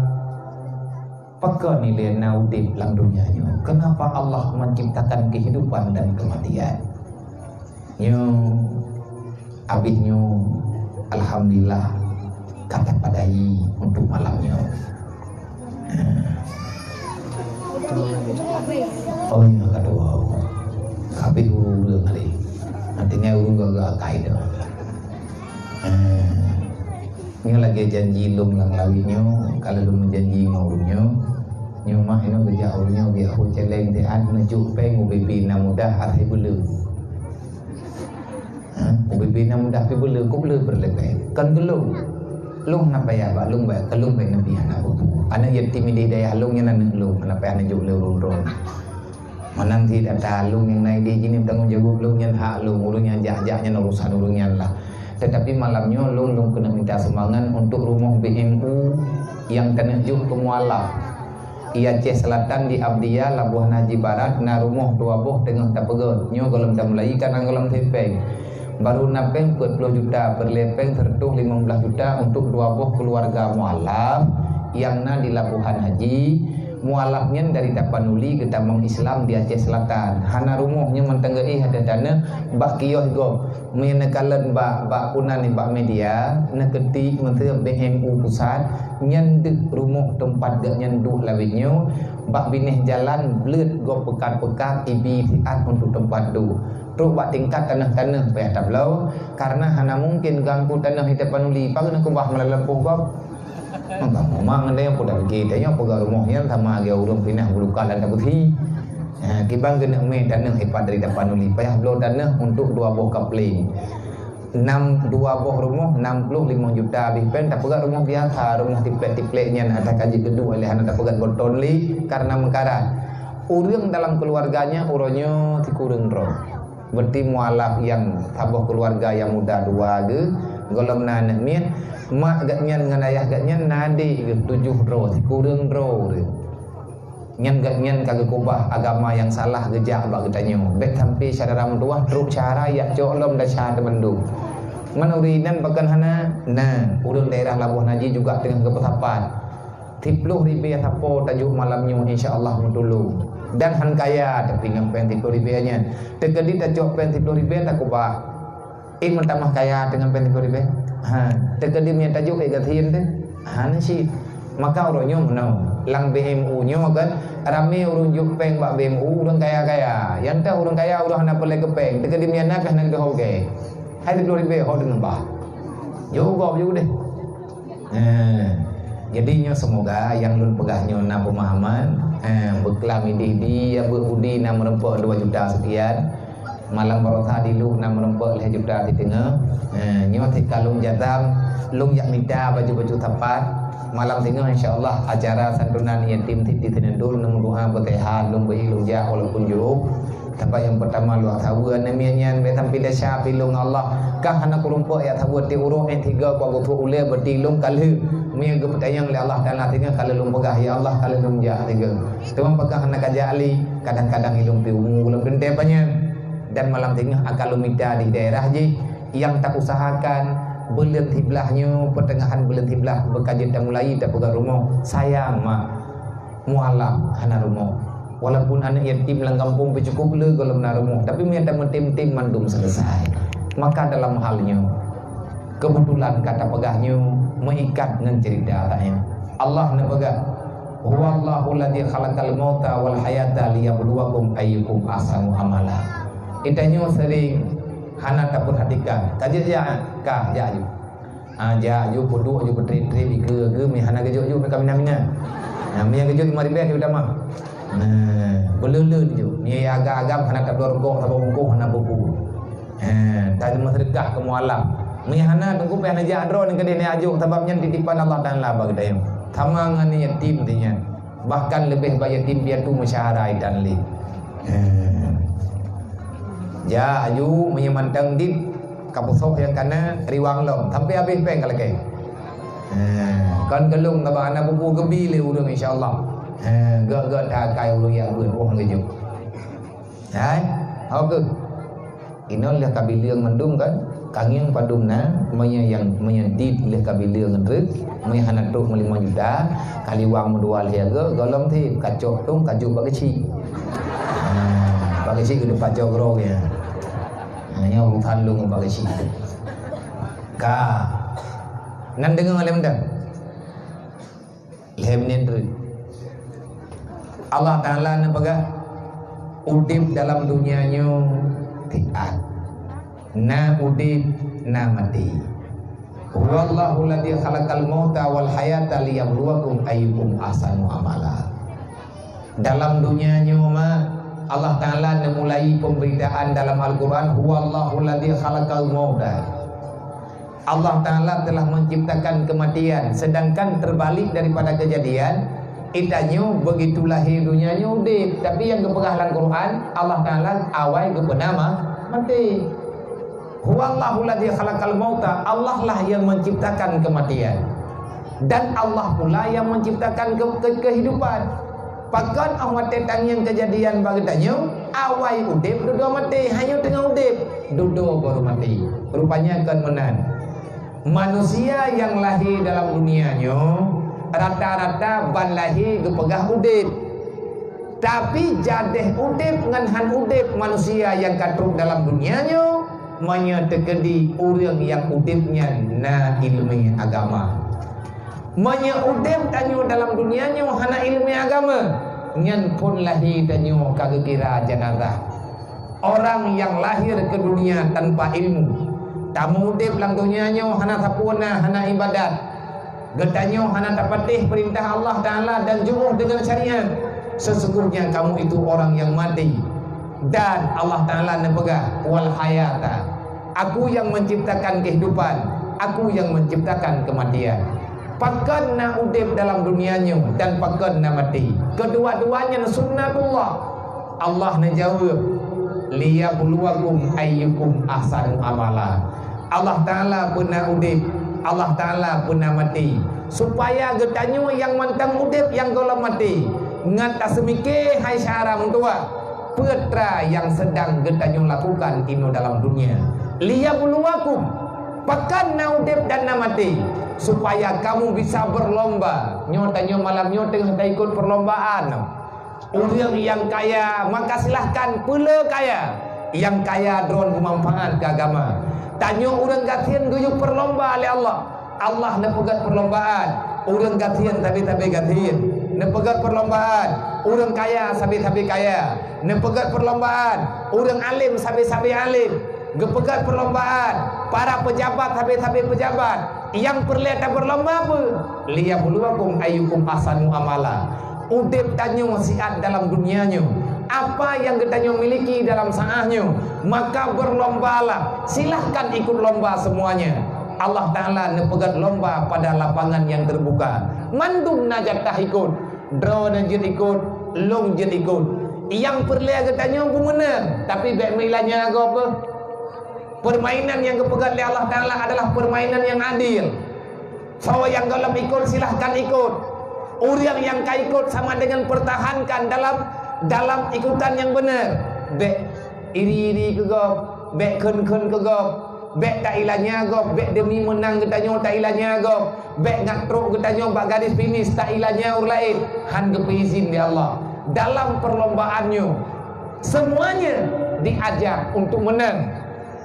Pakon ilée na udeb lam donya nyoe? Kenapa Allah menciptakan kehidupan dan kematian? Nyoe, abéh nyoe, alhamdulillah, ka tapadai untuk malam nyoe. Oh, nyoe ka dua. Ka abéh ureuëng-ureuëng tadi. Nanti ngai ureuëng gaga kai dah. Nyoe lagée janji lôn lam lawét nyoe, ka lôn meujanji ngon ureuëng nyoe. Nyoe mak inoe geujak ureuëng nyoe geujak hu céléng teuh, neujuk péng ubé-bé na mudah asai beuleu. Ha, ubé-bé na mudah pih beuleu, kok beuleu peureulée péng. Kon keu lôn. Lôn hana payah bak lôn, bak keu lôn bék neubi hana peue-peue. Aneuëk yatim di dayah lôn nyan aneuëk lôn, hana payah neujuk lé ureuëng droe. Meunan cit ata lôn nyang na idéh jih nyoe tanggong jaweueb lôn nyan hak lôn, ureuëng nyang jak-jak nyan urusan ureuëng nyan lah. Tetapi malam nyoe lôn, lôn keuneuk minta sumbangan untuk rumoh B M U nyang taneuk jok keu mualaf. Di Aceh Selatan di Abdia, Labuhan Haji Barat, na rumoh dua boh teungoh tapeugöt. Nyoe gohlom tamulai ka na gohlom sipéng. Baru na péng peuet ploh juta, peureulée péng seureutôh limong blaih juta untuk dua boh keuluwarga mualaf nyang na di Labuhan Haji. Mualaf nyan dari Tapanuli geutamong Islam di Aceh Selatan. Hana rumoh nyoe mantong geuéh ateueh taneuk bak kios gob. Meunyoe neukalon bak, bak punan nibak media, neukeutik meuseu B M U pusat, nyan deuh rumoh teumpat geuhnyan duek lawét nyoe, bak binéh jalan bleuet gob peukat-peukat ibi siat untuk teumpat duek. Trok bak tingkat tanoh-tanoh payah tabloe, kareuna hana mungken gangku tanoh di Tapanuli, pakon keubah meulalu lampôh gob. Maka memang ada yang peudah lagi, tanyoe peugah rumoh nyan sama lagée ureuëng pinah bulukan dan tabusi. Ha, kiban keuneuk mé tanoh ipat dari Tapanuli, payah bloe tanoh untuk dua boh kapling. Nam, dua boh rumoh, enam puluh lima juta habéh péng, tapeugah rumoh biasa, rumoh tiplek-tiplek nyan ata kaji keudua lé hana tapeugah goton lé kareuna meukarat. Ureuëng dalam keuluwarga nyan uroe nyoe sikureueng droe. Berarti mualaf nyang saboh keuluwarga nyang muda dua geuh, gohlom na aneuk miet, mak geuhnyan ngon ayah geuhnyan na adék geuh tujoh droe, sikureueng droe ureuëng. Nyan geuhnyan ka geukeubah agama nyang salah geujak bak geutanyoe. Bék sampai syedara meutuwah trok syedara jak cok lom desya teumandum. Man ureuëng inan pakon hana? Na, ureuëng daerah Labuhan Haji juga teungoh geupeusapat. Siploh ribée sapo tajok malam nyoe, insya Allah meutulông. Dan han kaya, tapi ngon péng siploh ribée nyan. Teukeudi tacok péng siploh ribée takeubah. Ék meutamah kaya teungoh péng siploh ribée? Ha, teukeudi meunyoe tajok ék gasien teuh? Hana cit. Maka uroe nyoe meunoe, lam B M U nyoe kan, ramé ureuëng jok péng bak B M U, ureuëng kaya-kaya. Nyang teuh ureuëng kaya ureuëng hana peureulée keu péng, teukeudi meunyoe na pih hana geudeuh ogée. Hai siploh ribée ho deungon bah. Jok gob jok deh. Eh, jadi nyoe seumoga nyang lôn peugah nyoe na peumahaman, eh, beuklam idéh di ya beuet udi na meureumpok dua juta sekian. Malam baroesa di Luek na meureumpok lhée juta siteungoh. Eh, nyoe sikalon jazam, Lôn jak mita bacut-bacut sapat. Malam singoh insya Allah acara santunan yatim Siti Senandul, lôn meudoa beuteuha lôn beuhi lôn jak walaupun jôk. Sapat nyang peurtama lôn saweue aneuk miet nyan bèk sampai desya pih lôn Allah. Ka hana kurumpok jak saweue tiep uroe, eh, tiga kuat geusuet ulèe beuti lôn ka lheueh. Meunyo geupeutanyong lé Allah Taala singoh ka lheueh lôn peugah, "Ya Allah, ka lheueh lôn jak," tiga. Teuma pakon hana ka jak lé, kadang-kadang ilôn pih umu lôn teuntèe panyang. Dan malam singoh akan lôn mita di daerah jih nyang tausahakan buleuen siblaih nyoe, peuteungahan buleuen siblaih beukajeuet tamulai tapeugöt rumoh. Sayang mak, mualaf hana rumoh. Walaupun aneuk yatim lam gampông pih cukôp le gohlom na rumoh, tapi meunyo tameutem-tem mandum seuleusai. Maka dalam hal nyoe, keubeutulan ka tapeugah nyoe meuikat ngon ceurita tanyoe. Allah neupeugah, "Huwallahu alladzi khalaqal mauta wal hayata liyabluwakum ayyukum ahsanu amala." Geutanyoe seuring hana tapeurhatikan. Ka jeuet jak, ka jak aju. Ha, jak aju, peuduek aju, peutrép-trép, ikeue geuh, meuhana geujok ju, meuka mina-mina. Nah, meuhana geujok lima ribèe, kita mah. Nah, beuleuleuen ju. Meuhana agam-agam, hana tabloe rukok, saboh bungkôh, hana peue-peue. Ha, tadi meuseudeukah keu mualaf. Meuhana teungku pih hana jak droe nyan keudéh nyan aju, sabab nyan titipan Allah Taala bak geutanyoe. Sama ngon yatim teuh nyan. Bahkan leubeh bak yatim piatu meusyahara itan lé. Ha. Jak aju, meunyoe mantong dit, ka peusoh nyang kana, riwang lom. Sampai habéh péng ka lakèe. Ha. Kon keu lôn, sabab hana peue-peue geubi lé ureueng, insya Allah. Ha. Gèt-gèt that akai ureueng jak beuet, boh geujok. Hai, ho keuh. Inoe lheueh kabileung mandum kan? Kangieng padum na, meunyoe nyang, meunyoe dit lheueh kabileung ngon treuk, meunyoe hana trok meulimong juta, kaliwang meudua lhèe gèt, gohlom thèp, kacok tông, kajok bak geuchik. Ha, bak geuchik keuneuk pacok droe nyan. Ha, nyoe urusan lôn ngon bak geuchik. Ka. Nan deungoe lé mantong. Lhèe menit treuk. Allah Taala neupeugah, udép dalam dunia nyoe siat. Na udép, na maté. Huwallahu alladzi khalaqal mauta wal hayata liyabluwakum ayyukum ahsanu amala. Dalam dunia nyoe ma, Allah Taala neumulai pemberitaan dalam Al-Quran, "Huwallahu alladzi khalaqal mauta." Allah Taala telah menciptakan kematian, sedangkan terbalik daripada kejadian, geutanyoe begitu lahé dunia nyoe udép, tapi nyang geupeugah lam Quran, Allah Taala awai geupeuna ma-, maté. "Huwallahu alladzi khalaqal mauta," Allah lah yang menciptakan kematian. Dan Allah pula yang menciptakan ke-, ke-, kehidupan. Pakon 'oh watèe tangieng kejadian bak geutanyoe, awai udép dudoe maté, hanyoe teungoh udép, dudoe baru maté. Rupanya kon meunan. Manusia nyang lahé dalam dunia nyoe, rata-rata ban lahé geupeugah udép. Tapi jadeh udép ngon han udép manusia nyang ka trok dalam dunia nyoe, meunyoe teukeudi ureueng nyang udép nyan na ileumèe agama. Meunyoe udép tanyoe dalam dunia nyoe hana ileumèe agama, nyan phon lahé tanyoe ka geukira janazah. Orang nyang lahé keu dunia tanpa ilmu. Tameuudép lam dunia nyoe hana sapeue na, hana ibadat. Geutanyoe hana tapatéh peurintah Allah Taala dan jiôh deungon syariat. Sesungguhnya kamu itu orang yang mati. Dan Allah Taala neupeugah, "Wal hayata." Aku yang menciptakan kehidupan, Aku yang menciptakan kematian. Pakon na udép dalam dunia nyoe dan pakon na maté. Keudua-dua nyan sunnatullah. Allah neujaweueb, "Liyabluwakum ayyukum ahsanu amala." Allah Taala peuna udép, Allah Taala peuna maté, supaya geutanyoe nyang mantong udép nyang gohlom maté, ngat taseumike hai syedara meutuwah. Peue tra nyang seudang geutanyoe lakukan inoe dalam dunia? Liyabluwakum, pakon na udép dan na maté, supaya kamu bisa berlomba. Nyoe tanyoe malam nyoe teungoh taikot perlombaan. Ureueng nyang kaya, maka silahkan peulé kaya. Nyang kaya droen beumanfaat keu agama. Tanyoe ureueng gasien geuyue perlomba lé Allah. Allah neupeugét perlombaan, ureueng gasien sabe-sabe gasien. Neupeugét perlombaan, ureueng kaya sabe-sabe kaya. Neupeugét perlombaan, ureueng além sabe-sabe além. Geupeugét perlombaan, para peujabat sabe-sabe peujabat. Nyang peureulée tapeurlomba peue? Liyabluwakum ayyukum ahsanu amala. Udeb tanyoe siat dalam dunia nyoe. Apa nyang geutanyoe miliki dalam saát nyoe, maka berlombalah. Silahkan ikut lomba semuanya. Allah Taala neupeugét lomba pada lapangan nyang teubuka. Mandum na jatah ikot, droeneuh jeuet ikot, lôn jeuet ikot. Nyang peureulée geutanyoe beumeunang, tapi bék meuilanya gob. Peurmainan nyang geupeugét lé Allah Taala adalah peurmainan nyang adil. Soe nyang gohlom ikot, silahkan ikot. Ureuëng nyang ka ikot sama dengan pertahankan dalam, dalam ikutan nyang benar. Bék iri-iri keu gob, bék kheun-kheun keu gob, bék tailanya gob, bék demi meunang geutanyoe tailanya gob, bék ngat trok geutanyoe bak garis finish tailanya ureuëng laén. Han geupeuizin lé Allah. Dalam perlombaan nyoe, semuanya diajak untuk menang.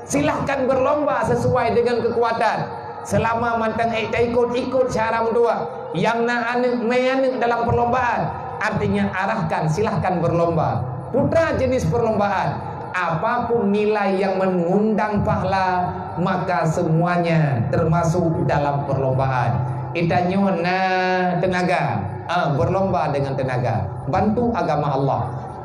Silahkan berlomba sesuai dengan kekuatan. Selama mantong ék taikot, ikot syara meutuah. Nyang na aneuëk, mé aneuëk dalam perlombaan. Artinya arahkan, silahkan berlomba. Putra jenis perlombaan. Apapun nilai yang mengundang pahala, maka semuanya termasuk dalam perlombaan. Geutanyoe na tenaga, ah, berlomba dengan tenaga. Bantu agama Allah.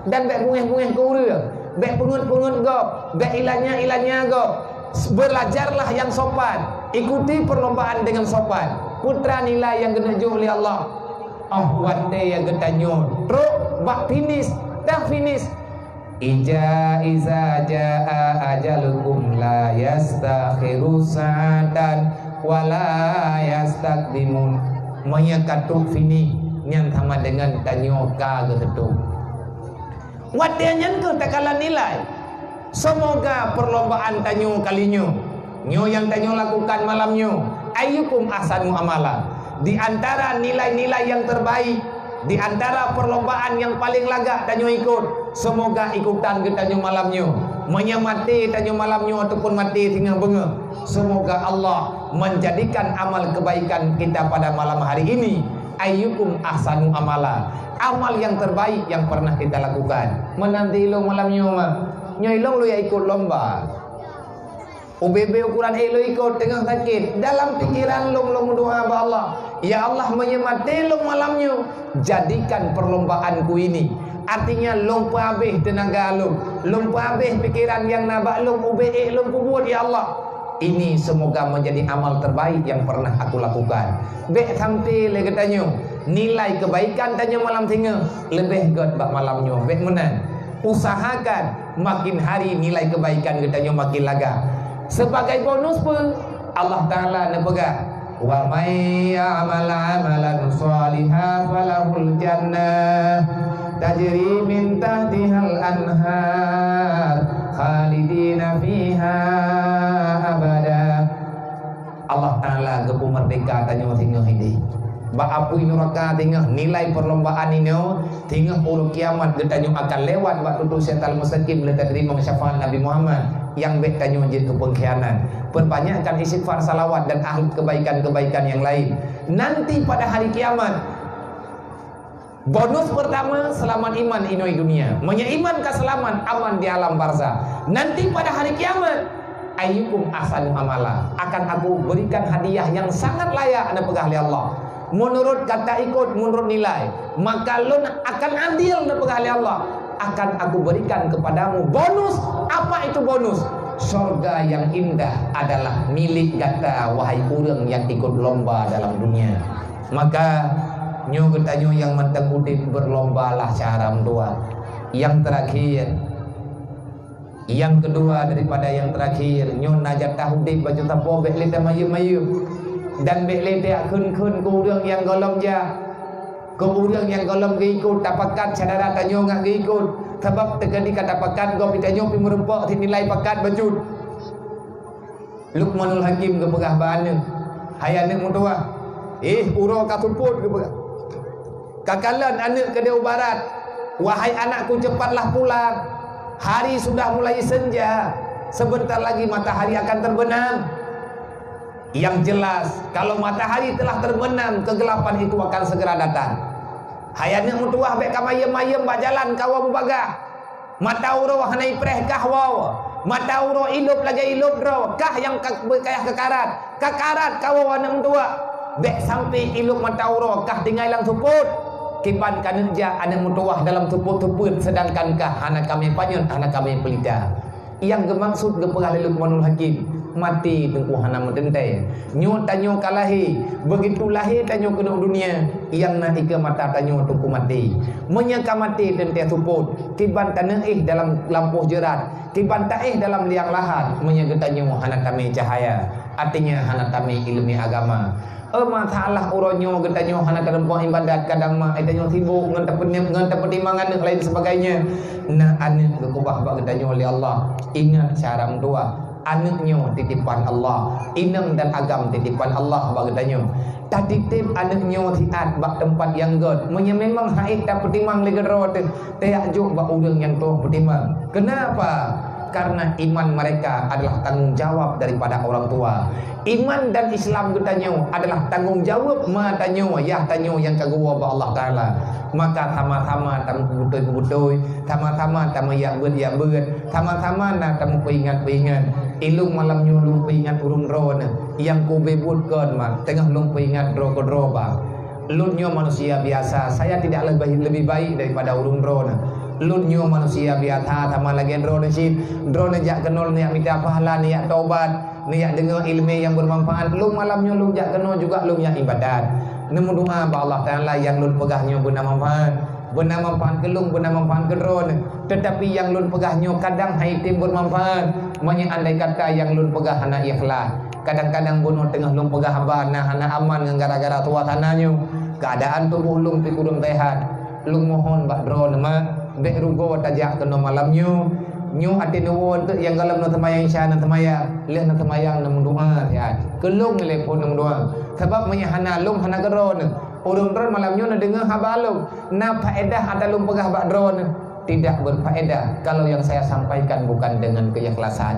Dan bék bungéh-bungéh keu ureuëng, bék peungeut-peungeut gob, bék ilanya-ilanya gob. Belajarlah yang sopan, ikuti perlombaan dengan sopan. Putra nilai nyang geuneuk jok lé Allah. Oh, watée nyang geutanyoe trok bak finish, dah finish. Ija iza jaa ajalukum la yastakhiru sa'atan wa la yastaqdimun. Meunyoe ka trok finish, nyan sama dengan tanyoe ka geuteutôp. Watée nyan kheueh takalon nilai. Seumoga perlombaan tanyoe kali nyoe, nyoe nyang tanyoe lakukan malam nyoe, ayyukum ahsanu amala. Di antara nilai-nilai nyang terbaik, di antara perlombaan nyang paleng lagak tanyoe ikot, seumoga ikutan geutanyoe malam nyoe. Meunyoe maté tanyoe malam nyoe ataupun maté singoh beungoh, seumoga Allah menjadikan amal kebaikan kita pada malam hari ini ayyukum ahsanu amala, amal yang terbaik yang pernah kita lakukan. Meunanti ilong malam nyoe, ma. Nyoe ilong lôn ikot lomba. Ubé-bé ukuran ék lôn ikot teungoh sakét. Dalam pikiran lôn, lôn meudoa bak Allah, "Ya Allah, meunyoe maté lôn malam nyoe, jadikan perlombaanku ini." Artinya, lôn peuhabéh teunaga lôn, lôn peuhabéh pikiran nyang na bak lôn ubé ék lôn peubuet, ya Allah. Ini semoga menjadi amal terbaik yang pernah aku lakukan. Bék sampai lé geutanyoe nilai kebaikan tanyoe malam singoh leubeh gét bak malam nyoe. Bék meunan. Usahakan makin hari nilai kebaikan geutanyoe makin lagak. Sebagai bonus pun Allah Taala neupeugah, "Wa may ya'mal 'amalan shalihan falahul jannah tajri min tahtihal anhar khalidina fiha abada." Allah Taala geupeumeurdeka tanyoe singoh ini. Bak apui nuraka singoh nilai perlombaan inoe, singoh uroe kiamat geutanyoe akan lewat bak tutoe siratal mustaqim lé tateurimong syafaat Nabi Muhammad nyang bék tanyoe jeuet keu peungkhianat. Perbanyakkan istighfar, salawat dan ahli kebaikan-kebaikan yang lain. Nanti pada hari kiamat, bonus pertama, selamat iman inoe dunia. Meunyoe iman ka selamat, aman di alam barzah. Nanti pada hari kiamat, ayyukum ahsanu amala, akan aku berikan hadiah yang sangat layak, neupeugah lé Allah. Menurut kata ikut, menurut nilai, maka lôn akan adil, neupeugah lé Allah. Akan aku berikan kepadamu bonus. Apa itu bonus? Sorga yang indah adalah milik gata, wahai ureuëng nyang ikut lomba dalam dunia. Maka, nyoe geutanyoe nyang mantong udeb, berlombalah cara meutuah. Yang terakhir, yang kedua daripada yang terakhir, nyoe na jatah udeb bacut sapo, bék lé tamayeuem-mayeuem. Dan bék lé takheun-kheun keu ureuëng nyang gohlom jak. Keu ureuëng nyang gohlom geuikot, tapakat syedara tanyoe ngat geuikot. Sabab teukeudi ka tapakat gob, geutanyoe pih meurumpok sinilai pakat bacut. Luqmanul Hakim geupeugah bak aneuëk, "Hai aneuëk meutuah, éh, uroe ka seupôt," geupeugah. Ka kalon aneuëk keudeh u barat, "Wahai anakku, cepatlah pulang. Hari sudah mulai senja. Sebentar lagi matahari akan terbenam." Yang jelas, kalau matahari telah terbenam, kegelapan itu akan segera datang. Hai aneuëk meutuah, bék ka mayeuem-mayeuem bak jalan kawoe beubagaih. Mata uroe hana ipreh kah woe. Mata uroe ilop lagée ilop droe, kah nyang ka beukayah keukarat. Kakarat kawoe aneuëk meutuah. Bék sampai ilop mata uroe kah tinggai lam seupôt. Kiban ka neujak aneuëk meutuah dalam seupôt-seupôt, sedangkan kah hana ka mé panyöt, hana ka mé peulita. Nyang geumaksud geupeugah lé Luqmanul Hakim, Maté teungku hana meuteuntée. Nyoe tanyoe ka lahé, begitu lahé tanyoe keunoe dunia, nyang na ikeue mata tanyoe teungku maté. Meunyoe ka maté teuntée seupôt, kiban taneuéh dalam lampôh jeurat, kiban taéh dalam liang lahat, meunyoe geutanyoe hana tamé cahya, artinya hana tamé iéleumé agama. Eh, masalah uroe nyoe geutanyoe hana tareumpok iébadat, kadang mak geutanyoe sibok ngon tapeunyeb, ngon tapeutimang aneuëk lain sebagainya. Na aneuëk geukeubah bak geutanyoe lé Allah. Ingat syara meutuah, aneuëk nyoe titipan Allah. Inong dan agam titipan Allah bak geutanyoe. Tatiteb aneuëk nyoe siat bak teumpat nyang gét. Meunyoe memang hait tapeutimang lé keudroe teuh, tajak jok bak ureuëng nyang troh peutimang. Kenapa? Karena iman mereka adalah tanggung jawab daripada orang tua. Iman dan Islam geutanyoe adalah tanggung jawab ma tanyoe, yah tanyoe nyang ka geuwoe bak Allah Taala. Maka sama-sama tameubeutôi-beutôi, sama-sama tameuyak beuet-yak beuet, sama-sama na tameupeuingat-peuingat. Ilong malam nyoe lôn peuingat ureuëng droeneuh nyang kube buet kon mak, teungoh lôn peuingat droe keudroe ba. Lôn nyoe manusia biasa, saya tidak lebih, lebih baik daripada ureuëng droeneuh. Lôn nyoe manusia biasa sama lagée droeneuh cit. Droeneuh jak keunoe neujak mita pahala, neujak tobat, neujak deungoe iéleumé nyang bermanfaat. Lôn malam nyoe lôn jak keunoe juga lôn jak iébadat. Neumeudoá bak Allah Taala nyang lôn peugah nyoe beuna manfaat. Beuna manfaat keu lôn, beuna manfaat keu droeneuh. Teutapi nyang lôn peugah nyoe kadang haitem bermanfaat. Meunyoe andai kata nyang lôn peugah hana ikhlas, kadang-kadang bunoe teungoh lôn peugah haba na hana aman ngon gara-gara suasana nyoe. Keuadaan tuboh lôn pih kureueng sehat. Lôn mohon bak droeneuh mak, bék rugoe tajak keunoe malam nyoe. Nyoe até neuwoe teuk nyang gohlom neuseumayang Isya neuseumayang, lheueh neuseumayang neumeudoá siat. Keu lôn lé phon neumeudoá. Sabab meunyoe hana lôn hana keudroeneuh. Ureuëng droeneuh malam nyoe neudeungoe haba lôn. Na faedah ata lôn peugah bak droeneuh? Tidak berfaedah kalau yang saya sampaikan bukan dengan keikhlasan.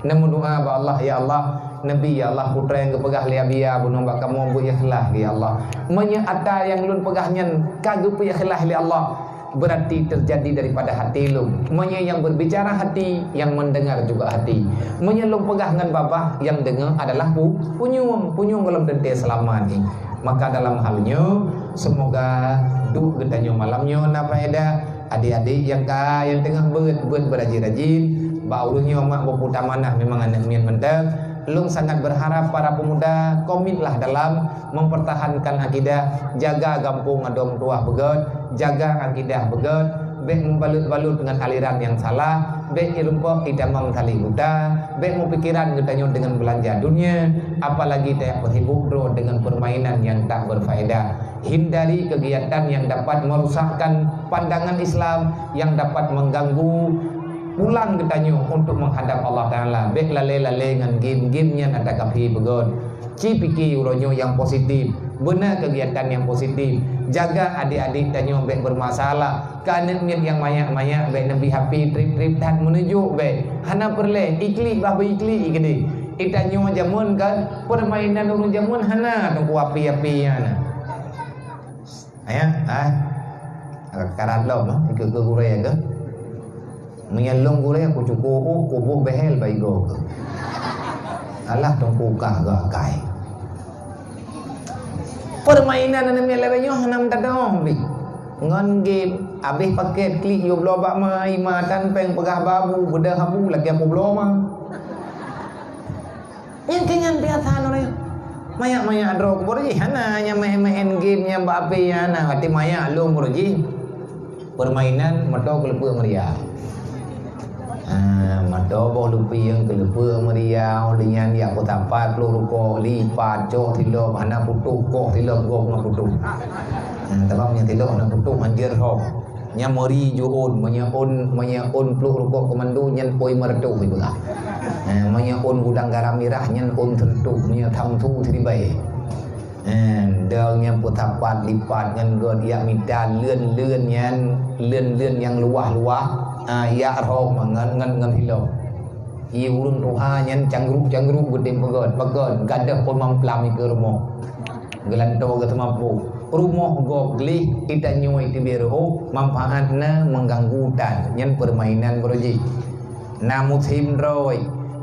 Neumeudoá bak Allah, "Ya Allah, neubi, ya Allah, peue nyang geupeugah lé Abi ya bunoe bak kamoe beu ikhlas, ya Allah." Meunyoe ata nyang lôn peugah nyan ka geupeu ikhlas lé Allah, berarti terjadi daripada hati lôn. Meunyoe nyang berbicara hati, yang mendengar juga hati. Meunyoe lôn peugah ngon babah, nyang deungoe adalah pu-, punyueng, punyueng gohlom teuntée seulamat nyoe. Maka dalam hal nyoe, semoga duek geutanyoe malam nyoe na faedah. Adik-adik nyang ka, nyang teungoh beuet, beuet beurajin-rajin. Bak ureuëng nyoe mak beuputa manah memang aneuëk miet mantong. Lôn sangat berharap para pemuda komitlah dalam mempertahankan akidah, jaga gampông adoe meutuwah beugét, jaga akidah beugét, bék meubalut-balut ngon aliran nyang salah, bék irumpok itamong tali buta, bék meupikiran geutanyoe deungon beulanja dunia, apalagi tajak peusibok droe deungon peurmainan nyang tak berfaedah. Hindari kegiatan yang dapat merusakkan pandangan Islam, yang dapat mengganggu pulang geutanyoe untuk menghadap Allah Taala. Bék lalée-lalée ngon game-game nyan ata kaphé beugét. Ci pike uroe nyoe nyang positif, beuna kegiatan nyang positif. Jaga adik-adik tanyoe bék bermasalah. Keu aneuëk miet nyang manyak-manyak bék neubi H P treb-treb that meununjuk bék. Hana peureulée, iklik bah beu iklik i keudeh. Itanyoe jameun kan, peurmainan ureuëng jameun hana teungku api-api nyan. Ayah, ah. Karat lom, ah, ikeu keu gurée keu. Meunyan lôn gurée kucukôh uh kuboh behel bak igoe keu. Alah teungku kah geukai. Peurmainan aneuk miet lagée nyoe hana meudadoh bit. Ngon game, abéh paket klik yue bloe bak ma, i ma tan péng peugah babu, beudôh abu lagée aku bloe ma. Nyang keu nyan biasa lôn rayeuk. Manyak-manyak droe kubur jih hana, nyang main-main game nyang bak H P nyan hana, berarti manyak lôn kubur jih. Permainan moto keuleupeuek meuria. Ha, moto boh lupieng keuleupeuek meuria, lheueh nyan jak peusapat ploh rukok, lipat, cok silop, hana putôh, koh silop gob hana putôh. Ha, sabab nyang silop hana putôh hanjeuet rhom. Nyan meuri jiôn, meunyoe ôn, meunyoe ôn ploh rukok komando nyan ôn lima ratus ipeugah. Eh, meunyoe ôn gudang garam mirah nyan ôn seureutôh, meunyoe Samsu siribèe. Eh, dong nyang peusapat lipat ngon got yak mita leuen-leuen nyan, leuen-leuen nyang luwah-luwah, ah, yak rhom ngon, ngon, ngon silop. Ie ureuëng tuha nyan canggruk-canggruk geutem peugét, peugét, gadôh peumamplam ikeue rumoh. Geulantoe geuteumampu. Rumoh gob gleh, itanyoe iteubiet reuôh, manfaatna meuganggu tan. Nyan peurmainan beuroji. Na musém droe.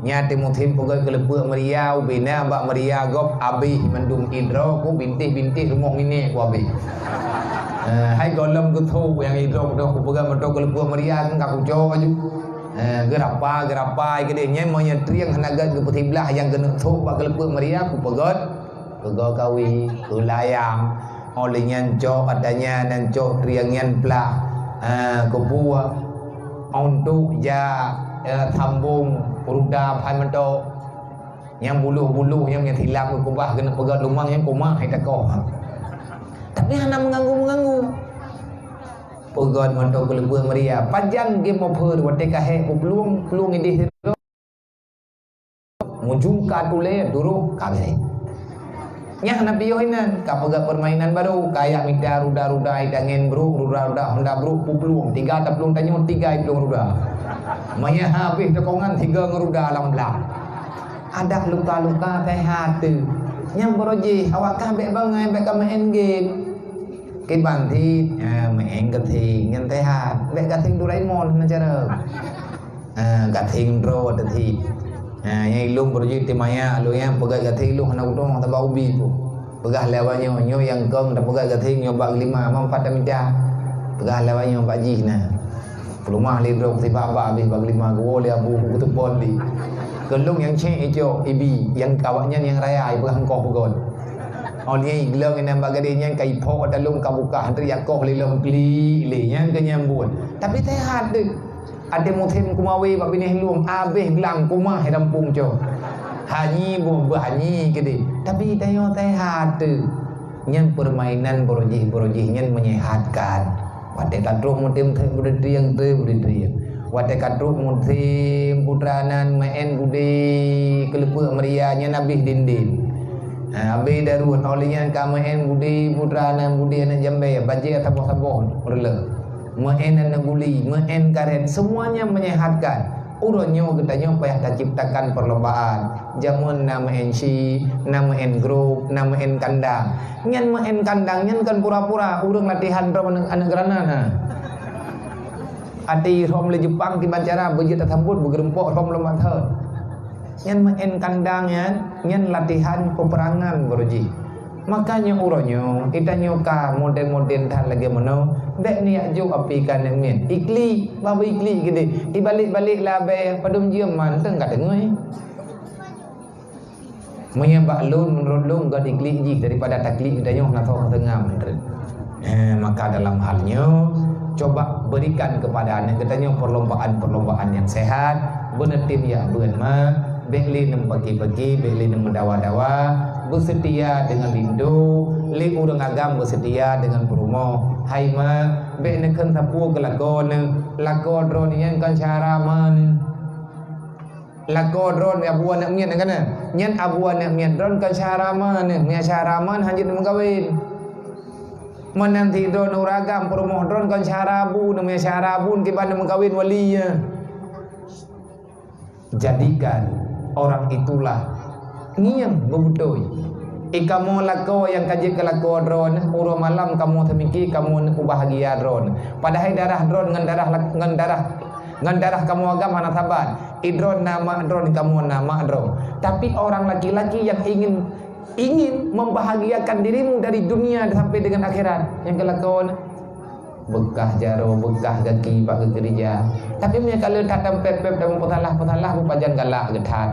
Nyan teuh musém peugét keuleupeuek meuria, ubena bak meuria gob, abéh mandum idroe ku bintéh-bintéh rumoh miné ku abéh. Eh, hai gohlom geutho nyang idroe ku peugét meuto keuleupeuek meuria kan ka kucok aju. Eh, geurapa, geurapa keudeh nyan meunyoe trieng hana gét geupeusiblah nyang keuneuk sôk bak keuleupeuet meuria, kupeugét, keugoe kawi, keulayang. Óh lheueh nyan cok ata nyan, nyan cok trieng nyan plah, eh, keubuek. Untuk jak, eh, sambong ruda phai mantong. Nyang buluh-buluh nyang, nyang silap geukubah keuneuk peugét lumang nyang kumah hai takoh. Tapi hana meuganggu-meuganggu. Peugét mantong keuleupeuet meuria. Pajan geumopheur watée ka hék peuplueng, plueng idéh sidroe. Mujung ka tulée, duroh ka bék. Nyan hana piôh inan, ka peugét peurmainan barô, ka jak mita ruda-ruda itangen brôk, ruda-ruda honda brôk, peuplueng. Tiga taplueng tanyoe, tiga iplueng ruda. Meunyoe habéh teukongan, tiga ngon ruda lam blang. Adak luka-luka seuhat teuh. Nyang barô jih, awak kah bék bangai, bék ka meu'en game. Kiban thit, eh, meu'en gasing, nyan seuhat. Bék gasing Doraemon, hana cara. Ah, gasing droe teuh thit. Ah, nyang ilôn barô jih teumaya, lôn nyang peugét gasing lôn hana udong, sabab ubi pun. Peugah lé awak nyoe, nyoe nyang kong tapeugét gasing nyoe bak geulima, manfaat tamita. Peugah lé awak nyoe bak jih na. Peuleumah lé droe sibak bak habéh bak geulima, geuwoe lé abu, geuteupon lé. Keu lôn nyang cék icok ibi, nyang awak nyan nyang raya, ipeugah engkoh peugét. Oh, lé igleng inan bak gadéh nyan ka iphok ata lôn ka bukah, hana teuyakoh lé lom klik lé, nyan keu nyang buet. Tapi seuhat deuh. Até musém kumawe bak binéh lueng, abéh glang kumah i rampung cok. Hanyi boh beuhanyi keudeh. Tapi tanyoe seuhat teuh. Nyan peurmainan barô jih, barô jih nyan meunyehatkan. Watée ka trok musém thé beudeutrieng, thé beudeutrieng. Watée ka trok musém putra nan meu'en gudé keuleupeuet meuria nyan abéh dindin. Ha, abéh daruet, óh lheueh nyan ka meu'en gudé putra nan gudé aneuk jambée, bajée saboh-saboh reuleueh. Meu'en aneuk guli, meu'en karet, semuanya menyehatkan. Uroe nyoe geutanyoe payah taciptakan perlombaan. Jameun na meu'en shi, na meu'en grup, na meu'en kandang. Nyan meu'en kandang nyan kon pura-pura, ureuëng latihan droe aneuk, aneuk geurana na. Até rhom lé Jepang kiban cara beujeuet tasambot beugeureumpok rhom lom mantong. Nyan meu'en kandang nyan, nyan latihan peperangan barô jih. Makanya uroe nyoe, geutanyoe ka modern-modern that lagée meunoe, bék neujak jok api keu aneuk miet. Iklik, babah iklik keudeh. Ibalek-balek lé abée, padum jeuem mantong ka teungoh. Meunyoe bak lôn, meunurot lôn, gét iklik jih daripada taklik geutanyoe na soe teungoh mantong. Eh, maka dalam hal nyoe, coba berikan kepada aneuk geutanyoe perlombaan-perlombaan yang sehat, beuneutem jak beuet ma, bék lé neumeupaké-paké, bék lé neumeudawa-dawa, beuseutia deungon linto, lé ureuëng agam beuseutia deungon peurumoh. Hai ma, bék neukheun sapeue keu lakoe neuh, lakoe droeneuh nyan kon syedara ma neuh. Lakoe droeneuh abu aneuk miet nyan kana. Nyan abu aneuk miet droeneuh kon syedara ma neuh, meunyo syedara ma neuh hanjeuet neumeukawen. Meunan cit droeneuh ureuëng agam peurumoh droeneuh kon syedara abu neuh, meunyo syedara abu neuh kiban neumeukawen wali nyan. Jadikan orang itulah ngieng beubeutôi. I kamoe lakoe nyang ka jeuet keu lakoe droeneuh, uroe malam kamoe teumiki kamoe neuk peubahgia droeneuh. Padahai darah droeneuh ngon darah lak-, ngon darah, ngon darah kamoe agam hana saban. I droeneuh na mak droeneuh, kamoe na mak droeneuh. Tapi orang laki-laki yang ingin, ingin membahagiakan dirimu dari dunia sampai dengan akhirat, nyang keu lakoe neuh. Beukah jaroe, beukah gaki bak geukeurija. Tapi meunyoe ka le that tampéb-péb dan meusalah-peusalah, beupajan galak geuh that.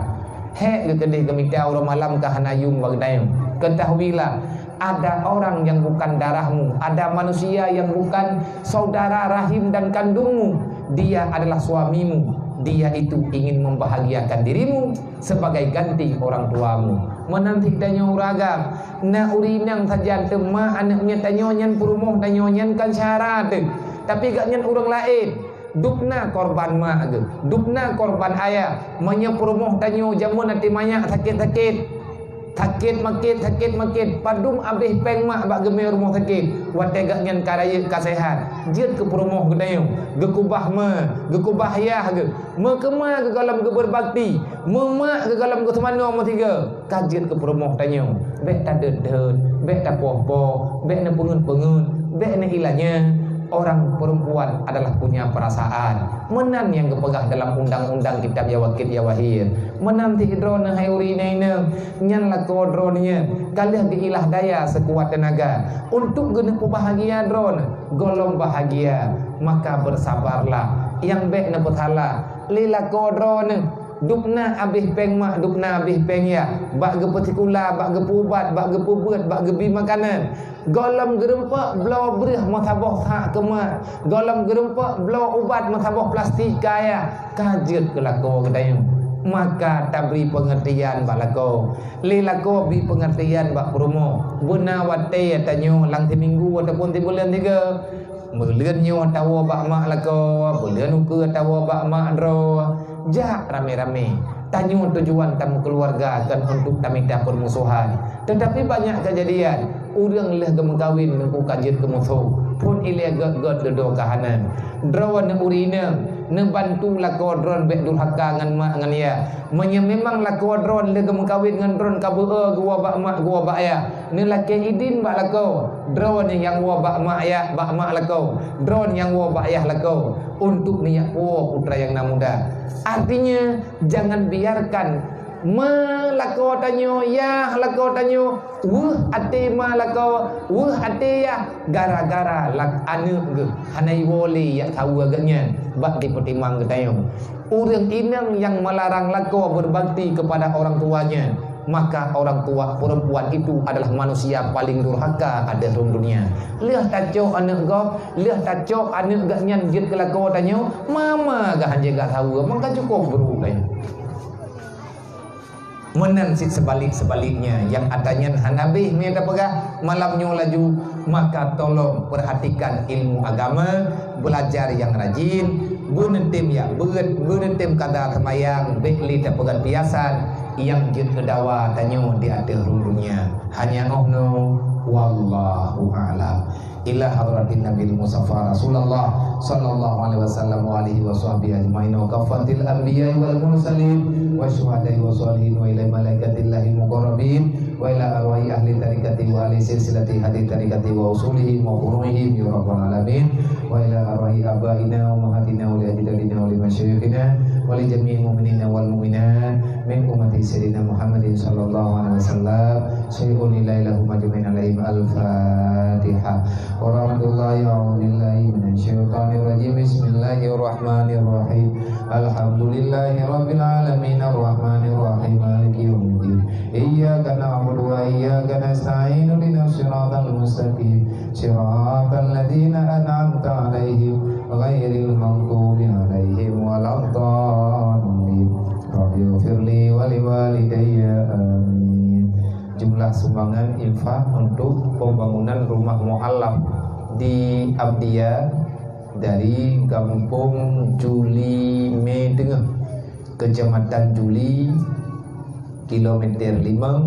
Hék geukeudeh geumita uroe malam ka hana yuem bak geutanyoe. Ketahuilah, ada orang yang bukan darahmu, ada manusia yang bukan saudara rahim dan kandungmu. Dia adalah suamimu. Dia itu ingin membahagiakan dirimu sebagai ganti orang tuamu. Meunan cit tanyoe ureuëng agam, na ureuëng inong sajan teuma aneuk miet tanyoe nyan peurumoh tanyoe nyan kon syedara teuh. Tapi gobnyan ureuëng laén, dubna korban mak geuh, dubna korban ayah. Meunyoe peurumoh tanyoe jameun até manyak sakét-sakét, sakét makét, sakét makét, padum abéh péng mak bak geumé rumoh sakét. Watée gobnyan ka rayeuk ka seuhat, jeuet keu peurumoh geutanyoe, geukubah ma, geukubah yah geuh. Meukeuma geugohlom geubeurbakti, meumak geugohlom geuseumanoe meusigoe, ka jeuet keu peurumoh tanyoe. Bék tadeuet-deuet, bék tapoh-poh, bék neupeungeut-peungeut, bék neuilanya. Orang perempuan adalah punya perasaan. Meunan nyang geupeugah dalam undang-undang kitab Yawakit Yawahir. Meunan cit droeneuh hai ureuëng inong-inong, nyan lakoe droeneuh nyan ka lheueh geuilah daya seukuat teunaga untuk geuneuk peubahgia droeneuh. Gohlom bahagia, maka beusabarlah. Nyang bék neupeusalah, Lé lakoe droeneuh, dubna abéh péng mak, dubna abéh péng yah, bak geupeusikula, bak geupeuubat, bak geupeubeuet, bak geubi makanan. Gohlom geurumpok bloe breueh meusaboh sak keu mak, gohlom geurumpok bloe ubat meusaboh plastik keu ayah, ka jeuet keu lakoe geutanyoe. Maka tabri peungeurtian bak lakoe. Lé lakoe bi peungeurtian bak peurumoh. Beuna watée tanyoe lam siminggu ataupun sibuleuen sigoe. Buleuen nyoe tawoe bak mak lakoe, buleuen ukeue tawoe bak mak droe. Jak ramé-ramé. Tanyoe tujuan tameukeuluwarga kon untuk tamita peurmusohan. Teutapi banyak keujadian, ureuëng lheueh geumeukawen teungku ka jeuet keu musoh, phon ilée gét-gét dudoe ka hana. Droeneuh ureuëng inong, neubantu lakoe droeneuh bék durhaka ngon mak ngon yah. Meunyoe memang lakoe droeneuh lheueh geumeukawen ngon droeneuh ka beu-e geuwoe bak mak geuwoe bak yah, neulakée idin bak lakoe, droeneuh nyang woe bak mak yah, bak mak lakoe, droeneuh nyang woe bak yah lakoe, untuk neujak puwoe putra nyang na muda. Artinya, jangan biarkan ma lakoe tanyoe, yah lakoe tanyoe, weueh até ma lakoe, weueh até yah, gara-gara lak-, aneuëk geuh hana iwoe lé jak saweue geuhnyan bak jipeutimang geutanyoe. Ureuëng inong nyang melarang lakoe berbakti kepada orang tuanya, maka orang tua perempuan itu adalah manusia paling durhaka ateueh rhueng dunia. Lheueh tacok aneuëk gob, lheueh tacok aneuëk geuhnyan jeuet keu lakoe tanyoe, mama geuh hanjeuet jak saweue, maka cukup brôk tanyoe. Meunan cit seubalik-seubaliknya, nyang atra nyan hana abéh mita peugah malam nyoe laju, maka tolong peurhatikan ilmu agama, beulajar nyang rajin, beuneutem jak beuet, beuneutem kada seumayang, bék lé tapeugét piasan nyang jeuet keu dawa tanyoe di ateueh rhueng dunia. Hanya 'oh noe, wallahu a'lam. Ila hadratin Nabil Mustafa Rasulullah sallallahu alaihi wasallam wa alihi wa sahbihi ajmain wa kaffatil anbiya'i wal mursalin wa syuhada'i wa shalihin wa ila malaikatillahil muqarrabin wa ila arwahi ahli tariqati wa ahli silsilati hadhi tariqati wa usulihim wa furu'ihim ya rabbal alamin wa ila arwahi abaina wa ummahatina wa li ajdadina wa li masyayikhina wa li jami'il mu'minina wal mu'minat min ummati sayyidina Muhammadin sallallahu alaihi wasallam. Syai'un lillahi lahum ajmain alaihim. Al-Fatihah. Warahmatullahi, a'udzubillahi minasyaitonirrajim. Bismillahirrahmanirrahim. Alhamdulillahi rabbil alamin, arrahmanirrahim, maliki yaumiddin. Iyyaka na'budu wa iyyaka nasta'in, ihdinas siratal mustaqim, siratal ladzina an'amta alaihim, ghairil maghdubi alaihim waladdallin. Rabbighfirli wa liwalidayya. Amin. Jumlah sumbangan infak untuk pembangunan rumah mualaf di Abdiya dari Gampong Juli Mé Teungoh, Kecamatan Juli, kilometer lima,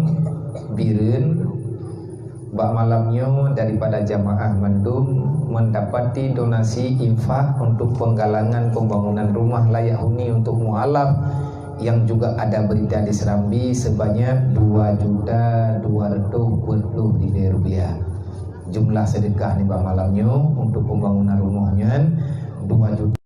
Bireuen. Bak malam nyoe daripada jamaah mandum mendapati donasi infak untuk penggalangan pembangunan rumah layak huni untuk mualaf yang juga ada berita di Serambi sebanyak dua juta dua ratus dua puluh ribu rupiah. Jumlah sedekah nibak malam nyoe untuk pembangunan rumoh nyan dua juta.